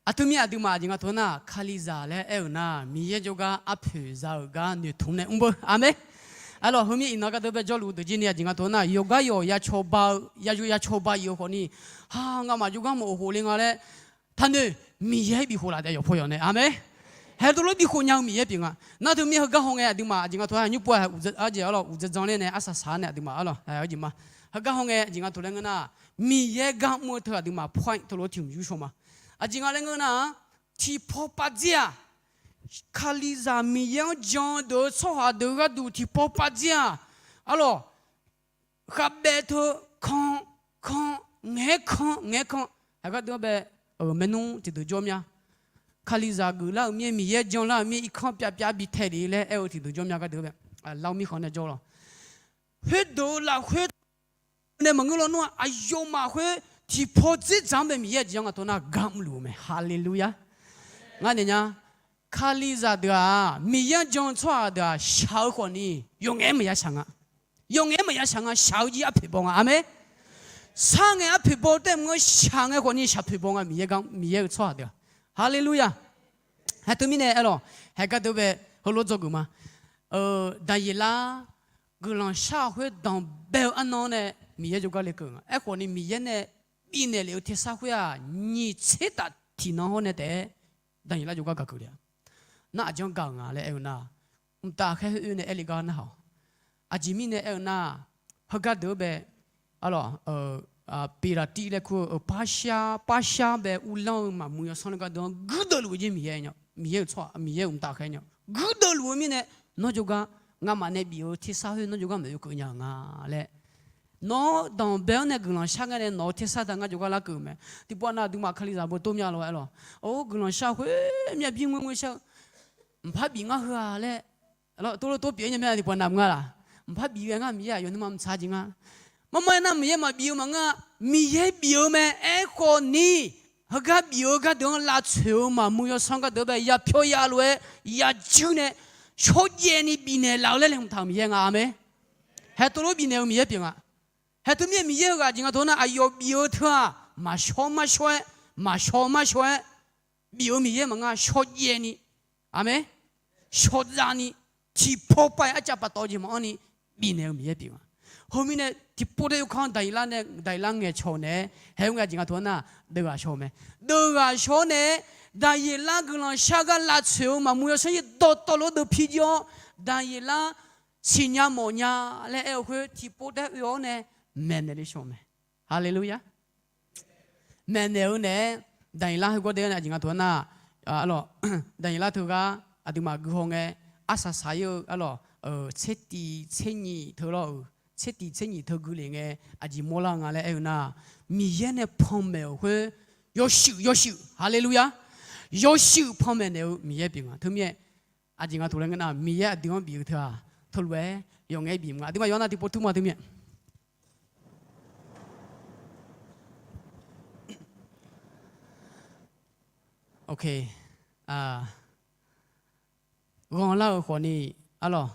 Aqteu mir aqduimaf aqjeq nga tov nar, Kalizaq laer aer-euq nar, Miqyaer jawrgar arpoeq za-euq gar noeqtmq nae mr beu. Aqmeq. Arlawq, heumir iqnan gardeuv bae jawrluf-eu deuq jir ni aqjeq nga tov nar, yawqgar yawq ya cawba-eu, ya ya cawba-ir-eu khawf ni, ha, ngamaf jawrgar maqof khof le nga laer taqnoeq, Miqyaer bif khof laf daef yawqpaw yawq nae. Aqmeq. Haeq teulof bif khof nya-eu Miqyaer pyeuf nga. Nar teu mir heugar haw ngae aqduimaf aqjeq nga tov nar, nymr pov-a, aqjeq arlawq uqdzan dzan ler nae arsaq saq-ar nae aqduimaf arlawq, aqjeq ma. Heugar haw ngae aqjeq nga tov laer ngeur nar, Miqyaer gar mr-eu teu aqduimaf point teulof tiq hmq yur shaw ma. Aqjeq nga laer ngeur nar, tiqpaw pavdzer-aq, Kalizaq Miqyaer-anr jan-eu deuq-eu tsawrhaq deuq-eu gharduq tiqpaw pavdzer-aq, arlawq, khavbaev teu kan, kan, ngaeq-aer kan, ngaeq-aer kan. Aqgardeuv-anr bae, maernmr tiqdeuq jawr mya. Kalizaq geuflar-euq mir-aer, Miqyaer janlar-euq mir-aer, irkanr pyav pyav bi tae lef laer aer-eu tiqdeuq jawr mya gardeuv-anr bae. Lar-eu mirkhanq nae jawr lawq. Khoerdeuq-eu lafkhoer nae maqngeur lawnmr-aq, aqyawfmaf khoer tiqpaw dzerdzaq-anr bae Miqyaer aqjeq-anr nga tov nar gar mrluf-eu mae. Haleluya. Ngar naeq nya, Kalizaq deuq-aq, Miqyaer-anr jan-eu tsawrhaq deuq-aq, shaq-eu khawf ni yawqngaef-aer maqya shaq nga. Yawqngaef-aer maqya shaq nga, shaq-eu jir arpoeq baw nga. Aqmeq. Sar ngae arpoeq baw tae maqngeur, shaq ngae khawf ni shaqpoeq baw nga, Miqyaer gar, Miqyaer-euq tsawrhaq deuq-aq. Haleluya. Haeq teumirnae aerlawq, haeq gardeuv bae heulof dzawgeuf ma. Daqyeqlar guiqlanq shar-eu khoer danqbae-eu arnan-anr nae Miqyaer jawrgar lekeuv nga. Aerkhawf ni Miqyaer nae bifnaeq lef-eu tersar khoer-aq, nyiq tser taf tiqnan hawr nae taef-aer Daqyeqlar jawrgar gaq keuv le-a. Nar aqjeq-anr gaq-euq nga laer aer-eu nar, mqtav khaer khoer oe nae aer le gar narhaq-awq. Aqjeq mirnae aer-eu nar, heugar deuq-anr bae, arlawq, Peqlaqtiv laer kur-eu parshar, parshar bae uvlanr-eu maqmuiq yawsanr le gar deuq-anr guirdeuv luf-eu jeq Miqyaer nya, Miqyaer-euq tsawrhaq, Miqyaer-euq mqtav khaer nya, guirdeuv luf-eu mirnae, nawr jawrgar, ngamaf nae bif-eu tersar khoer nawr jawrgar maeq-eu keuv nya-eu nga laer, nawr danqbae-anr nae guiqlanq shar ngae nae nawq-eu tersar da ngar jawrgar larkeuv-eu mae. Tiqpov nav aqduimaf Kalizaq beu tov mya lawr aer lawq. Or, guiqlanq shar khoer myav bir ngoer ngoer shar-eu, mqpar bif ngar heu-a laer, tov lof tov pyeuf-aer nya mya tiqpov nav mr nga laq. Mqpar bif ghae ngar Miqyaer aqyawf nuima mqtsaq jeq nga. Marmar aernar Miqyaer maqbif-eu maqngeur-a. Miqyaer bif-eu mae. Aerkhawf ni, heugar bif-eu gardeuq-anr lavtsoeq-eu maqmuiq yawsanr gardeuq bae yapyawr ya lof-aer yajuir nae shawrjaev ni bifnaeq laf-eu laer laeqhmq taq-euq Miqyaer nga. Aqmeq. Haeq tov lof bifnaeq-eu Miqyaer pyeuf nga. Haeq teumirnae Miqyaer heughaq jeq nga tov nar, aqyawf bif-eu teu-aq, maqshawr marshawr-aer, maqshawr marshawr-aer bif-eu Miqyaer maqngeur, shawrjaev ni. Aqmeq. Shawrjaev ni, tiqpaw pav-iq arcav pav tawv jeq maqanr ni bifnaeq-eu Miqyaer pyeuf nga. Heumirnae tiqpov tae yawkaq-anr Daqyeqlar nae, Daqyeqlar ngaeqcawq-eu naeq-aer, haeq-eu nga jeq nga taq-anr nar, deuv ghaq shaw-eu mae. Deuv ghaq shaw-awr nae, Daqyeqlar guiqlanq shar gar lavtsoeq-eu maqmuiq yawsanr-ir dawqtawvluf-anr deuv pi jir-awr, Daqyeqlar siqnya mawfnya laer aer-eu khoer tiqpov tae oe-awr nae maeqnaeq le shaw-eu mae. Haleluya. Maeqnaeq-eu naeq-aer, Daqyeqlar heugawr dae-awr nae aqjeq nga taq-anr nar, arlawq, Daqyeqlar teughaq aqduimaf guihaw ngae, arsaq saq-ir-eu arlawq, tser tiq tser nyiq teu lawr-euq, tser tiq tser nyiq teu gui lef ngae, aqjeq mawrlar-eu nga laer aer-eu nar, Miqyaer nae panmaeq-euq khoer yawshuif yawshuif, haleluya, yawshuif panmaeq naeq-eu Miqyaer pyeuf nga. Teumirnae aqjeq nga taq laer ngeur nar, Miqyaer aqdui-anr bif-eu teu-aq, teulof-aer yawf ngaef-aer bif nga. Aqduimaf yawf nar tiqpov tur ma teumirnae. Ghanlar-eu khawfni, arlawq,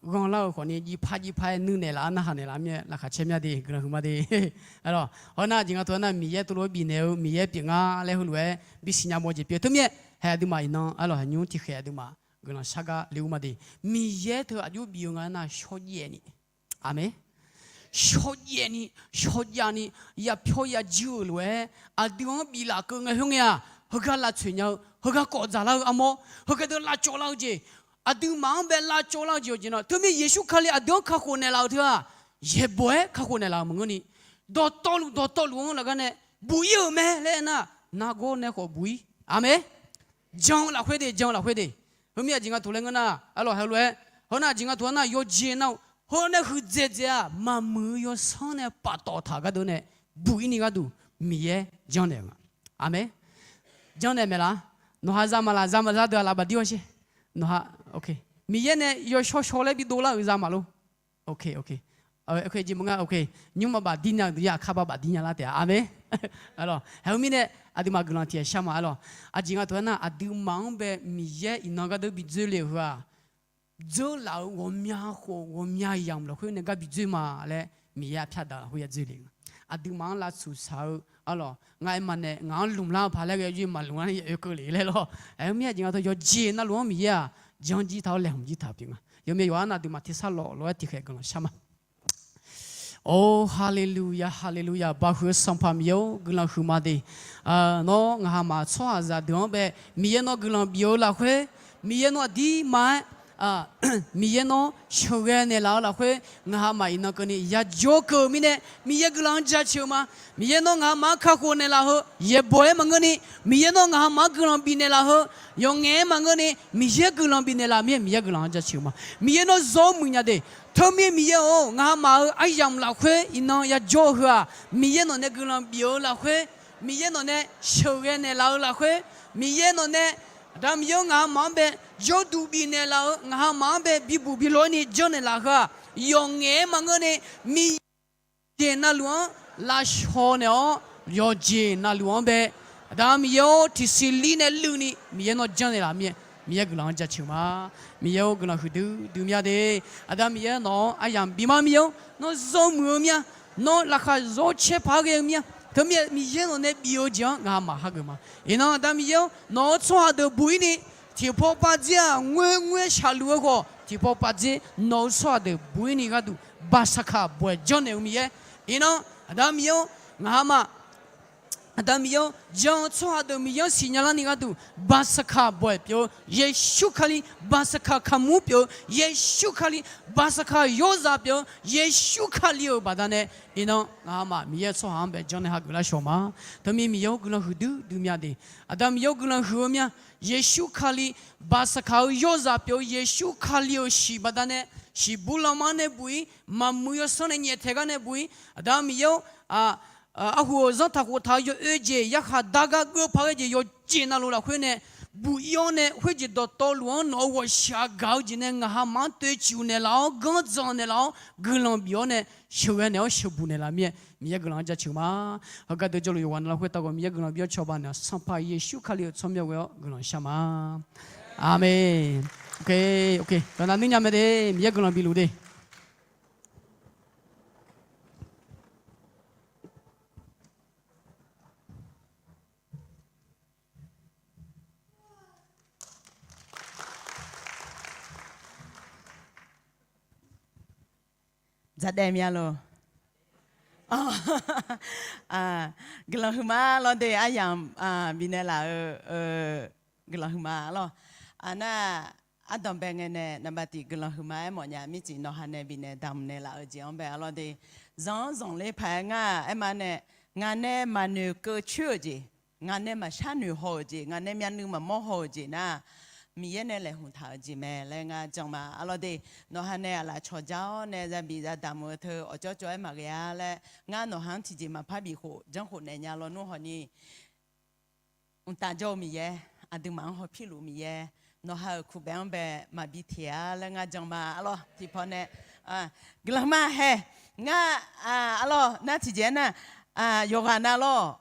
ghanlar-eu khawfni jivpar jivpar-aer nuinaeq laf-ar narhaq naeq laf-ar mir-aer laqkhaq caer mya de, guiqlanq huiqma de. Arlawq, hawr nar aqjeq nga taq-anr nar Miqyaer teulof-aer bifnaeq-eu Miqyaer pyeuf nga laer heulof-aer bisiq nya mawf jeq pyeuf. Teumirnae haeq aqduimaf iqnan arlawq haeq nymr tiqkhaeq aqduimaf guiqlanq shar gar le-ur ma de. Miqyaer teu aqjox bif-eu nga nar shawrjaev ni, aqmeq, shawrjaev ni, shawrjaev ni, yapyawr yajuir-euq lof-aer aqdui-anr biflaf keuv ngae khoer ngae-aq, heugar lavtsoeq nya-eu, heugar kawf dzaqlar-eu armawr, heugar deuq lavcawv lar-eu jeq, aqduimaf-anr bae lavcawv lar-eu jeq-awq jeq nar, teumirnae Yeqsur Kali aqdui-anr kakhof naeqlaf-euq teu-aq, yaeqbawq-aer kakhof naeqlaf-euq maqngeurni, dawqtawvluf dawqtawvluf-anr lafgar nae buq-ir-euq mae laer aernar, nargawr nae khawf buq-ir. Aqmeq. Jan-eu lafkhoer de, jan-eu lafkhoer de. Heumir aqjeq nga taq laer ngeur nar, arlawq haeq lof-aer, hawr nar aqjeq nga taq-anr nar yawqjeq nar-euq hawr nae huiqdzaeq dzaeq-aq maqmuiq-eu yawsanr nae paftawf taq gharduq nae buq-ir ni gharduq Miqyaer janrnaeq-euq nga. Aqmeq. Janrnaeq maeqlaf-a. Nawqha za maqlaf, za maqza deuq-aq laf bafdir hawsher. Nawqha, Miqyaer nae yawshawr shaw laer bidov lar-euq za maqlor. Jeq maqnga, nymr ma bafdir nya-euq dui-aq kar ba bafdir nya lar taef-a. Aqmeq. Arlawq, haeq-eu mirnae aqduimaf guiqlanq tiqkhaeq shar ma. Arlawq, aqjeq nga taq-anr nar aqduimaf-anr bae Miqyaer iqnan gharduq bidzoerle-euq heu-aq, dzeurlaf-euq ghawqmya khof ghawqmya yamq lafkhoer nae gar bidzoer ma laer Miqyaer arpyar daq lafkhoer ya dzoerle-eu. Aqduimaf-anr lavtsuq shaq-eu, arlawq, ngaq-aer maqnaeq, ngaq-anr lmqlar-eu paq laer ghae-eu jeq maqlmq-ar nae ya oekeuv le laer lawr. Aer-eu mir aqjeq nga taq yawqjeq navluf-anr Miqyaer-aq jan jir taq-awr laeqhmq jir taq pyeuf nga. Yawmyav yawqha nar aqduimaf tersar lawq lof-aer tiqkhaeq guiqlanq shar ma. Or, haleluya, haleluya, bahuiq-eu Sanqpaq Miqyaer-or, guiqlanq huiqma de. Nawr ngaq hamaf tsawrhaqzaq deuq-anr bae Miqyaer nawr guiqlanq bif-eu lafkhoer, Miqyaer nawr aqdirma-aer, Miqyaer nawr sheuqghae naeqlaf-eu lafkhoer, ngaq hamaf iqnan keuvni yajawr keuv-eu mirnae Miqyaer guiqlanq-anr jaceuq-eu ma. Miqyaer nawr ngaq hamaf-anr kakhof naeqlaf heu yaeqbawq-aer maqngeurni, Miqyaer nawr ngaq hamaf-anr guiqlanq bifnaeq laf heu yawqngaef-aer maqngeurni, Miqyaer guiqlanq bifnaeq laf mir-aer Miqyaer guiqlanq-anr jaceuq-eu ma. Miqyaer nawr zawr muiq nya de. Teumirnae Miqyaer-or, ngaq hamaf-euq aryamq lafkhoer iqnan yajawr-eu heu-aq, Miqyaer nawq nae guiqlanq bif-eu lafkhoer, Miqyaer nawq nae sheuqghae naeqlaf-eu lafkhoer, Miqyaer nawq nae, Aqda Miqyaer-or, ngaq hamaf-anr bae jawrduq bifnaeq laf-eu, ngaq hamaf-anr bae bibuq bilof-aer ni janrnaeq laf heu-aq, yawqngaef-aer maqngeurni, Miqyaer yawqjeq navluf-anr lavshaw naeq-awr, yawqjeq navluf-anr bae, Aqda Miqyaer-or, tiqsiq lir nae luivni Miqyaer nawr janrnaeq laf mir-aer Miqyaer guiqlanq-anr jaceuq ma. Miqyaer-or, guiqlanq huiqdui dui mya de. Aqda Miqyaer nawq-anr aryamq bif ma Miqyaer-or, nawr zawr muiq-eu mir-a. Nawr laqkhaq zawr caer paq-aer ghae-eu mir-a. Teumirnae Miqyaer nawq nae bif-eu jeq-anr ngaq hamaf hageuf ma. Iqnan Aqda Miqyaer-or, nawq-euq tsawrhaq deuq buq-ir ni, tiqpawf pav dzer-aq ngoerngoer shaqluf-eu khawf, tiqpawf pav dzer nawq-euq tsawrhaq deuq buq-ir ni gharduq baqsaqkaq bawq-aeq janrnaeq-eu Miqyaer. Iqnan Aqda Miqyaer-or, ngaq hamaf Aqda Miqyaer-or, jan-eu tsawrhaq deuq Miqyaer-anr siqnya larni gharduq baqsaqkaq bawq-aeq pyeuf-eu Yeqsur Kali, baqsaqkaq kaqmur pyeuf-eu Yeqsur Kali, baqsaqkaq yawrzaq pyeuf-eu Yeqsur Kali-euq baqdanae, iqnan ngaq hamaf Miqyaer-euq tsawrhaq-anr bae janrnaeq hageuf lar shawq ma. Teumirnae Miqyaer-or, guiqlanq huiqdui dui mya de. Aqda Miqyaer-or, guiqlanq huiq-eu mir-a. Yeqsur Kali, baqsaqkaq-euq yawrzaq pyeuf-eu Yeqsur Kali-euq shiq baqdanae, shiqbur lanma-anr nae buq-ir, maqmuiq yawsanr nae nyaeftaeq gar nae buq-ir, Aqda Miqyaer-or, arhu-euq zanrtaq khoftaq-eu yawoe jeq yarkhaq dar gar geur paq ghae jeq yawqjeq navluf lafkhoer nae buq-ir-awr nae, khoerjeq dawqtawvluf-anr nawq-euq ghawqshaq gaq-eu jeq nae ngaq hamaf-anr toeqciv naeqlaf-awr, ganrdzan naeqlaf-awr, guiqlanq bif-awr nae sheuqghae naeq-awr sheuqbuq naeqlaf mir-aer Miqyaer guiqlanq-anr jaceuq ma. Heugar deuq jawrluf yawqghaq navluf khoertav ghawq Miqyaer guiqlanq bif-awr cawba naeq-awq. Sanqpaq Yeqsur Kali-euq tsawrmyanr ghoe-awr guiqlanq shar ma. Aqmeq. Gaqnav nuir nya mae de. Miqyaer guiqlanq bifluf de. Taqdaev mya lor. Guiqlanq huiqma lawr de, aryamq bifnaeq laf-eu guiqlanq huiqma lawr. Nar, ardanqbae ngae nae naqbav tiq guiqlanq huiqma aermawf nya, mircif nawqha nae bifnaeq damq naeq laf-eu jeq-anr bae arlawr de. Zanq-anr zanqler paq-aer ngar aerma nae, ngaq nae maqnoeq keuv coer-euq jeq, ngaq nae maqshar noeq haw-euq jeq, ngaq nae myavnuiv maqmawr haw-euq jeq nar, Miqyaer nae laeqhmq taq-euq jeq mae laer ngar jan ma arlawr de. Nawqha nae aqlaf cawqja-awr nae zabiq zadamq-eu teu awqjawr cawv-aer maqghae-a laer, ngar nawqha-anr tiqjeq maqpar bif khof janrkhof naeq nya lawnmr hawni, mqtav jawr-eu Miqyaer, aqduimaf-anr hawpirluf Miqyaer, nawqha-euq kuqbae-anr bae maqbi teq-a laer ngar jan ma arlawr. Tiqpaw nae guiqlanq ma hae. Ngar arlawr nar tiqjeq-aer nar, yawqghaq nav lawr,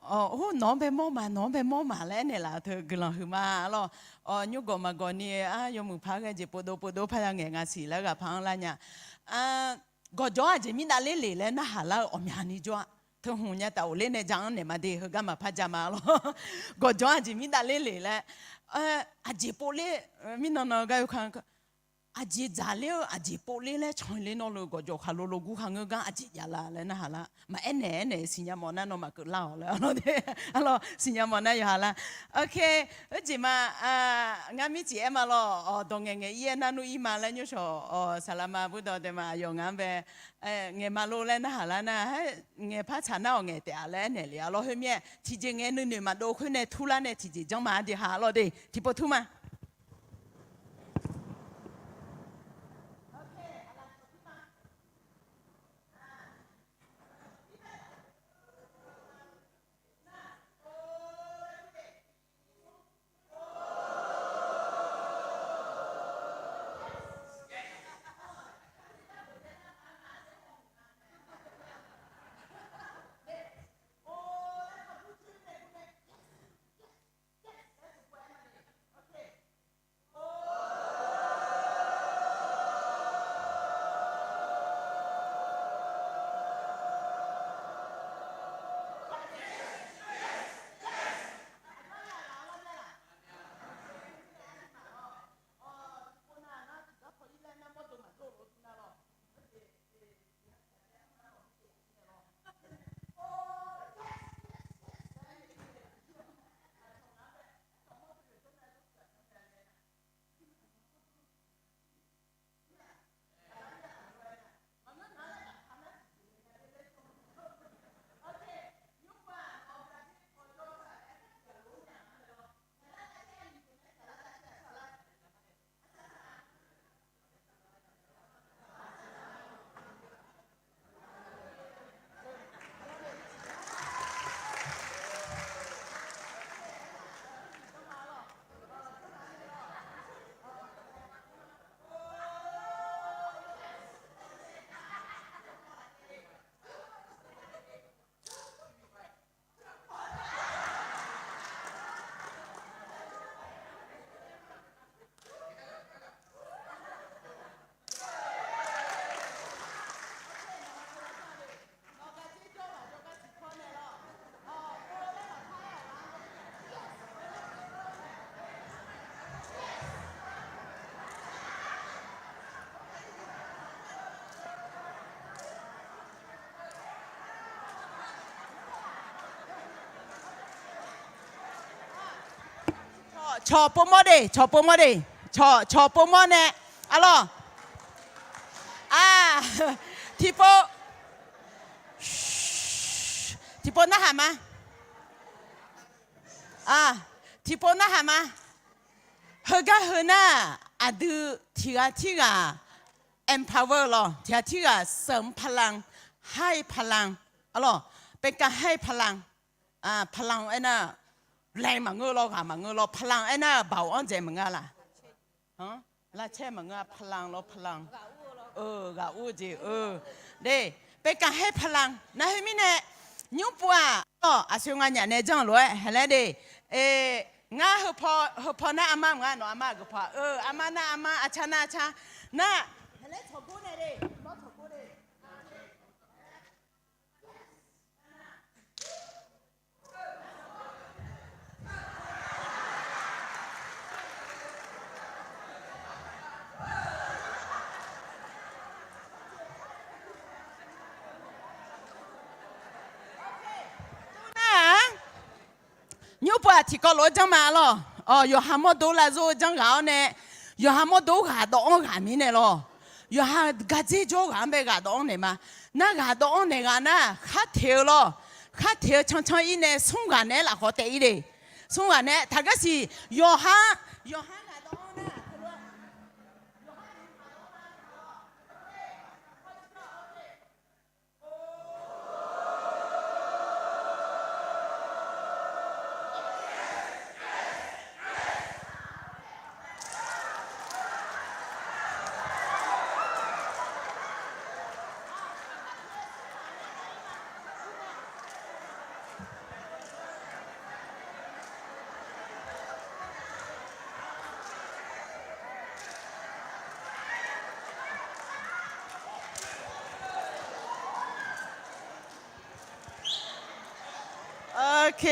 nawq-anr bae mawr ma, nawq-anr bae mawr ma laer aernaeq laf-eu teu guiqlanq huiqma arlawr. Nymrgawq maqgawq ni-ar yawmuiq par ghae jeq povdov povdov par ya ngaeq nga siq laer ghaq par-anr lar nya. Gawqjawq-anr aqjeq mirdav ler le laer narhaq lar-eu ghawqmyani jawr-a. Teuhmq nya taf ghofler nae ja-anr naeq ma de, heugar maqpar ja ma lawr. Gawqjawq-anr aqjeq mirdav ler le laer, aqjeq povler, mirnan nan gar oe ka, aqjeq dzaqler-eu aqjeq povler laer canler nawr le gawqjawq khaqlo lo gur khar ngeur gar aqjeq javlar laer narhaq lar. Maqaer naeq aer naeq siqnya mawf nar nawmaf keuvlar-awq laer arlawr de. Arlawr siqnya mawf nar yawqha lar. Oerjeq ma, ngar mircif aer ma lawr, dawq ngaeq ngaeq ir-aer nar nmr ir ma laer nymrshawq saqlaqma burdawq dae ma aqyawf ngaq-anr bae ngaeq ma lor laer narhaq lar nar, ngaeq par tsaq nar-awq ngaeq taef-a laer aernaeq le arlawr. Khoermirnae tiqjeq ngae nuinoeq maqdov khoer nae turlar nae tiqjeq janr ma-a de ha arlawr de. Tiqpov tur ma. Cawq povmawr de, cawq povmawr de, cawq, cawq povmawr nae, arlawr. A, tiqpov, tiqpov narhaq ma. A, tiqpov narhaq ma. Heugar heu nar, aqdui tiq ghaq tirghaq empower lawr, tiq ghaq tirghaq เสริมพลัง, ให้พลัง, arlawr, เป็นการให้พลัง, พลัง aernar, laeq maqngeur lawr, ghaq maqngeur lawr, พลัง aernar, baoq-anr dzaeq maqngeur laf. Lavcaer maqngeur-a, พลัง lawr, พลัง. Ghaq ur-eu jeq, eu. De, เป็นการให้พลัง. Nar khoermirnae, nymrpov-aq, arlawr, aqsur nga nyaf nae janr lof-aer hae laer de. Ngar heupaw, heupaw nar armar maqnga, nawq armar-aq geuf paw-a, eu, armar nar armar, arcar nar arcar. Nar, hae laer cawqgor nae de, cawqgor de. Nymrpov-aq tiqkawv lof-aer janr ma lawr. Awq, yawqha mawrdo lav zor-eu janr ghaq-awr nae, yawqha mawrdo ghaq dawv-anr ghaq mirnae lawr. Yawqha gardzer jawr ghaq-anr bae ghaq dawv-anr naeq ma. Nar ghaq dawv-anr naeq ghaq nar, khar teq-eu lawr. Khar teq-eu cancan ir nae smr ghaq naeq-aer lafkhawf taef ir le. Smr ghaq naeq-aer taqgar siq yawqha, yawqha ghaq dawv-anr nar, Ok.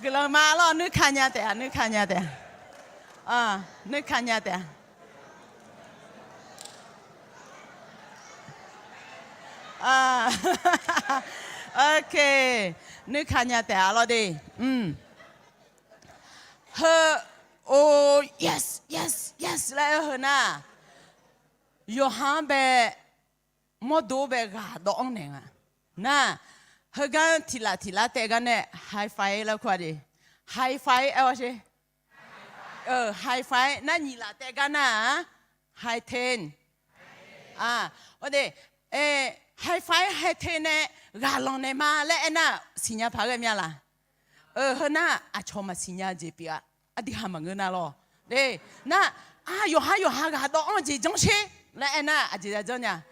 Guiqlanq ma lawr, nuika nya taef-a, nuika nya taef-a. Nuika nya taef-a. Ok. Nuika nya taef-a lawr de. Heu, oh, yes, yes, yes laer aer-eu heu nar, yawqha-anr bae mawrdo bae ghaq dawv-anr naeq nga. Nar, heugar tiq laf tiq lar taev gar nae high five laer kur-a de. High five aer-awr sher. High five nar nyiq laf taev gar nar-aq, high ten. Awr de, high five high ten nae ghaq lanq naeq ma laer aernar, siqnya paq ghae mya laq? Heu nar aqcawq maqsiq nya jeq pyeuf-a. Aqdui ha maqngeur nar lawr. Nar, a, yawqha yawqha ghaq dawv-anr jeq janr sher laer aernar, aqjeq ya janr nya?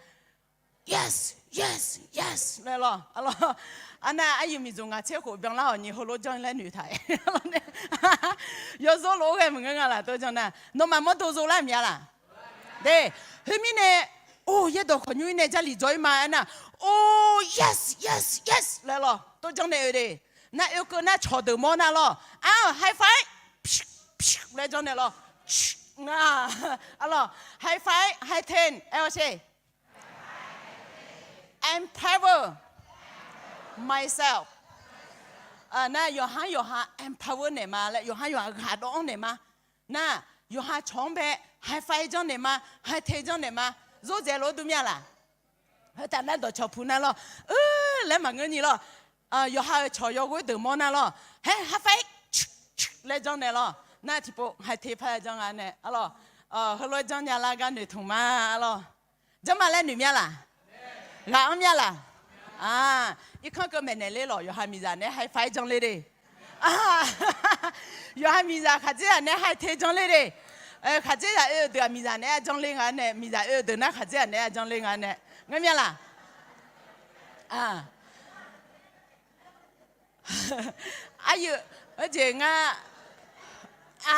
Yes, yes, yes laer lawr. Arlawr, arnav aryuif miqdzaq ngaq tser khof byanlar-awq nyi heulof janr laer noeqtaq-a. Yawzor lof-aer ghae maqngeur nga laf tov janr nar, nawmaf mawrdo zov lar mya laq? De, khoermirnae, or, yaerdawq khawqnymr ir nae Jarlif jawr-ir ma aernar, oh, yes, yes, yes laer lawr, tov janr nae oe de. Nar oekeuv nar cawqdeuq mawr nar lawr, ar, high five laer janr nae lawr, nga, arlawr, high five, high ten aer-awr sher. Empower myself. Nar yawqha yawqha empower naeq ma laer, yawqha yawqha ghaq dawv-anr naeq ma. Nar, yawqha cawq-anr bae high five janr naeq ma, high ten janr naeq ma. Zordzaeq lof-aer dur mya laq? Heu taf nar dawqcawq pu nar lawr, laer maqngeur nyi lawr. Yawqha-euq cawq yawghoer deuq mawr nar lawr, haer high five laer janr naeq lawr. Nar tiqpov high ten par janr nga nae arlawr, heulof-aer janr nya lar gar noeqtmq ma arlawr. Janr ma laer noeq mya laq? Ghaq anr mya laq? Irkanr keuv maeqnaeq ler lawq, yawqha miqzaq naeq-aer high five janr ler de. Yawqha miqzaq khaqdzerzaq naeq-aer high ten janr ler de. Khaqdzerzaq oe-eu deuq-aq miqzaq naeq-aer janr ler nga nae, miqzaq oe-eu deuq nar khaqdzerzaq naeq-aer janr ler nga nae, ngeur mya laq? Aqyuif, heujeq ngar, a,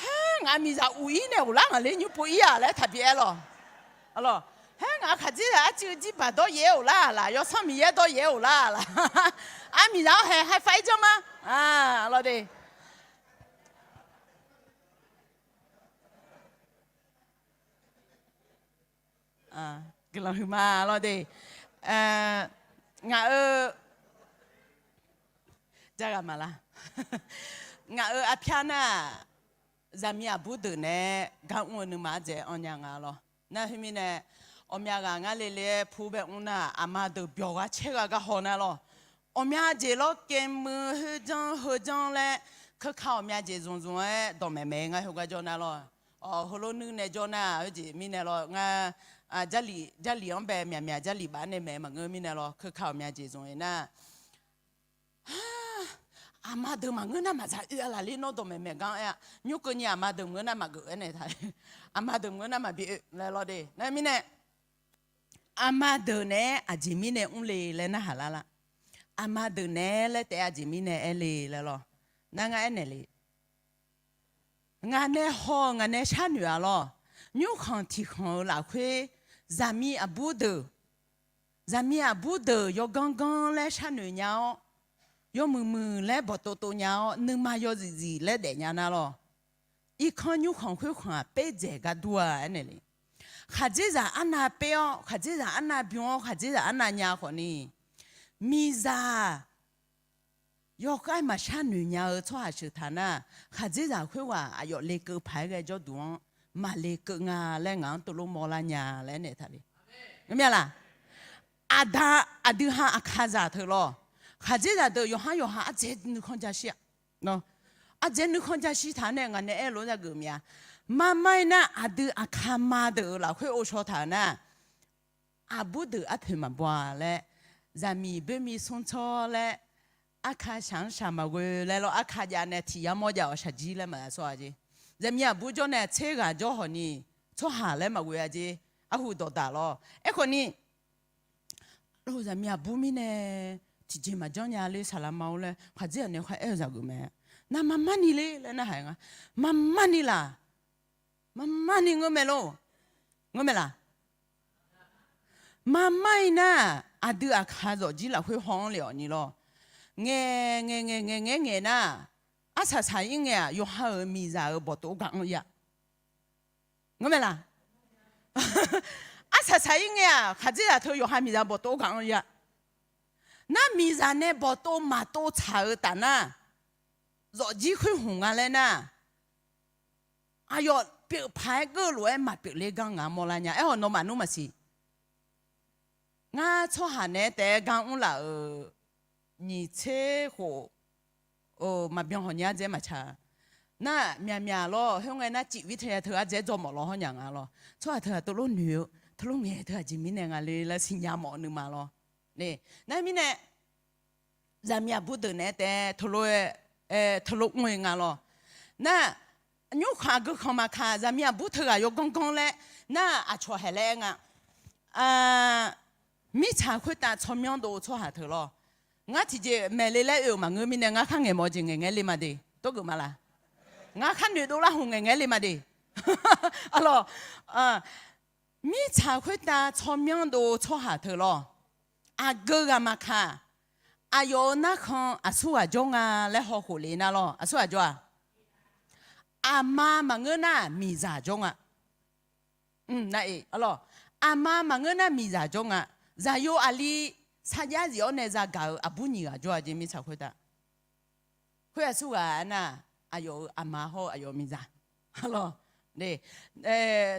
haer ngaq miqzaq uq ir nae ghoflar ngaq ler nymr pov ir-aq laer taqbi aer lawq. Arlawr, haer ngaq khaqdzerzaq arcuiv jirbaq dawryaef-aer ghoflar-aq laq, Yawsanr Miqyaer dawryaef-aer ghoflar-aq laq. Ar, miqzaq-awr hae high five janr ma. Arlawr de. Guiqlanq huiqma lawr de. Ngaq-euq, jaghaq maqlar. Ngaq-euq arpyar nar-aq, zaqmiq aqbur deuq naeq-aer gar mr-eu nuima ardzaeq-aer anrnya nga lawr. Nar khoermirnae, ghawqmya ghaq ngar le le-aer pu bae mr nar, aqma deuq byawq ghaq caer ghaq gar haw nar lawr. Ghawqmya jeq lawr, kaev muiq, khoerjanr heujanr laer, keuka ghawqmya jeq zmqzmq-aer dawqmaeq maeq-aer ngar heugar jawr nar lawr. Heulof nuir nae jawr nar-aq, heujeq mirnae lawr ngar, Jarlif, Jarlif-anr bae myaqmyaq Jarlif baf nae maeq maqngeur mirnae lawr, keuka ghawqmya jeq zmq-aer nar, aqma deuq maqngeur nar maqzaq oe-a laq ler nawr dawqmaeq maeq gar aer-a. Nymr keuvni aqma deuq maqngeur nar maqgeuf-aer naeq taq. Aqma deuq maqngeur nar maqbi oe laer lawr de. Nar mirnae, aqma deuq naeq-aer aqjeq mirnae mr le laer narhaq lar lar. Aqma deuq naeq-aer laer taef-aer aqjeq mirnae aer le laer lawr. Nar ngar aernaeq le. Ngaq nae haw-eu ngaq nae sharnoeq-aq lawr. Nymrkhanq tiqkhanq-euq lafkhoer, zaqmiq aqbur deuq, zaqmiq aqbur deuq yawganr ganr laer sharnoeq nya-awr, yawmuiq muiq laer bawqtov tov nya-awr, nuima yawzif zif laer daef nya nar lawr. Irkanr nymrkhanq khoerkhanq-aq, perdzaeq gar dur-a aernaeq le. Khaqdzerzaq arnav per-awr, khaqdzerzaq arnav bym-awr, khaqdzerzaq arnav nya khawfni, miqzaq yawkhav maqshar noeq nya-eu tsawrhaq sheuq taq nar, khaqdzerzaq khoerghaq aqyawf lekeuv paq-aer ghae jawrduq-anr maqlekeuv nga laer ngaq-anr teulof mawrlar nya laer aernaeq taq le. Ngeur mya laq? Aqda, aqdui ha aqkazaq teu lawr. Khaqdzerzaq deuq yawqhar yawqha ardzaeq nuikhanr jashir-a. Ardzaeq nuikhanr jashir taq-anr nae ngaq nae aer lof-aer za geuf mya. Marmar-ir nar aqdui aqkama deuq-euq lafkhoer ghovshaw taq-euq nar, aqbur deuq arpoeq maqbaw-a laer, zaqmiq boermi smr tsawr laer, arka shaq-anr shaq maqghoe laer lawr, arka jav nae tiq yar mawr jav-awq shaqjir laer maqya sawr-a jeq. Zaqmiq aqbur jawr nae tser ghaq jawr hawq ni, tsawrhaq laer maqghoe-a jeq. Arhu dawqdaq lawr. Aerkhawf ni, zaqmiq aqbur mirnae tiqjeq maqjanr nya le saqlaq ma-or laer khaqdzerzaq nae khar aer-eu zaq geuf mae. Nar marmar ni le laer narhaq nga. Marmar ni laq. Marmar ni ngeur mae lor. Ngeur mae laq? Marmar-ir nar, aqdui aqkazaq jir lafkhoer haw-anr le-awq ni lawr. Ngaeq ngaeq ngaeq ngaeq ngaeq ngaeq nar, arsaq saq-ir ngae-aq yawqha-euq miqzaq-euq bawqtov gar anr-ir-a. Ngeur mae laq? Arsaq saq-ir ngae-aq khaqdzerzaq teu yawqha miqzaq bawqtov gar anr-ir-a. Nar miqzaq nae bawqtov maqtov tsaq-eu taf nar, zawqjir khoer hmq nga laer nar, aqyawf pyeuf paq-aer geur lof-aer maqpyeuf le gar ngaq mawrlar nya. Aerkhawf nawmaf nmr maqsiq. Ngar tsawrhaq naeq-aer taef-aer gar mr laf-euq nyiq tser khof maqbyan hawq nya ardzaeq maqtsaq. Nar myaqmyaq lawr, khoerngae nar cifvir teuya teu ardzaeq dzaw mawf law hawr nya nga lawr. Tsawrhaq teughaq teulof noeq-eu teulof ngaeq teu aqjeq mirnae nga le laer siqnya mawf-eu nuima lawr. Nar mirnae zaqmiq aqbur deuq naeq-aer taef-aer teulof-aer, teulof mr-eu nga lawr. Nar nymrkhanq aqgeu khanq maqkaq zaqmiq aqbur teughaq yawganr ganr laer nar aqcawq haeq laer aer nga. Mirtsaq khoertav tsawrmyanr dov-eu tsawrhaq teu lawr. Ngar tiqjeq maeq le laer oe-euq maqngeur mirnae ngar khar ngaeq mawf-eu jeq ngaeqngaeq le ma de. Tawrgeuf ma laq? Ngar khar noeqdov larhmq ngaeqngaeq le ma de. Arlawq, mirtsaq khoertav tsawrmyanr dov-eu tsawrhaq teu lawr. Aqgeu ghaq maqkaq, aqyawf-euq narkhan aqsurghaq jawr nga laer hawkhof le nar lawr, aqsurghaq jawr-aq? Aqma maqngeur nar miqzaq jawr nga. Nar-eq, aqma maqngeur nar miqzaq jawr nga. Zaqyo aqli sarjax zif-awr nae zagaq-euq aqbur nyiq ghaq jawr-a jeq mirtsaq khoertav. Khoer aqsurghaq aernar, aqyawf-euq aqma hawr-eu aqyawf miqzaq.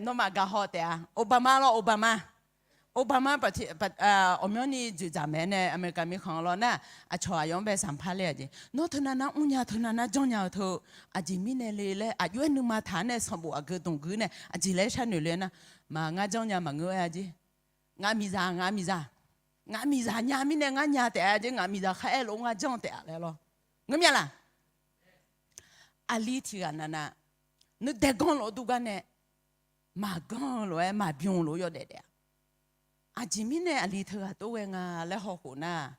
Nawmaf gaqhaw taef-a, Obama lawr, Obama. Obama, aqmyanni dzoeqdzaq maeq nae America mirkhanq lawr nar, aqcawq aqyawf-anr bae sanqpaq ler-a jeq. Nawr teunav nar mrnya, teunav nar janrnya-eu teu, aqjeq mirnae le laer aqjox-aer nuima taq-anr nae sanqbof aqgeu dmq gui nae aqjeq laer sharnoeq le nar, maq ngar janrnya maqngeur-a jeq. Ngaq miqzaq, ngaq miqzaq, ngaq miqzaq nya mirnae ngar nya taef-a jeq, ngaq miqzaq khar aer lof-aer ngar janr taef-a laer lawr. Ngeur mya laq? Aqli tiq ghaq navnav, nuidae ganr lof-aer dur gar nae, maqganr-eu lof-aer maqbymr lof-aer yawdaef daef-a. Aqjeq mirnae aqli teughaq tov ghae nga laer hawkhof nar,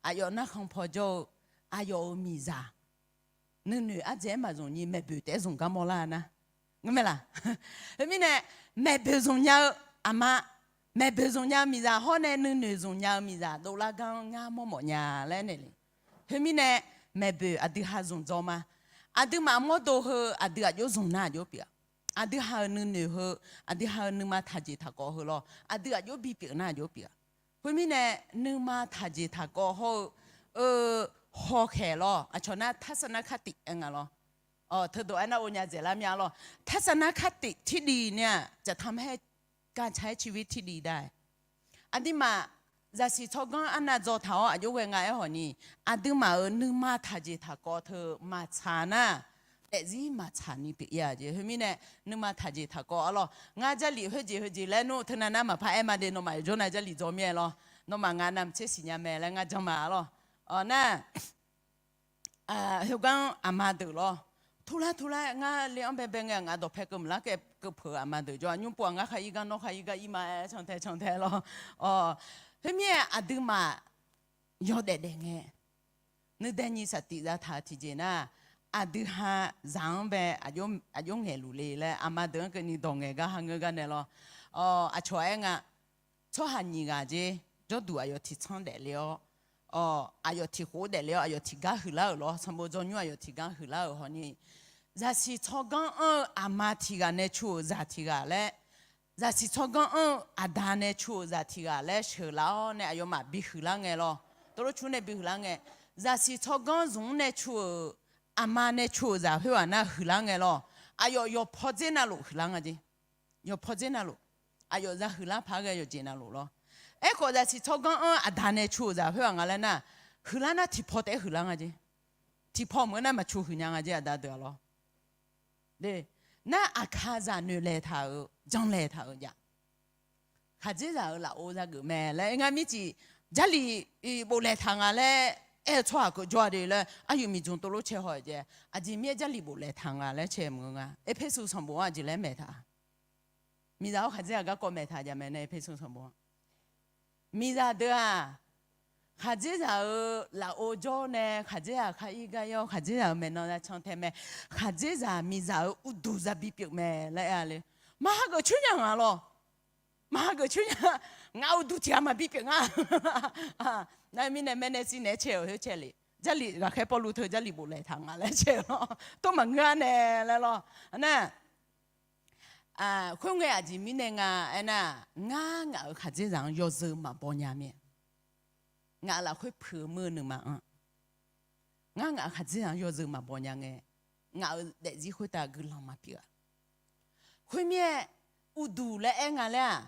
aqyawf narkhan paw jawr-eu, aqyawf-euq miqzaq nuinoeq ardzaeq-aer maqzmq nyi maeqboeq taef-aer zmq gar mawrlar nar. Ngeur mae laq? Khoermirnae, maeqboeq zmq nya-eu aqma, maeqboeq zmq nya-eu miqzaq hawr nae nuinoeq zmq nya-eu miqzaq dovlar gar-anr ngar mawrmawf nya laer naeq le. Khoermirnae, maeqboeq aqdui ha zmq dzaw ma. Aqduimaf mawrdo heu aqdui aqjox zmq nar aqjox pyeuf-a. Aqdui ha-euq nuinoeq heu, aqdui ha-euq nuima taqjeq taqkawv heu lawr, aqdui aqjox bipyeuf nar aqjox pyeuf-a. Khoermirnae, nuima taqjeq taqkawv hawr-eu, eu, hawkhaeq lawr, aqcawq nar tarsaqnar khartif aer nga lawr. Teudawq aernar o nya dzaeqlar mya lawr. Tarsaqnar khartif tirdiv nae-aq, caqtamq haer, kaqca-aer civir tirdiv dar-aer. Aqduimaf zaqsiq tsawrganr arnav dzaw taq-awr aqjox ghae nga aer hawq ni, aqduimaf-euq nuima taqjeq taqkawv teu maqtsaq nar, daefzir maqtsaq ni pyeuf-ir-a jeq. Khoermirnae, nuima taqjeq taqkawv arlawr. Ngar Jarlif khoerjeq heujeq laer nmr teunav nar maqpar aer ma de, nawmaf yawjawr nav Jarlif dzaw mir-aer lawr. Nawmaf ngaq navmaqtser siqnya mae laer ngar janr ma arlawr. Awq nar, heugar-anr aqma deuq lawr. Turlar turlar ngar le-anr baebae ngae ngaq dawqpae keuvmq lar kaev keuvpeuq-eu aqma deuq jawr-a. Nymr pov-aq ngar khar ir gar nawr khar ir gar ir ma-aer cantae cantae lawr. Awq, khoermir-aer aqduimaf yawdaef daef ngae, nuidae nyiq saftif zataq-eu tiqjeq nar, aqdui ha zaq-anr bae aqjox ngaeqluf le laer aqma deuq-anr keuvni dawq ngaeq gar ha ngeur gar nae lawr. Awq, aqcawq aer nga, tsawrhaq nyiq ghaq jeq, jawrduq aqyawf tiqtsanr daefle-awr, awq, aqyawf tiqkhof daefle-awr aqyawf tiqgar huiqlar-euq lawr, sanqbof dzawnymr aqyawf tiqgar huiqlar-euq hawni, zaqsiq tsawrganr anr-eu aqma tiq ghaq nae cu-euq zaq tiq ghaq laer, zaqsiq tsawrganr anr-eu aqda nae cu-euq zaq tiq ghaq laer sheuqlaf-awr nae aqyawfmaf bihuiq lar ngae lawr. Tov lof cur nae bihuiq lar ngae, zaqsiq tsawrganr zmq-anr nae cu-euq, aqma nae cu-euq zaq khoerghaq nar huiqlar ngae lawr. Aqyawf yawqpaw dzer navluf huiqlar nga jeq. Yawqpaw dzer navluf, aqyawf za huiqlar paq-aer ghae yawqjeq navluf lawr. Aerkhawf zaqsiq tsawrganr-anr aqda nae cu-euq zaq khoerghaq nga laer nar, huiqlar nar tiqpaw taef-aer huiqlar nga jeq. Tiqpaw meuq-eu nar maqcu huiqnya nga jeq aqda deuq-aq lawr. Nar aqkaqzaq noeqlaeq taq-euq janlaeq taq-euq jav. Khaqdzerzaq-euq lafov zageuf mae laer ngar mircif, Jarlif boflaeq taq nga laer aer-eu tsawrhaq keuv jawr-a de laer aryuif miqdzmq tovlof cae haw-euq jae. Aqjeq mir-aer Jarlif boflaeq taq nga laer cae meuq-eu nga. Erpersu sanqbof-anr aqjeq laer maeq taq. Miqzaq-awr khaqdzerzaq garkawv maeq taq jav mae nae Erpersu sanqbof-anr. Miqzaq deuq-aq, khaqdzerzaq-euq lafov jawr nae khaqdzerzaq kar ir gar ir-awr khaqdzerzaq-euq maeqnan za can tae mae. Khaqdzerzaq miqzaq-euq uqduq za bipyeuf mae laer aer-a le. Maqhageuf coer nya ngaq lawr. Maqhageuf coer nya. Ngaq uqduq tiq ghaq maqbi pyeuf nga. Nar mirnae maernae sirnaeq-aer cae-euq khoer cae le. Jarlif ghaqkhaer Pawrluv teu Jarlif boflaeq taq nga laer cae-eu lawr. Tov maqngeur-a nae laer lawr. Nar khoerngae aqjeq mirnae nga aernar, ngar ngaq-euq khaqdzerzaq-anr yawzeu maqbaw nya mae. Ngaq-euq lafkhoer puiq-eu muir-eu nuima-anr, ngar ngaq-euq khaqdzerzaq-anr yawzeu maqbaw nya ngae, ngaq-euq daefzir khoertav guiqlanq maqpyeuf-a. Khoermir-aer, uqduq laer aer nga laer-aq,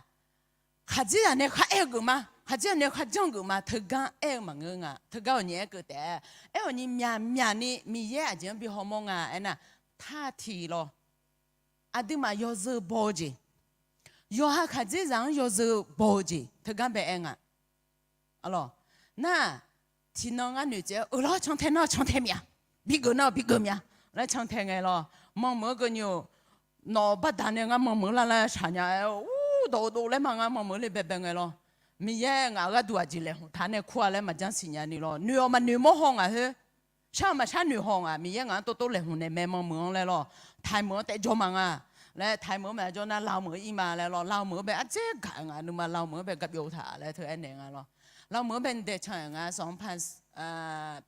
khaqdzerzaq nae khar aer-eu geufma, khaqdzerzaq nae khar janr-eu geufma teugar aer-eu maqngeur nga. Teugar awqnyi aer keuv taef-a. Aer awqnyi myaqmyaq ni Miqyaer aqjeq-anr bi hawmawr nga aernar, tar tiq lawr. Aqduimaf yawzeu baw-eu jeq, yawqha khaqdzerzaq-anr yawzeu baw-eu jeq teugar bae aer nga. Nar, tiqnan ngar noeqtsaev-awr, euq lawr, cantae nar-awq cantae myav, bigeuf nar-awq bigeuf myav laer cantae ngae lawr. Manqmeuq-eu keuvni-euq, nawq-euq baqda nae ngar manqmeuq lar lar shaq nya-aer, ur dawq-eu dov laer ma ngar manqmeuq le baebae ngae lawr. Miqyaer ngaq-euq gharduq aqjeq laeqhmq taq nae kur-a laer maqjanr siqnya ni lawr. Noeq-awq maqnoeq mawr haw ngaq khoer, shar-eu maqshar noeq haw ngaq. Miqyaer ngaq-anr tovtov laeqhmq naeq mae manqmeuq-anr laer lawr. Taiq meuq-anr taef jawr ma nga laer, taiq meuq-anr maqjawr nar, lav meuq-anr ir ma laer lawr. Lav meuq-anr bae ardzer gaq-eu ngaq nuima lav meuq-anr bae gaq byov taq laer teu aernaeq nga lawr. Lav meuq-anr bae nuidae can-euq nga, sanqpanq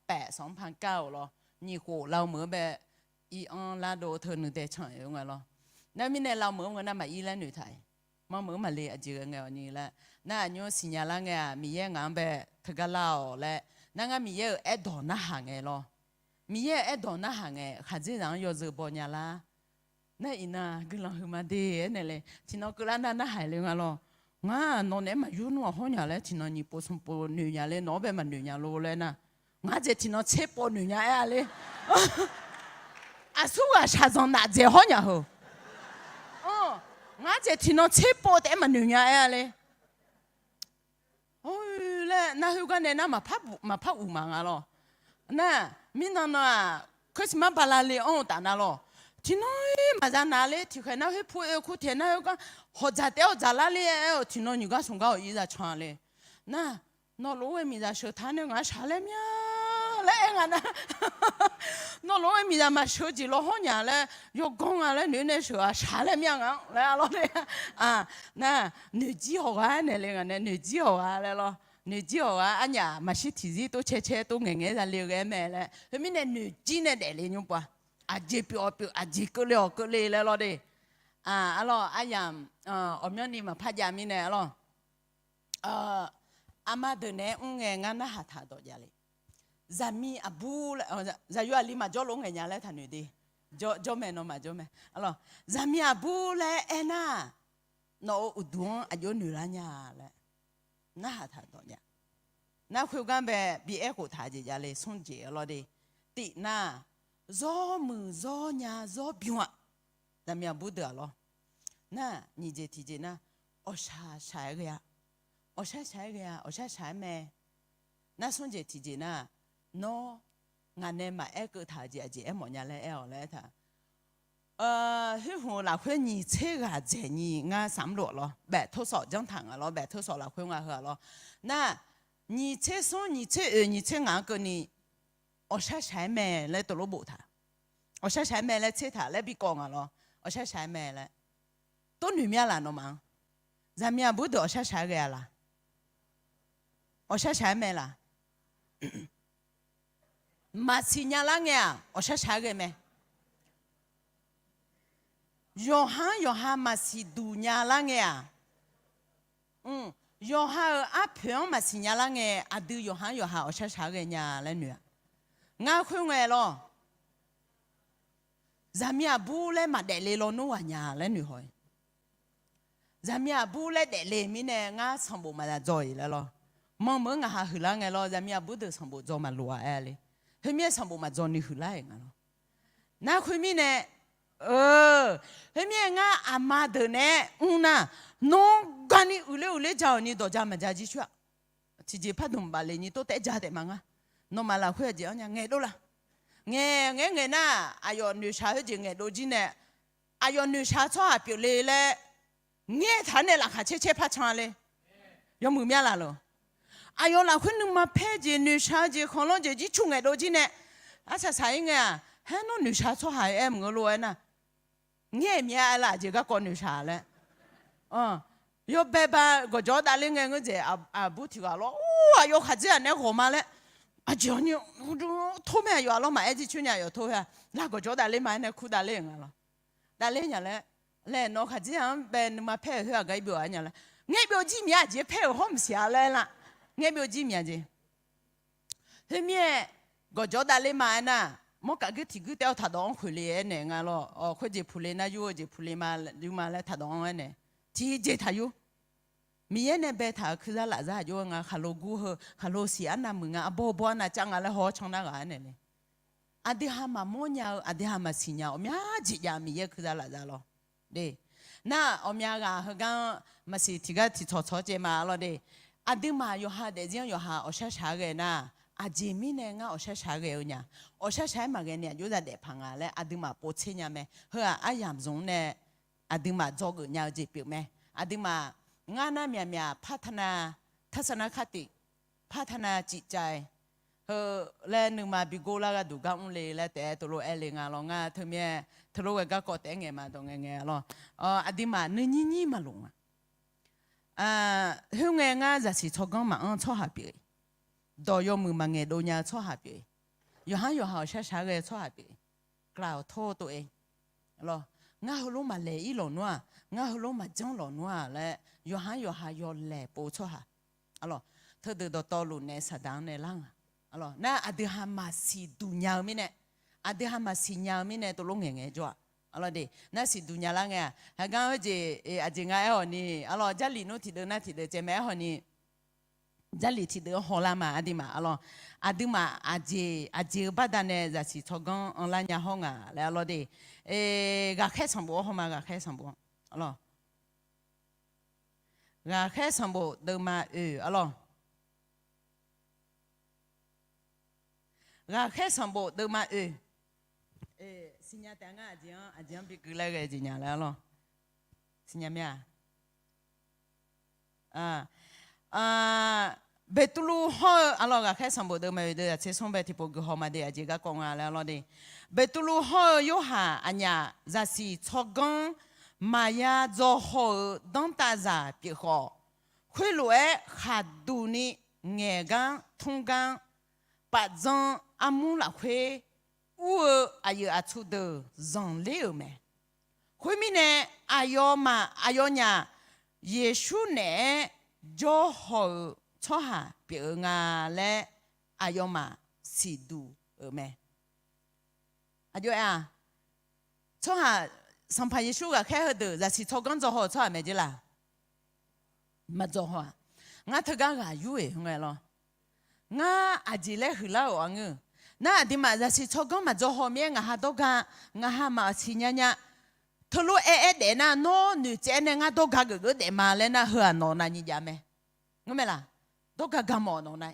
paef sanqpanq kar-euq lawr. Nyiq khof lav meuq-anr bae ir-anr lar dov teu nuidae can-euq nga lawr. Nar mirnae lav meuq-anr ngeur nar maqir laer noeqtaq-iq. Manqmeuq-anr maqle aqjeq ghae ngae awqnyi laer. Nar aqnymr siqnya lar ngae-aq, Miqyaer ngaq-anr bae teugar lar-awq laer. Nar ngar Miqyaer-euq aerdawq narhaq ngae lawr. Miqyaer-euq aerdawq narhaq ngae, khaqdzerzaq-anr yawzeu baw nya lar. Nar iqnan guiqlanq huiqma de aernaeq le. Tiqnan keuvlar nar narhaq le nga lawr. Ngar nawq naeq-aer maqyur nmr-aq hawr nya laer tiqnan nyiq pov smq pov noeq nya le, nawq-anr bae maqnoeq nya lo laer nar, ngar jeq tiqnan tser pov noeq nya aer-a le. Aqsurghaq shaqzanq naf dzaeq hawr nya heu. Ngar jeq tiqnan tser pov taef-aer maqnoeq nya aer-a le. Laer nar khoergar nae nar maqpar uq maqpar uq ma nga lawr. Nar, mirnan nan-aq, Christmas bala le anr-eu taf na lawr. Tiqnan-ir maqza naf le, tiqkhaeq nar khoer pu oe kur taeq nar khoergar, hawqdzaq taef-aer hawqdzaq lar le aer-awq, tiqnan nyiq gar smq gar awq ir za can le. Nar, nawq lof-aer ghae miqzaq sheuq taq nae ngaq-anr shaq laer mya laer aer nga nar. Nawq lof-aer ghae miqzaq maqsheuq jeq law hawr nya laer, yawganr nga laer noeq nae sheuq-aq shaq laer mya ngaq-anr laer-a lawr le. Nar, noeqjir hawq ghaq-aer naeq le ngaq nae noeqjir hawq ghaq laer lawr. Noeqjir hawq ghaq arnyaf maqshir tiqzir tov cae cae tov ngaeqngaeq-aer zale-eu ghae-aer mae laer. Khoermirnae noeqjir nae daefle nymr pov-a. Aqjeq pyeuf-awq pyeuf, aqjeq keuvle-awq keuvle laer lawr de. Arlawr aryamq, ghawqmyanrni maqpar jav mirnae arlawr. Aqma deuq naeq-aer mr ngae ngar narhaq taq dawq jav le. Zaqmiq aqbur laer, zaqyo aqli maqjawr lof ngaeq nya laer taqnoeq de. Jawr mae, nawmaf jawr mae. Arlawr, zaqmiq aqbur laer aernar, nawq-euq uqduq-anr aqjox noeq lar nya laer narhaq taq dawq jav. Nar khoergar bae bi aerkhof taq jeq jav le smr jeq arlawr de. Tif nar, zawr muiq zawr nya zawr bym-aq. Zaqmiq aqbur deuq-aq lawr. Nar, nyiq jeq tiq jeq nar, awqshaq shaq-aer ghae-a. Awqshaq shaq-aer ghae-a, awqshaq shaq-aer mae. Nar smr jeq tiq jeq nar, nawr ngaq nae maqaer keuv taq-eu jeq aqjeq aermawf nya laer aer-awq laer aertaq. Khoer hmq-eu lafkhoer nyiq tser ghaq dzaeq nyi ngar saq mr lof-a lawr, baef tor sawf janr taq nga lawr, baef tor sawf lafkhoer nga heu-a lawr. Nar, nyiq tser smr nyiq tser oeq nyiq tser ngaq-anr keuvni, awqshaq shaq-aer mae laer tov lof boftaq. Awqshaq shaq-aer mae laer tser taq laer bi kawv nga lawr. Awqshaq shaq-aer mae laer. Tov noeq mya laf nawmaf-anr. Zaqmiq aqbur deuq awqshaq shaq-aer ghae-a laq? Awqshaq shaq-aer mae laq? Maqsiq nya lar ngae-aq awqshaq shaq-aer ghae mae. Yawqha-anr yawqha maqsiq duq nya lar ngae-aq, yawqha-euq arpoeq-anr maqsiq nya lar ngae, aqdui yawqha-anr yawqha awqshaq shaq-aer ghae nya laer noeq-a. Ngar khoerngae lawr, zaqmiq aqbur laer maqdaef le lawnmr ghaq nya laer noeqhaw-ir. Zaqmiq aqbur laer daefle mirnae ngar sanqbof maqdzaw-iq laer lawr. Manmeuq-anr ngaq ha huiqlar ngae lawr, zaqmiq aqbur deuq sanqbof dzaw maqloq-a aer le. Khoermirnae sanqbof maqdzaw ni huiqlar-iq nga lawr. Nar khoermirnae, khoermirnae ngar aqma deuq naeq-aer mr nar, nawr gani uiqler uiqler ja-awq ni dawqja maqja jircoer-aq. Tiqjeq pardmq bafle nyi tov taef ja taef ma ngar. Nawmaf lafkhoer aqjeq-anr nya ngaeqdov la. Ngaeq ngaeq ngaeq nar, aqyawf noeqshaq khoerjeq ngaeqdov jir nae, aqyawf noeqshaq tsawrhaq pyeufle laer ngaeqtaq-anr nae laqkhaq caer caer par can le. Yawmuiq mya laf lor. Aqyawf lafkhoer nuima paer jeq noeqshaq-eu jeq khanqlanr jeq jircoer ngaeqdov jir nae, arsaq saq-ir ngae-aq, haer nawr noeqshaq tsawrhaq aer mq-eu lof-aer nar, ngaeq mya aer laf jeq garkawv noeqshaq laer. Yawbae ba gawqjawq-awr davler ngae ngeur jeq, aqbur tiq ghaq lawr, or, aqyawf khaqdzerzaq naeq-aer ghawq ma laer, aqjeq-awr ni tor mae, aqyawf arlawr maqaer jircoer nya, aqyawf tor-a, lar gawqjawq-awr davler ma aer nae kur davler-euq nga lawr. Davler nya laer, laer nawq khaqdzerzaq-anr bae nuima paer-euq khoer-aq gar-ir byov-a nya laer, ngaeq byov jir miq-a jeq paer-euq hawr maqsiq-a laer lar, ngaeq byov jir miq-a jeq. Khoermirnae, gawqjawq-awr davler ma aernar, mawrkaf guir tiq guir taef-awr taqdawq-anr khoeq le aernaeq nga lawr. Khoerjeq puq le nar yur-eu jeq puq le ma, yur ma laer taqdawq-anr aernaeq. Tiqjeq taq yur. Miqyaer nae baetaq-euq kuirzar lafzar aqjox-aer nga, khaqlo gur heu, khaqlo siq arnav muiq nga, arbawr arbawr arnav cav nga laer haw-awr can nar ghaq aernaeq le. Aqdui ha maqmawr nya-eu, aqdui ha maqsiq nya-eu ghawqmya jeq jav-eu Miqyaer kuirzar lafzar lawr. Nar ghawqmya ghaq heugar-anr maqsiq tiqgar tiqtsawq tsawq-awr caev ma lawr de. Aqduimaf yawqha daefzir-anr yawqha awqshar shaq-aer ghae nar, aqjeq mirnae ngar awqshar shaq-aer ghae-eu nya. Awqshar shaq-aer maqghae ni aqjox zadaef paq nga laer aqduimaf povtser nya mae. Heu-aq aryamq zmq nae aqduimaf dzawgeuf nya-eu jeq pyeuf mae. Aqduimaf ngar nar myaqmyaq partner, ทัศนคติ, partner จิตใจ heu laer nuima bi gor lar gharduq gar mr le laer taef-aer teulof aer le nga lawr. Ngar teumirnae teulof ghae garkawv taef-aer ngaeq ma dawq ngae ngae lawr. Aqduimaf nuinyir nyir maqloq nga. Khoerngae ngar zaqsiq tsawrganr maqanr tsawrhaq pyeuf-iq, dawq yawmuiq maqngaeq dov nya-eu tsawrhaq pyeuf-iq, yawqhar yawqha awqshar shaq-aer ghae-eu tsawrhaq pyeuf-iq, กล่าวโทษตัวเอง lawr. Ngar heulof maqlaeq-ir lawq nmr-aq, ngar heulof maqjanr lawq nmr-aq laer yawqhar yawqha yawlaeq pov-eu tsawrhaq. Aqlawq, teudeuq dawqtawvluf naef saqdaq-anr nae lar nga. Aqlawq, nar aqdui ha maqsiq duq nya-eu mirnae, aqdui ha maqsiq nya-eu mirnae teulof ngaeqngaeq jawr-aq. Aqlawq de, nar siqduq nya lar ngae-aq, heugar-eu jeq, aqjeq nga aer hawq ni, aqlawq, Jarlif nmr tiqdeuv nar tiqdeuv caev mae aer hawq ni, Jarlif tiqdeuv-anr hawlar ma aqduimaf. Aqlawq, aqduimaf aqjeq aqjeq-eu baqdanae zaqsiq tsawrganr anrlar nya hawr nga laer aqlawq de. Ghaqkhaer sanqbof-anr haw ma, ghaqkhaer sanqbof-anr. Aqlawq, ghaqkhaer sanqbof deuvma oeq aqlawq. Ghaqkhaer sanqbof deuvma oeq. Siqnya taef ngar aqjeq-anr aqjeq-anr bi gui laer ghae jeq nya laer aqlawq. Siqnya mir-a. Beqtuvluv hawr-eu aqlawq, ghaqkhaer sanqbof deuvma oeq deuv zaqtser smr bae tiqpov gui haw ma de, aqjeq garkawv nga laer aqlawq de. Beqtuvluv hawr-eu Yorhaq aqnyaf zaqsiq tsawrganr maqya dzaw haw-euq danrtavzaq pyeuf khawf, khoerlof-aer khaqduq ni ngaeqgar tmrgar pafdzan armur lafkhoer ur-eu aqyuif aqtsu deuq zanqler-euq mae. Khoermirnae, aqyawfmaf aqyawfnyaf Yeqsur naeq-aer jawr haw-eu tsawrhaq pyeuf-eu nga laer aqyawfmaf siqduq-euq mae. Aqjox-aer-aq, tsawrhaq Sanqpaq Yeqsur ghaqkhaer heudeuq zaqsiq tsawrganr dzaw haw-euq tsawrhaq mae jeq laq? Maqdzaw haw-aq. Ngar teugar ghaq yur-eq ngae lawr. Ngar aqjeq laer huiqlar-euq-a ngeur. Nar aqduimaf zaqsiq tsawrganr maqdzaw haw mir-aer ngaq ha dawrga, ngaq ha maqsiq nya nya. Teulof aer aer daef nar, nawr noeqtsaev-aer nae ngar dawrga geuf geur daef ma laer nar, heu-aq nawq navnyi jav mae. Ngeurmae laq? Dawrga ga mawf nawq nav.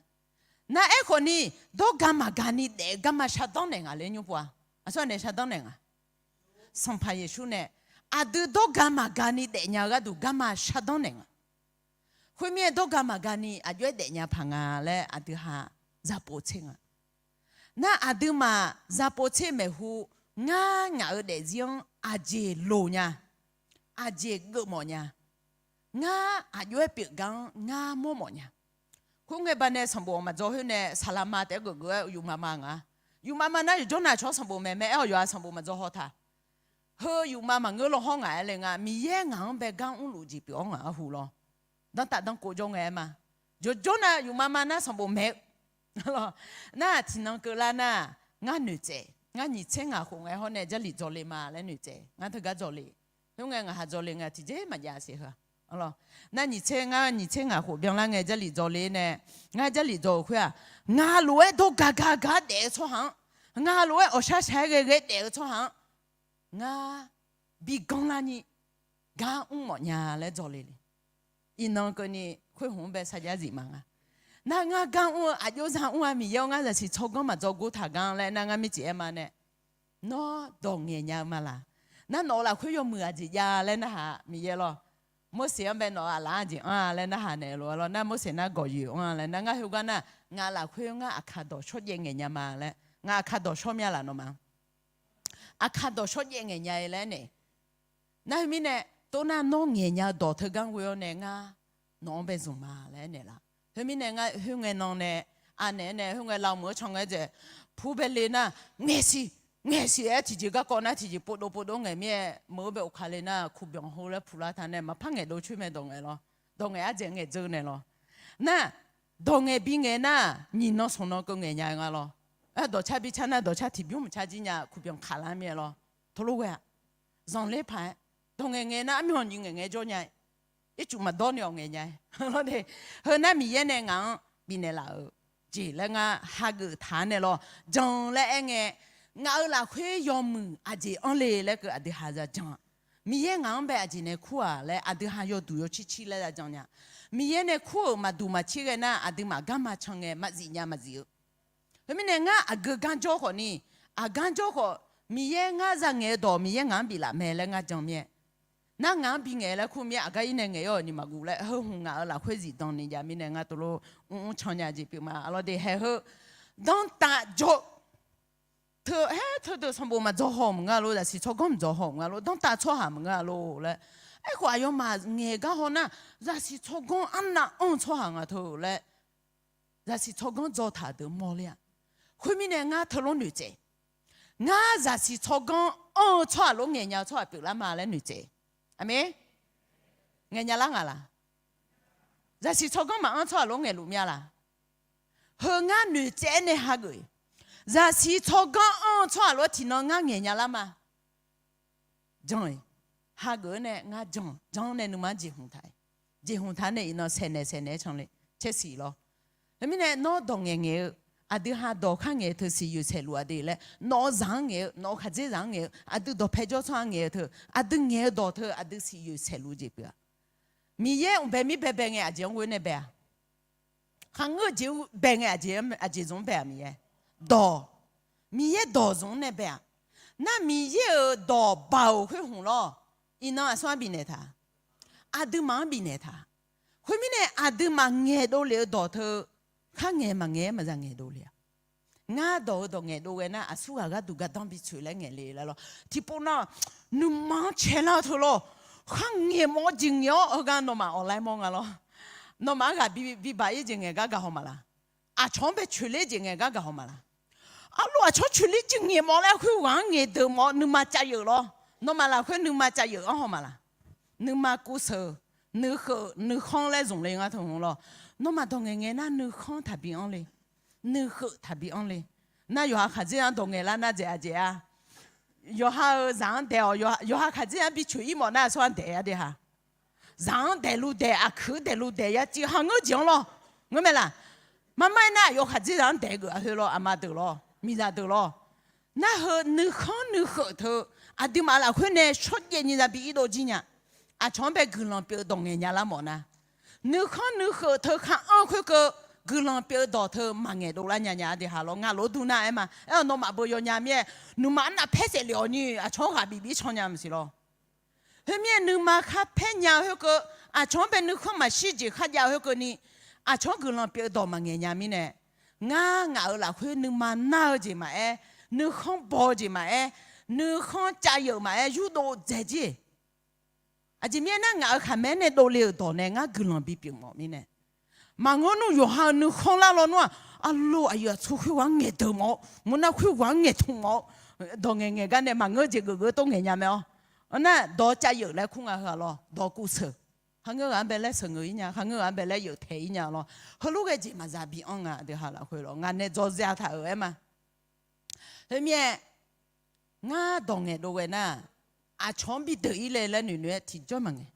Nar aerkhawf ni, dawrga maqga ni daef-eu garma shardanr naeq ngaq le nymr pov-a. Aqsur nae shardanr naeq nga. Sanqpaq Yeqsur nae aqdui dawrga maqga ni daefnya-eu gharduq garma shardanr naeq nga. Khoermirnae dawrga maqga ni aqjox-aer daefnya paq nga laer aqdui ha zapov tser nga. Nar aqduimaf zapov tser maeqhu, ngar ngaq-eu daefzir-anr aqjeq loq nya, aqjeq geufmawf nya, ngar aqjox-aer pyeufgar-anr ngar mawrmawf nya. Khoerngae baqdanae sanqbof maqdzaw khoer nae saqlaqma taef-aer geufgeuf-aer yufma ma nga. Yufma ma nar yawqjawr nav cawq-anr sanqbof maeq mae aer-awq, yawqha sanqbof maqdzaw haw taq. Heu yufma maqngeur law hawr ngaq-aer le nga, Miqyaer ngaq-anr bae gar mrluf jeq pyeuf-awr ngaq-anr hu lawr. Danrtav danrkov jawr ngae aer ma. Yawqjawr nav yufma ma nar sanqbof maeq-eu Nar-aq tiqnan keuvlar nar, ngar noeqtsaev, ngar nyiq tser ngaq khof ngae hawr nae Jarlif dzawle ma laer noeqtsaev, ngar teugar dzawle. Khoerngae ngaq ha dzawle ngae tiqjeq maqjav siq heu. Nar nyiq tser ngar nyiq tser ngaq khof byanlar ngae Jarlif dzawle nae, ngar Jarlif dzaw-euq khoer-aq, ngaq lof-aer dawr gaq gaq gaq-aer daef-eu tsawrhaq-anr, ngaq lof-aer awqshar shaq-aer ghae ghae daef-eu tsawrhaq-anr, ngar bi ganr larni gar mr mawf nya laer dzawle le. Iqnan keuvni khoer hmq-anr bae sarjax zif ma nga. Nar ngar gar mr-eu aqjox za mr-a Miqyaer-awr, ngar zaqsiq tsawrganr maqdzaw gor taq gar laer nar ngar mircif aer ma nae, nawr dawq ngaeq nya-eu ma laq? Nar nawq-euq lafkhoer yawmuiq aqjeq jav laer narhaq Miqyaer lawr. Morseq-anr bae nawq-euq aqlaf-anr aqjeq anr-a laer narhaq naeq lof-aer lawr. Nar Morseq nar gawqyoeq anr-a laer nar ngar khoergar nar, ngaq lafkhoer ngar aqkaq dawq shawr jaev ngaeq nya ma laer, ngaq aqkaq dawq shawr mya laf nawmaf-anr. Aqkaq dawq shawr jaev ngaeq nya-eu laer nae. Nar khoermirnae, tov nar nawr ngaeq nya-eu dawq teugar ghoe-awr nae ngar nawq-anr bae zmq ma laer aernaeq laf. Khoermirnae ngar khoerngae nan nae, anaeq-aer nae khoerngae lavmuiq-anr can ngae dzaeq, pu bae le nar, ngaeqsiq, ngaeqsiq-aer tiqjeq garkawv nar tiqjeq povdov povdov ngaeq mir-aer meuq-eu bae of ka le nar, kubyanq heulof-aer puq lar taq nae maqpar ngaeqdov coer mae dawq ngaeq lawr. Dawq ngaeq ardzaeq ngaeq dzeur naeq lawr. Nar, dawq ngaeq bi ngaeq nar, nyiq nan smq nan keuv ngaeq nya-eu nga lawr. Dawqcar bi car nar dawqcar tiqbymr maqcar jir nya kubyanq kaq lar mir-aer lawr. Teulof ghae-aq, zanqler paq-aer, dawq ngaeq ngaeq nar armyanq nyiq ngaeq ngae jawr nya-aer, ircuf maqdawr ni-awq ngaeq nya-aer. Heu nar Miqyaer nae ngaq-anr bifnaeq laf-euq jeq laer ngar hageuf taq-anr nae lawr. Jan laer aer ngae, ngaq-euq lafkhoer yawmuiq aqjeq anr le laer keuv aqdui ha za jan-a. Miqyaer ngaq-anr bae aqjeq nae kur-aq laer aqdui ha yawduq yawcir cir laer za jan nya. Miqyaer nae kur-euq maqduq maqcir ghae nar aqduimaf garma can ngae maqzif nya maqzif-eu. Khoermirnae ngar aqgeu gar jawr khawf ni, aqgar jawr khawf, Miqyaer ngar za ngaeq-eu dawq Miqyaer ngaq-anr biflaf mae laer ngar jan mir-aer. Nar ngaq-anr bi ngaeq laer kur mir-aer aqgar ir nae ngaeq-awr ni maqguv laer heu hmq ngaq-euq lafkhoer zifdan ni jav mirnae ngar tov lof mr mr can nya jeq pyeuf ma. Arlawr de haeq heu, danrtav jawr teu-aer teudeuq sanqbof maqdzaw haw maqngeur-a lor, zaqsiq tsawrganr maqdzaw haw maqngeur-a lor, danrtav tsawrhaq maqngeur-a lor laer. Aerkhawf aqyawfmaf ngaeq gar haw nar, zaqsiq tsawrganr arnav anr-eu tsawrhaq nga teu laer, zaqsiq tsawrganr dzaw taq deuq mawrler-a. Khoermirnae ngar teulof noeqtsaev, ngar zaqsiq tsawrganr anr-eu tsawrhaq lof ngaeq nya-eu tsawrhaq pyeuflar ma laer noeqtsaev. Aqmeq. Ngaeq nya lar nga laq? Zaqsiq tsawrganr maqanr tsawrhaq lof ngaeqluf mya laq? Heu ngar noeqtsaev-aer nae hageuf-iq, zaqsiq tsawrganr anr-eu tsawrhaq lof-aer tiqnan ngar ngaeq nya lar ma. Jan-iq, hageuf-aer nae ngar jan, jan-anr nae nuima-anr jeqhmq taq-iq, jeqhmq taq-aer nae iqnan saeqnaeq saeqnaeq-aer canle caer siq lawr. Khoermirnae nawr dawq ngaeq ngaeq-eu, aqdui ha dawq khar ngaeq-eu teu siqyoeq saeqluf-a de laer, nawq-eu zaq-anr ngaeq-eu, nawq-eu khaqdzer zaq-anr ngaeq-eu, aqdui dawqpae jawr tsawrhaq-anr ngaeq-eu teu, aqdui ngaeq-eu dawq teu aqdui siqyoeq saeqluf jeq pyeuf-a. Miqyaer mq bae mir bae bae ngae aqjeq-anr ghoe nae bae-a. Kharngeur jeq bae ngae aqjeq, aqjeq zmq-anr bae-a Miqyaer. Dawq. Miqyaer dawq zmq-anr nae bae-a. Nar Miqyaer-euq dawq baoq khoer hmq lawr. Iqnan aqsur-anr bifnaeq taq, aqduimaf-anr bifnaeq taq. Khoermirnae aqduimaf ngaeqdov lef-eu dawq teu, khar ngaeq maqngaeq-aer maqza ngaeqdov le-a. Ngar dawq-eu dawq ngaeqdov ghae nar aqsur ghaq gharduq gardanr bitsoeq laer ngaeq le laer lawr. Tiqpov nar, nuima-anr caelar-eu teu lawr. Khar ngaeq mawf-awr jeq ngaeq-awr heugar nawmaf awqlaer mawr nga lawr. Nawmaf-anr ghaq bi, bibaq-ir jeq ngaeq gar gaq haw maqlaq? Aqcawq-anr bae coeqler jeq ngaeq gar gaq haw maqlaq? Arlof aqcawq-anr coeqler jeq ngaeq mawf laer khoerghaq-anr ngaeqdeuq mawf-awr nuima cav yeuf lawr. Nawmaf lafkhoer nuima cav yeuf-anr haw maqlaq? Nuima kuv seuq, nuikheuf nuikhanr laer zmq le ngar teu hmq lawr. Nawmaf dawq ngaeq ngaeq nar nuikhanr taqbi anr le, nuikheuf taqbi anr le. Nar yawqha khaqdzer-anr dawq ngaeq lar nar dzaeq-a dzaeq-a. Yawqha-euq zaq-anr daeq-awq, yawqha khaqdzer-anr bi coeq-ir mawf nar aqsur-anr daeq-a de ha. Zaq-anr daeqluf daeq, aqkuir daeqluf daeq, ya civ ha ngeur jeq-anr lawr. Ngeur mae laq? Marmar-aer nar aqyawf khaqdzer zaq-anr daeq geuf-a khoer lawr, aqma deuq lawr, miqzaq deuq lawr. Nar heu nuikhanr nuikheuf teu, aqduimaf lafkhoer nae shawrjaev ni za bi irdov jir nya. Aqcawq-anr bae guiqlanq pyeuf-eu dawq ngaeq nya lar mawf nar, nuikhanr nuikheuf teu khar anr khoerkeuv, guiqlanq pyeuf-eu dawq teu maqngaeq dovlar nya nya de ha lawr. Ngaq lof-aer dur nar aer ma. Aer-awq nawmaf beu yawnya mir-aer, nuima arnav paer saeflef-awq ni aqcawq-anr ghaq bif bif can nya maqsiq lawr. Khoermirnae nuima khar paer nya-eu khoerkeuv, aqcawq-anr bae nuikhanr maqshir jeq kharjav-eu khoerkeuvni, aqcawq-anr guiqlanq pyeuf-eu dawq maqngaeq nya mirnae, ngar ngaq-euq lafkhoer nuima nar-eu jeq maqaer, nuikhanr baw-eu jeq maqaer, nuikhanr cav yeuf maqaer, yurdov dzaeq jir. Aqjeq mirnae nar ngaq-euq khaqmae nae dovle-euq dawq nae ngar guiqlanq bipyeuf mawf mirnae, maqngeur nmr yawqha-euq nuikhanr lar lawnmr-aq, arlo aqyuif aqtsu khoerghaq-anr ngaeqdeuq mawf-awr, meuq nar khoerghaq-anr ngaeqtmq mawf-awr, dawq ngaeq ngaeq gar nae maqngeur jeq geuf geuf tov ngaeq nya mae-awr. Nar dawq cav yeuf laer kur nga heu-aq lawr, dawq kuv seuq. Kharngeur ghaq-anr bae laer sheuqngeuq-ir nya, kharngeur ghaq-anr bae laer yeuftaeq-ir nya lawr. Heulof ghae jeq maqza bi anr nga, aqdui ha lafkhoer lawr. Ngaq nae dzawzaq taq-euq aer ma. Khoermirnae, ngar dawq ngaeqdov ghae nar, aqcawq-anr bideuq-ir le laer noeq noeq-aer tiqjawr maqngae.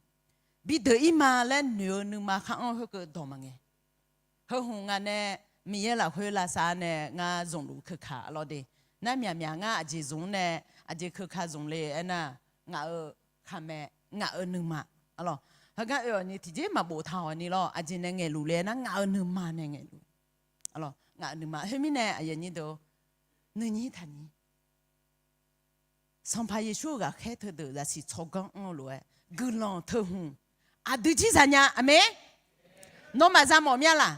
Bideuq-ir ma laer noeq-eu nuima khar anr khoerkeuv dawq maqngae. Heu hmq ngaq nae Miqyaer lafkhoer lavsav nae ngar zmqluf keuka lawr de. Nar myaqmyaq ngar aqjeq zmq nae, aqjeq keuka zmq le aernar, ngaq-euq khaqmae, ngaq-euq nuima. Arlawr, heugar oe-awq ni tiqjeq maqbof taq-awq ni lawr, aqjeq nae ngaeqluf le aernar, ngaq-euq nuima nae ngaeqluf. Arlawr, ngaq-euq nuima. Khoermirnae aqyuif aqnyir deuq, nuinyir taqnyir Sanqpaq Yeqsur-euq ghaqkhaer teudeuq zaqsiq tsawrganr anr-eu lof-aer guiqlanq teu hmq aqdui jir zanya. Aqmeq. Nawmaf za mawf mir-a laq?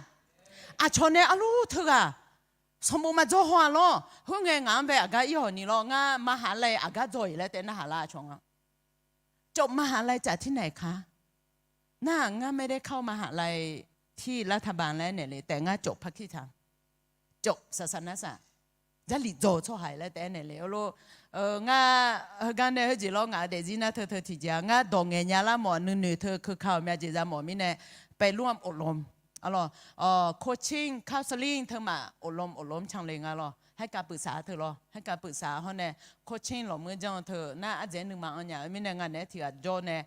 Aqcawq nae arlur teughaq sanqbof maqdzawr haw-a lawr. Khoerngae ngaq-anr bae aqgar ir-awq ni lawr, ngar maqhaq laer aqgar dzaw-iq laer taef narhaq lar aqcawq nga. Cawv maqhaq laer caf tir naeq ka. Nar-aq ngar maerdaer kar-awr maqhaq laer tir lar taqbaq laer naeq le taef ngar cawv parkir taq. Cawv saqsaq narsaq. Jarlif dzaw-eu tsawrhaq laer taef-aer naeq le-eu lor. Ngar heugar nae heujeq lawr, ngaq-euq daefzir nar teu teu tiqjeq-a. Ngar dawq ngaeq nya lar mawf, nuinoeq teu keuka-awq myav jeq za mawf mirnae, ไปร่วมอบรม arlawr, coaching counselling teumaf อบรม อบรม canle nga lawr. ให้การปรึกษา teu lawr, ให้การปรึกษา hawr nae coaching lawqmuir janr-eu teu nar ardzaeq-aer nuima anr nya-eu mirnae, ngaq naeq-aer tiq ghaq jawr nae,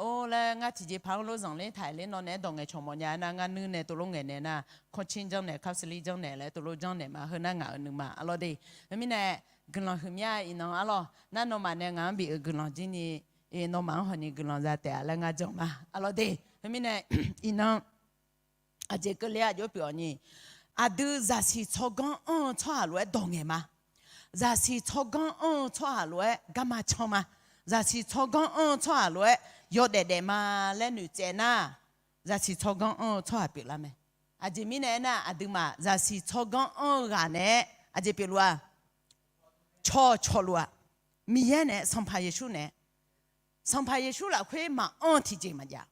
or laer ngar tiqjeq paq-anr lof zanqler taq-aer ler nawr naeq-aer dawq ngaeqcawq mawf nya nar, ngar nuir nae tov lof ngaeq naeq nar, coaching janr naeq, counselling janr naeq laer tov lof janr naeq ma. Heu nar ngaq-euq nuima arlawr de. Khoermirnae guiqlanq huiqmya iqnan arlawr, nar nawmaf nae ngaq-anr bif-euq guiqlanq jir ni, nawmaf-anr hawni guiqlanq za taef-a laer ngar jan ma arlawr de. Khoermirnae iqnan aqjeq keuvle-a jov pyeuf-awq ni, aqdui zaqsiq tsawrganr anr-eu tsawrhaq lof-aer dawq ngaeq ma. Zaqsiq tsawrganr anr-eu tsawrhaq lof-aer garma can ma. Zaqsiq tsawrganr anr-eu tsawrhaq lof-aer yawdaef daef ma laer noeqtsaev nar, zaqsiq tsawrganr anr-eu tsawrhaq pyeuflar mae. Aqjeq mirnae aernar, aqduimaf zaqsiq tsawrganr anr-eu ghaq naeq-aer aqjeq pyeufluf-a, caw cawluf-a. Miqyaer naeq-aer, Sanqpaq Yeqsur naeq-aer, Sanqpaq Yeqsur lafkhoer maqanr-eu tiqjeq maqjav.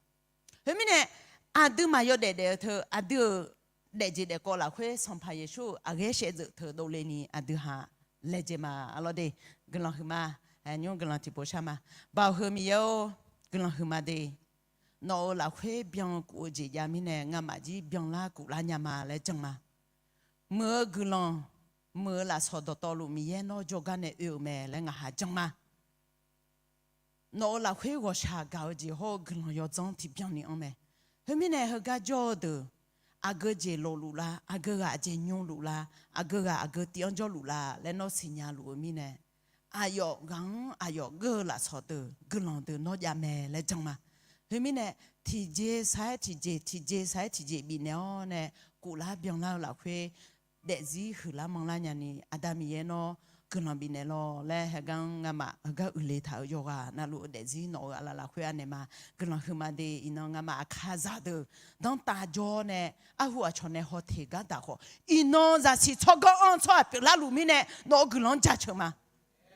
Khoermirnae, aqduimaf yawdaef daef-eu teu aqdui-euq daefjeq daefkawv lafkhoer Sanqpaq Yeqsur-euq aqghaer shaevdzeuf teu dovle ni aqdui ha laejae ma arlawr de. Guiqlanq huiqma. Nymr guiqlanq tiqpov shar ma. Baoq heu Miqyaer-or, guiqlanq huiqma de. Nawq-euq lafkhoer byankuf-eu jeq jav mirnae ngamaf jir byanlar kuflar nya ma laer jan ma. Muiq-eu guiqlanq, muiq-eu lafsawq dawqtawvluf Miqyaer nawr jawrgar nae oe-euq mae laer ngaq ha jan ma. Nawq-euq lafkhoer ghawqshaq gaq-eu jeq hawr-eu guiqlanq yawdzanr tiqbyan ni anr mae. Khoermirnae heugar jawr-eu deuq, aqgeu jeq lofluf lar, aqgeu ghaq aqjeq nymrluf lar, aqgeu ghaq aqgeu tiv-anr jawrluf lar laer nawr siqnya luf-eu mirnae, aqyawf ghaq-anr aqyawf geur-eu lafsawq deuq guiqlanq deuq nawr jav mae laer jan ma. Khoermirnae, tiqjeq saq-aer tiqjeq, tiqjeq saq-aer tiqjeq bifnaeq-awr nae, kuflar byanlar-eu lafkhoer daefzir huiqlar manrlar nyani, Aqda Miqyaer nawr guiqlanq bifnaeq lawr laer heugar-anr ngamaf heugar uiqle taq-euq yawqghaq navluf-eu daefzir nawq-euq aqlaf lafkhoer anaeq ma. Guiqlanq huiqma de. Iqnan ngamaf aqkaqzaq deuq danrtav jawr nae, arhu aqcawq nae hawteq gar daq khawf, iqnan zaqsiq tsawrganr anr-eu tsawrhaq pyeuflar luf mirnae nawq-euq guiqlanq-anr jaceuq ma.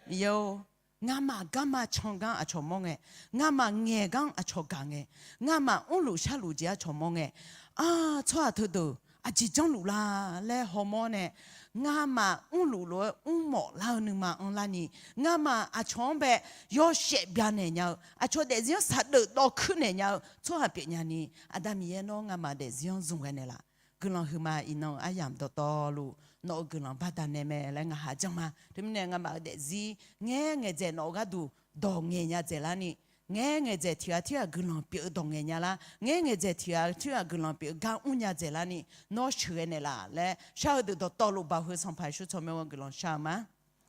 Miqyaer-or, ngamaf garma can gar aqcawq mawr ngae, ngamaf ngaeq gar aqcawq gaq ngae, ngamaf mrluf sharluf jeq aqcawq mawr ngae, a, tsawrhaq teudeuq aqjeq janrluf la laer hawmawr nae, ngamaf mrluf lof-aer mrmawf lar-eu nuima anrlar ni, ngamaf aqcawq-anr bae yawshaef byanaeq nya-eu, aqcawq daefzir-anr saqdeuf dawv kuir naeq nya-eu tsawrhaq pyeufnya ni, Aqda Miqyaer nawr ngamaf daefzir-anr zmq ghae naeqlaf. Guiqlanq huiqma. Iqnan-eu aryamq dawqtawvluf nawq-euq guiqlanq baqdanae mae laer ngaq ha jan ma. Teumirnae ngamaf-euq daefzir ngaer ngaeqdzaeq nawq-euq gharduq dawq ngaeq nya dzaeqlar ni, ngaer ngaeqdzaeq tiq ghaq tirghaq guiqlanq pyeuf-eu dawq ngaeq nya lar, ngaer ngaeqdzaeq tiq ghaq tirghaq guiqlanq pyeuf-eu gar mrnya dzaeqlar ni, nawr sheuqghae naeqlaf laer shar-eu deuq dawqtawvluf baoq heu Sanqpaq Yeqsur tsawrmyanr ghanr guiqlanq shar-eu ma.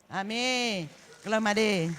Aqmeq. Guiqlanq ma de.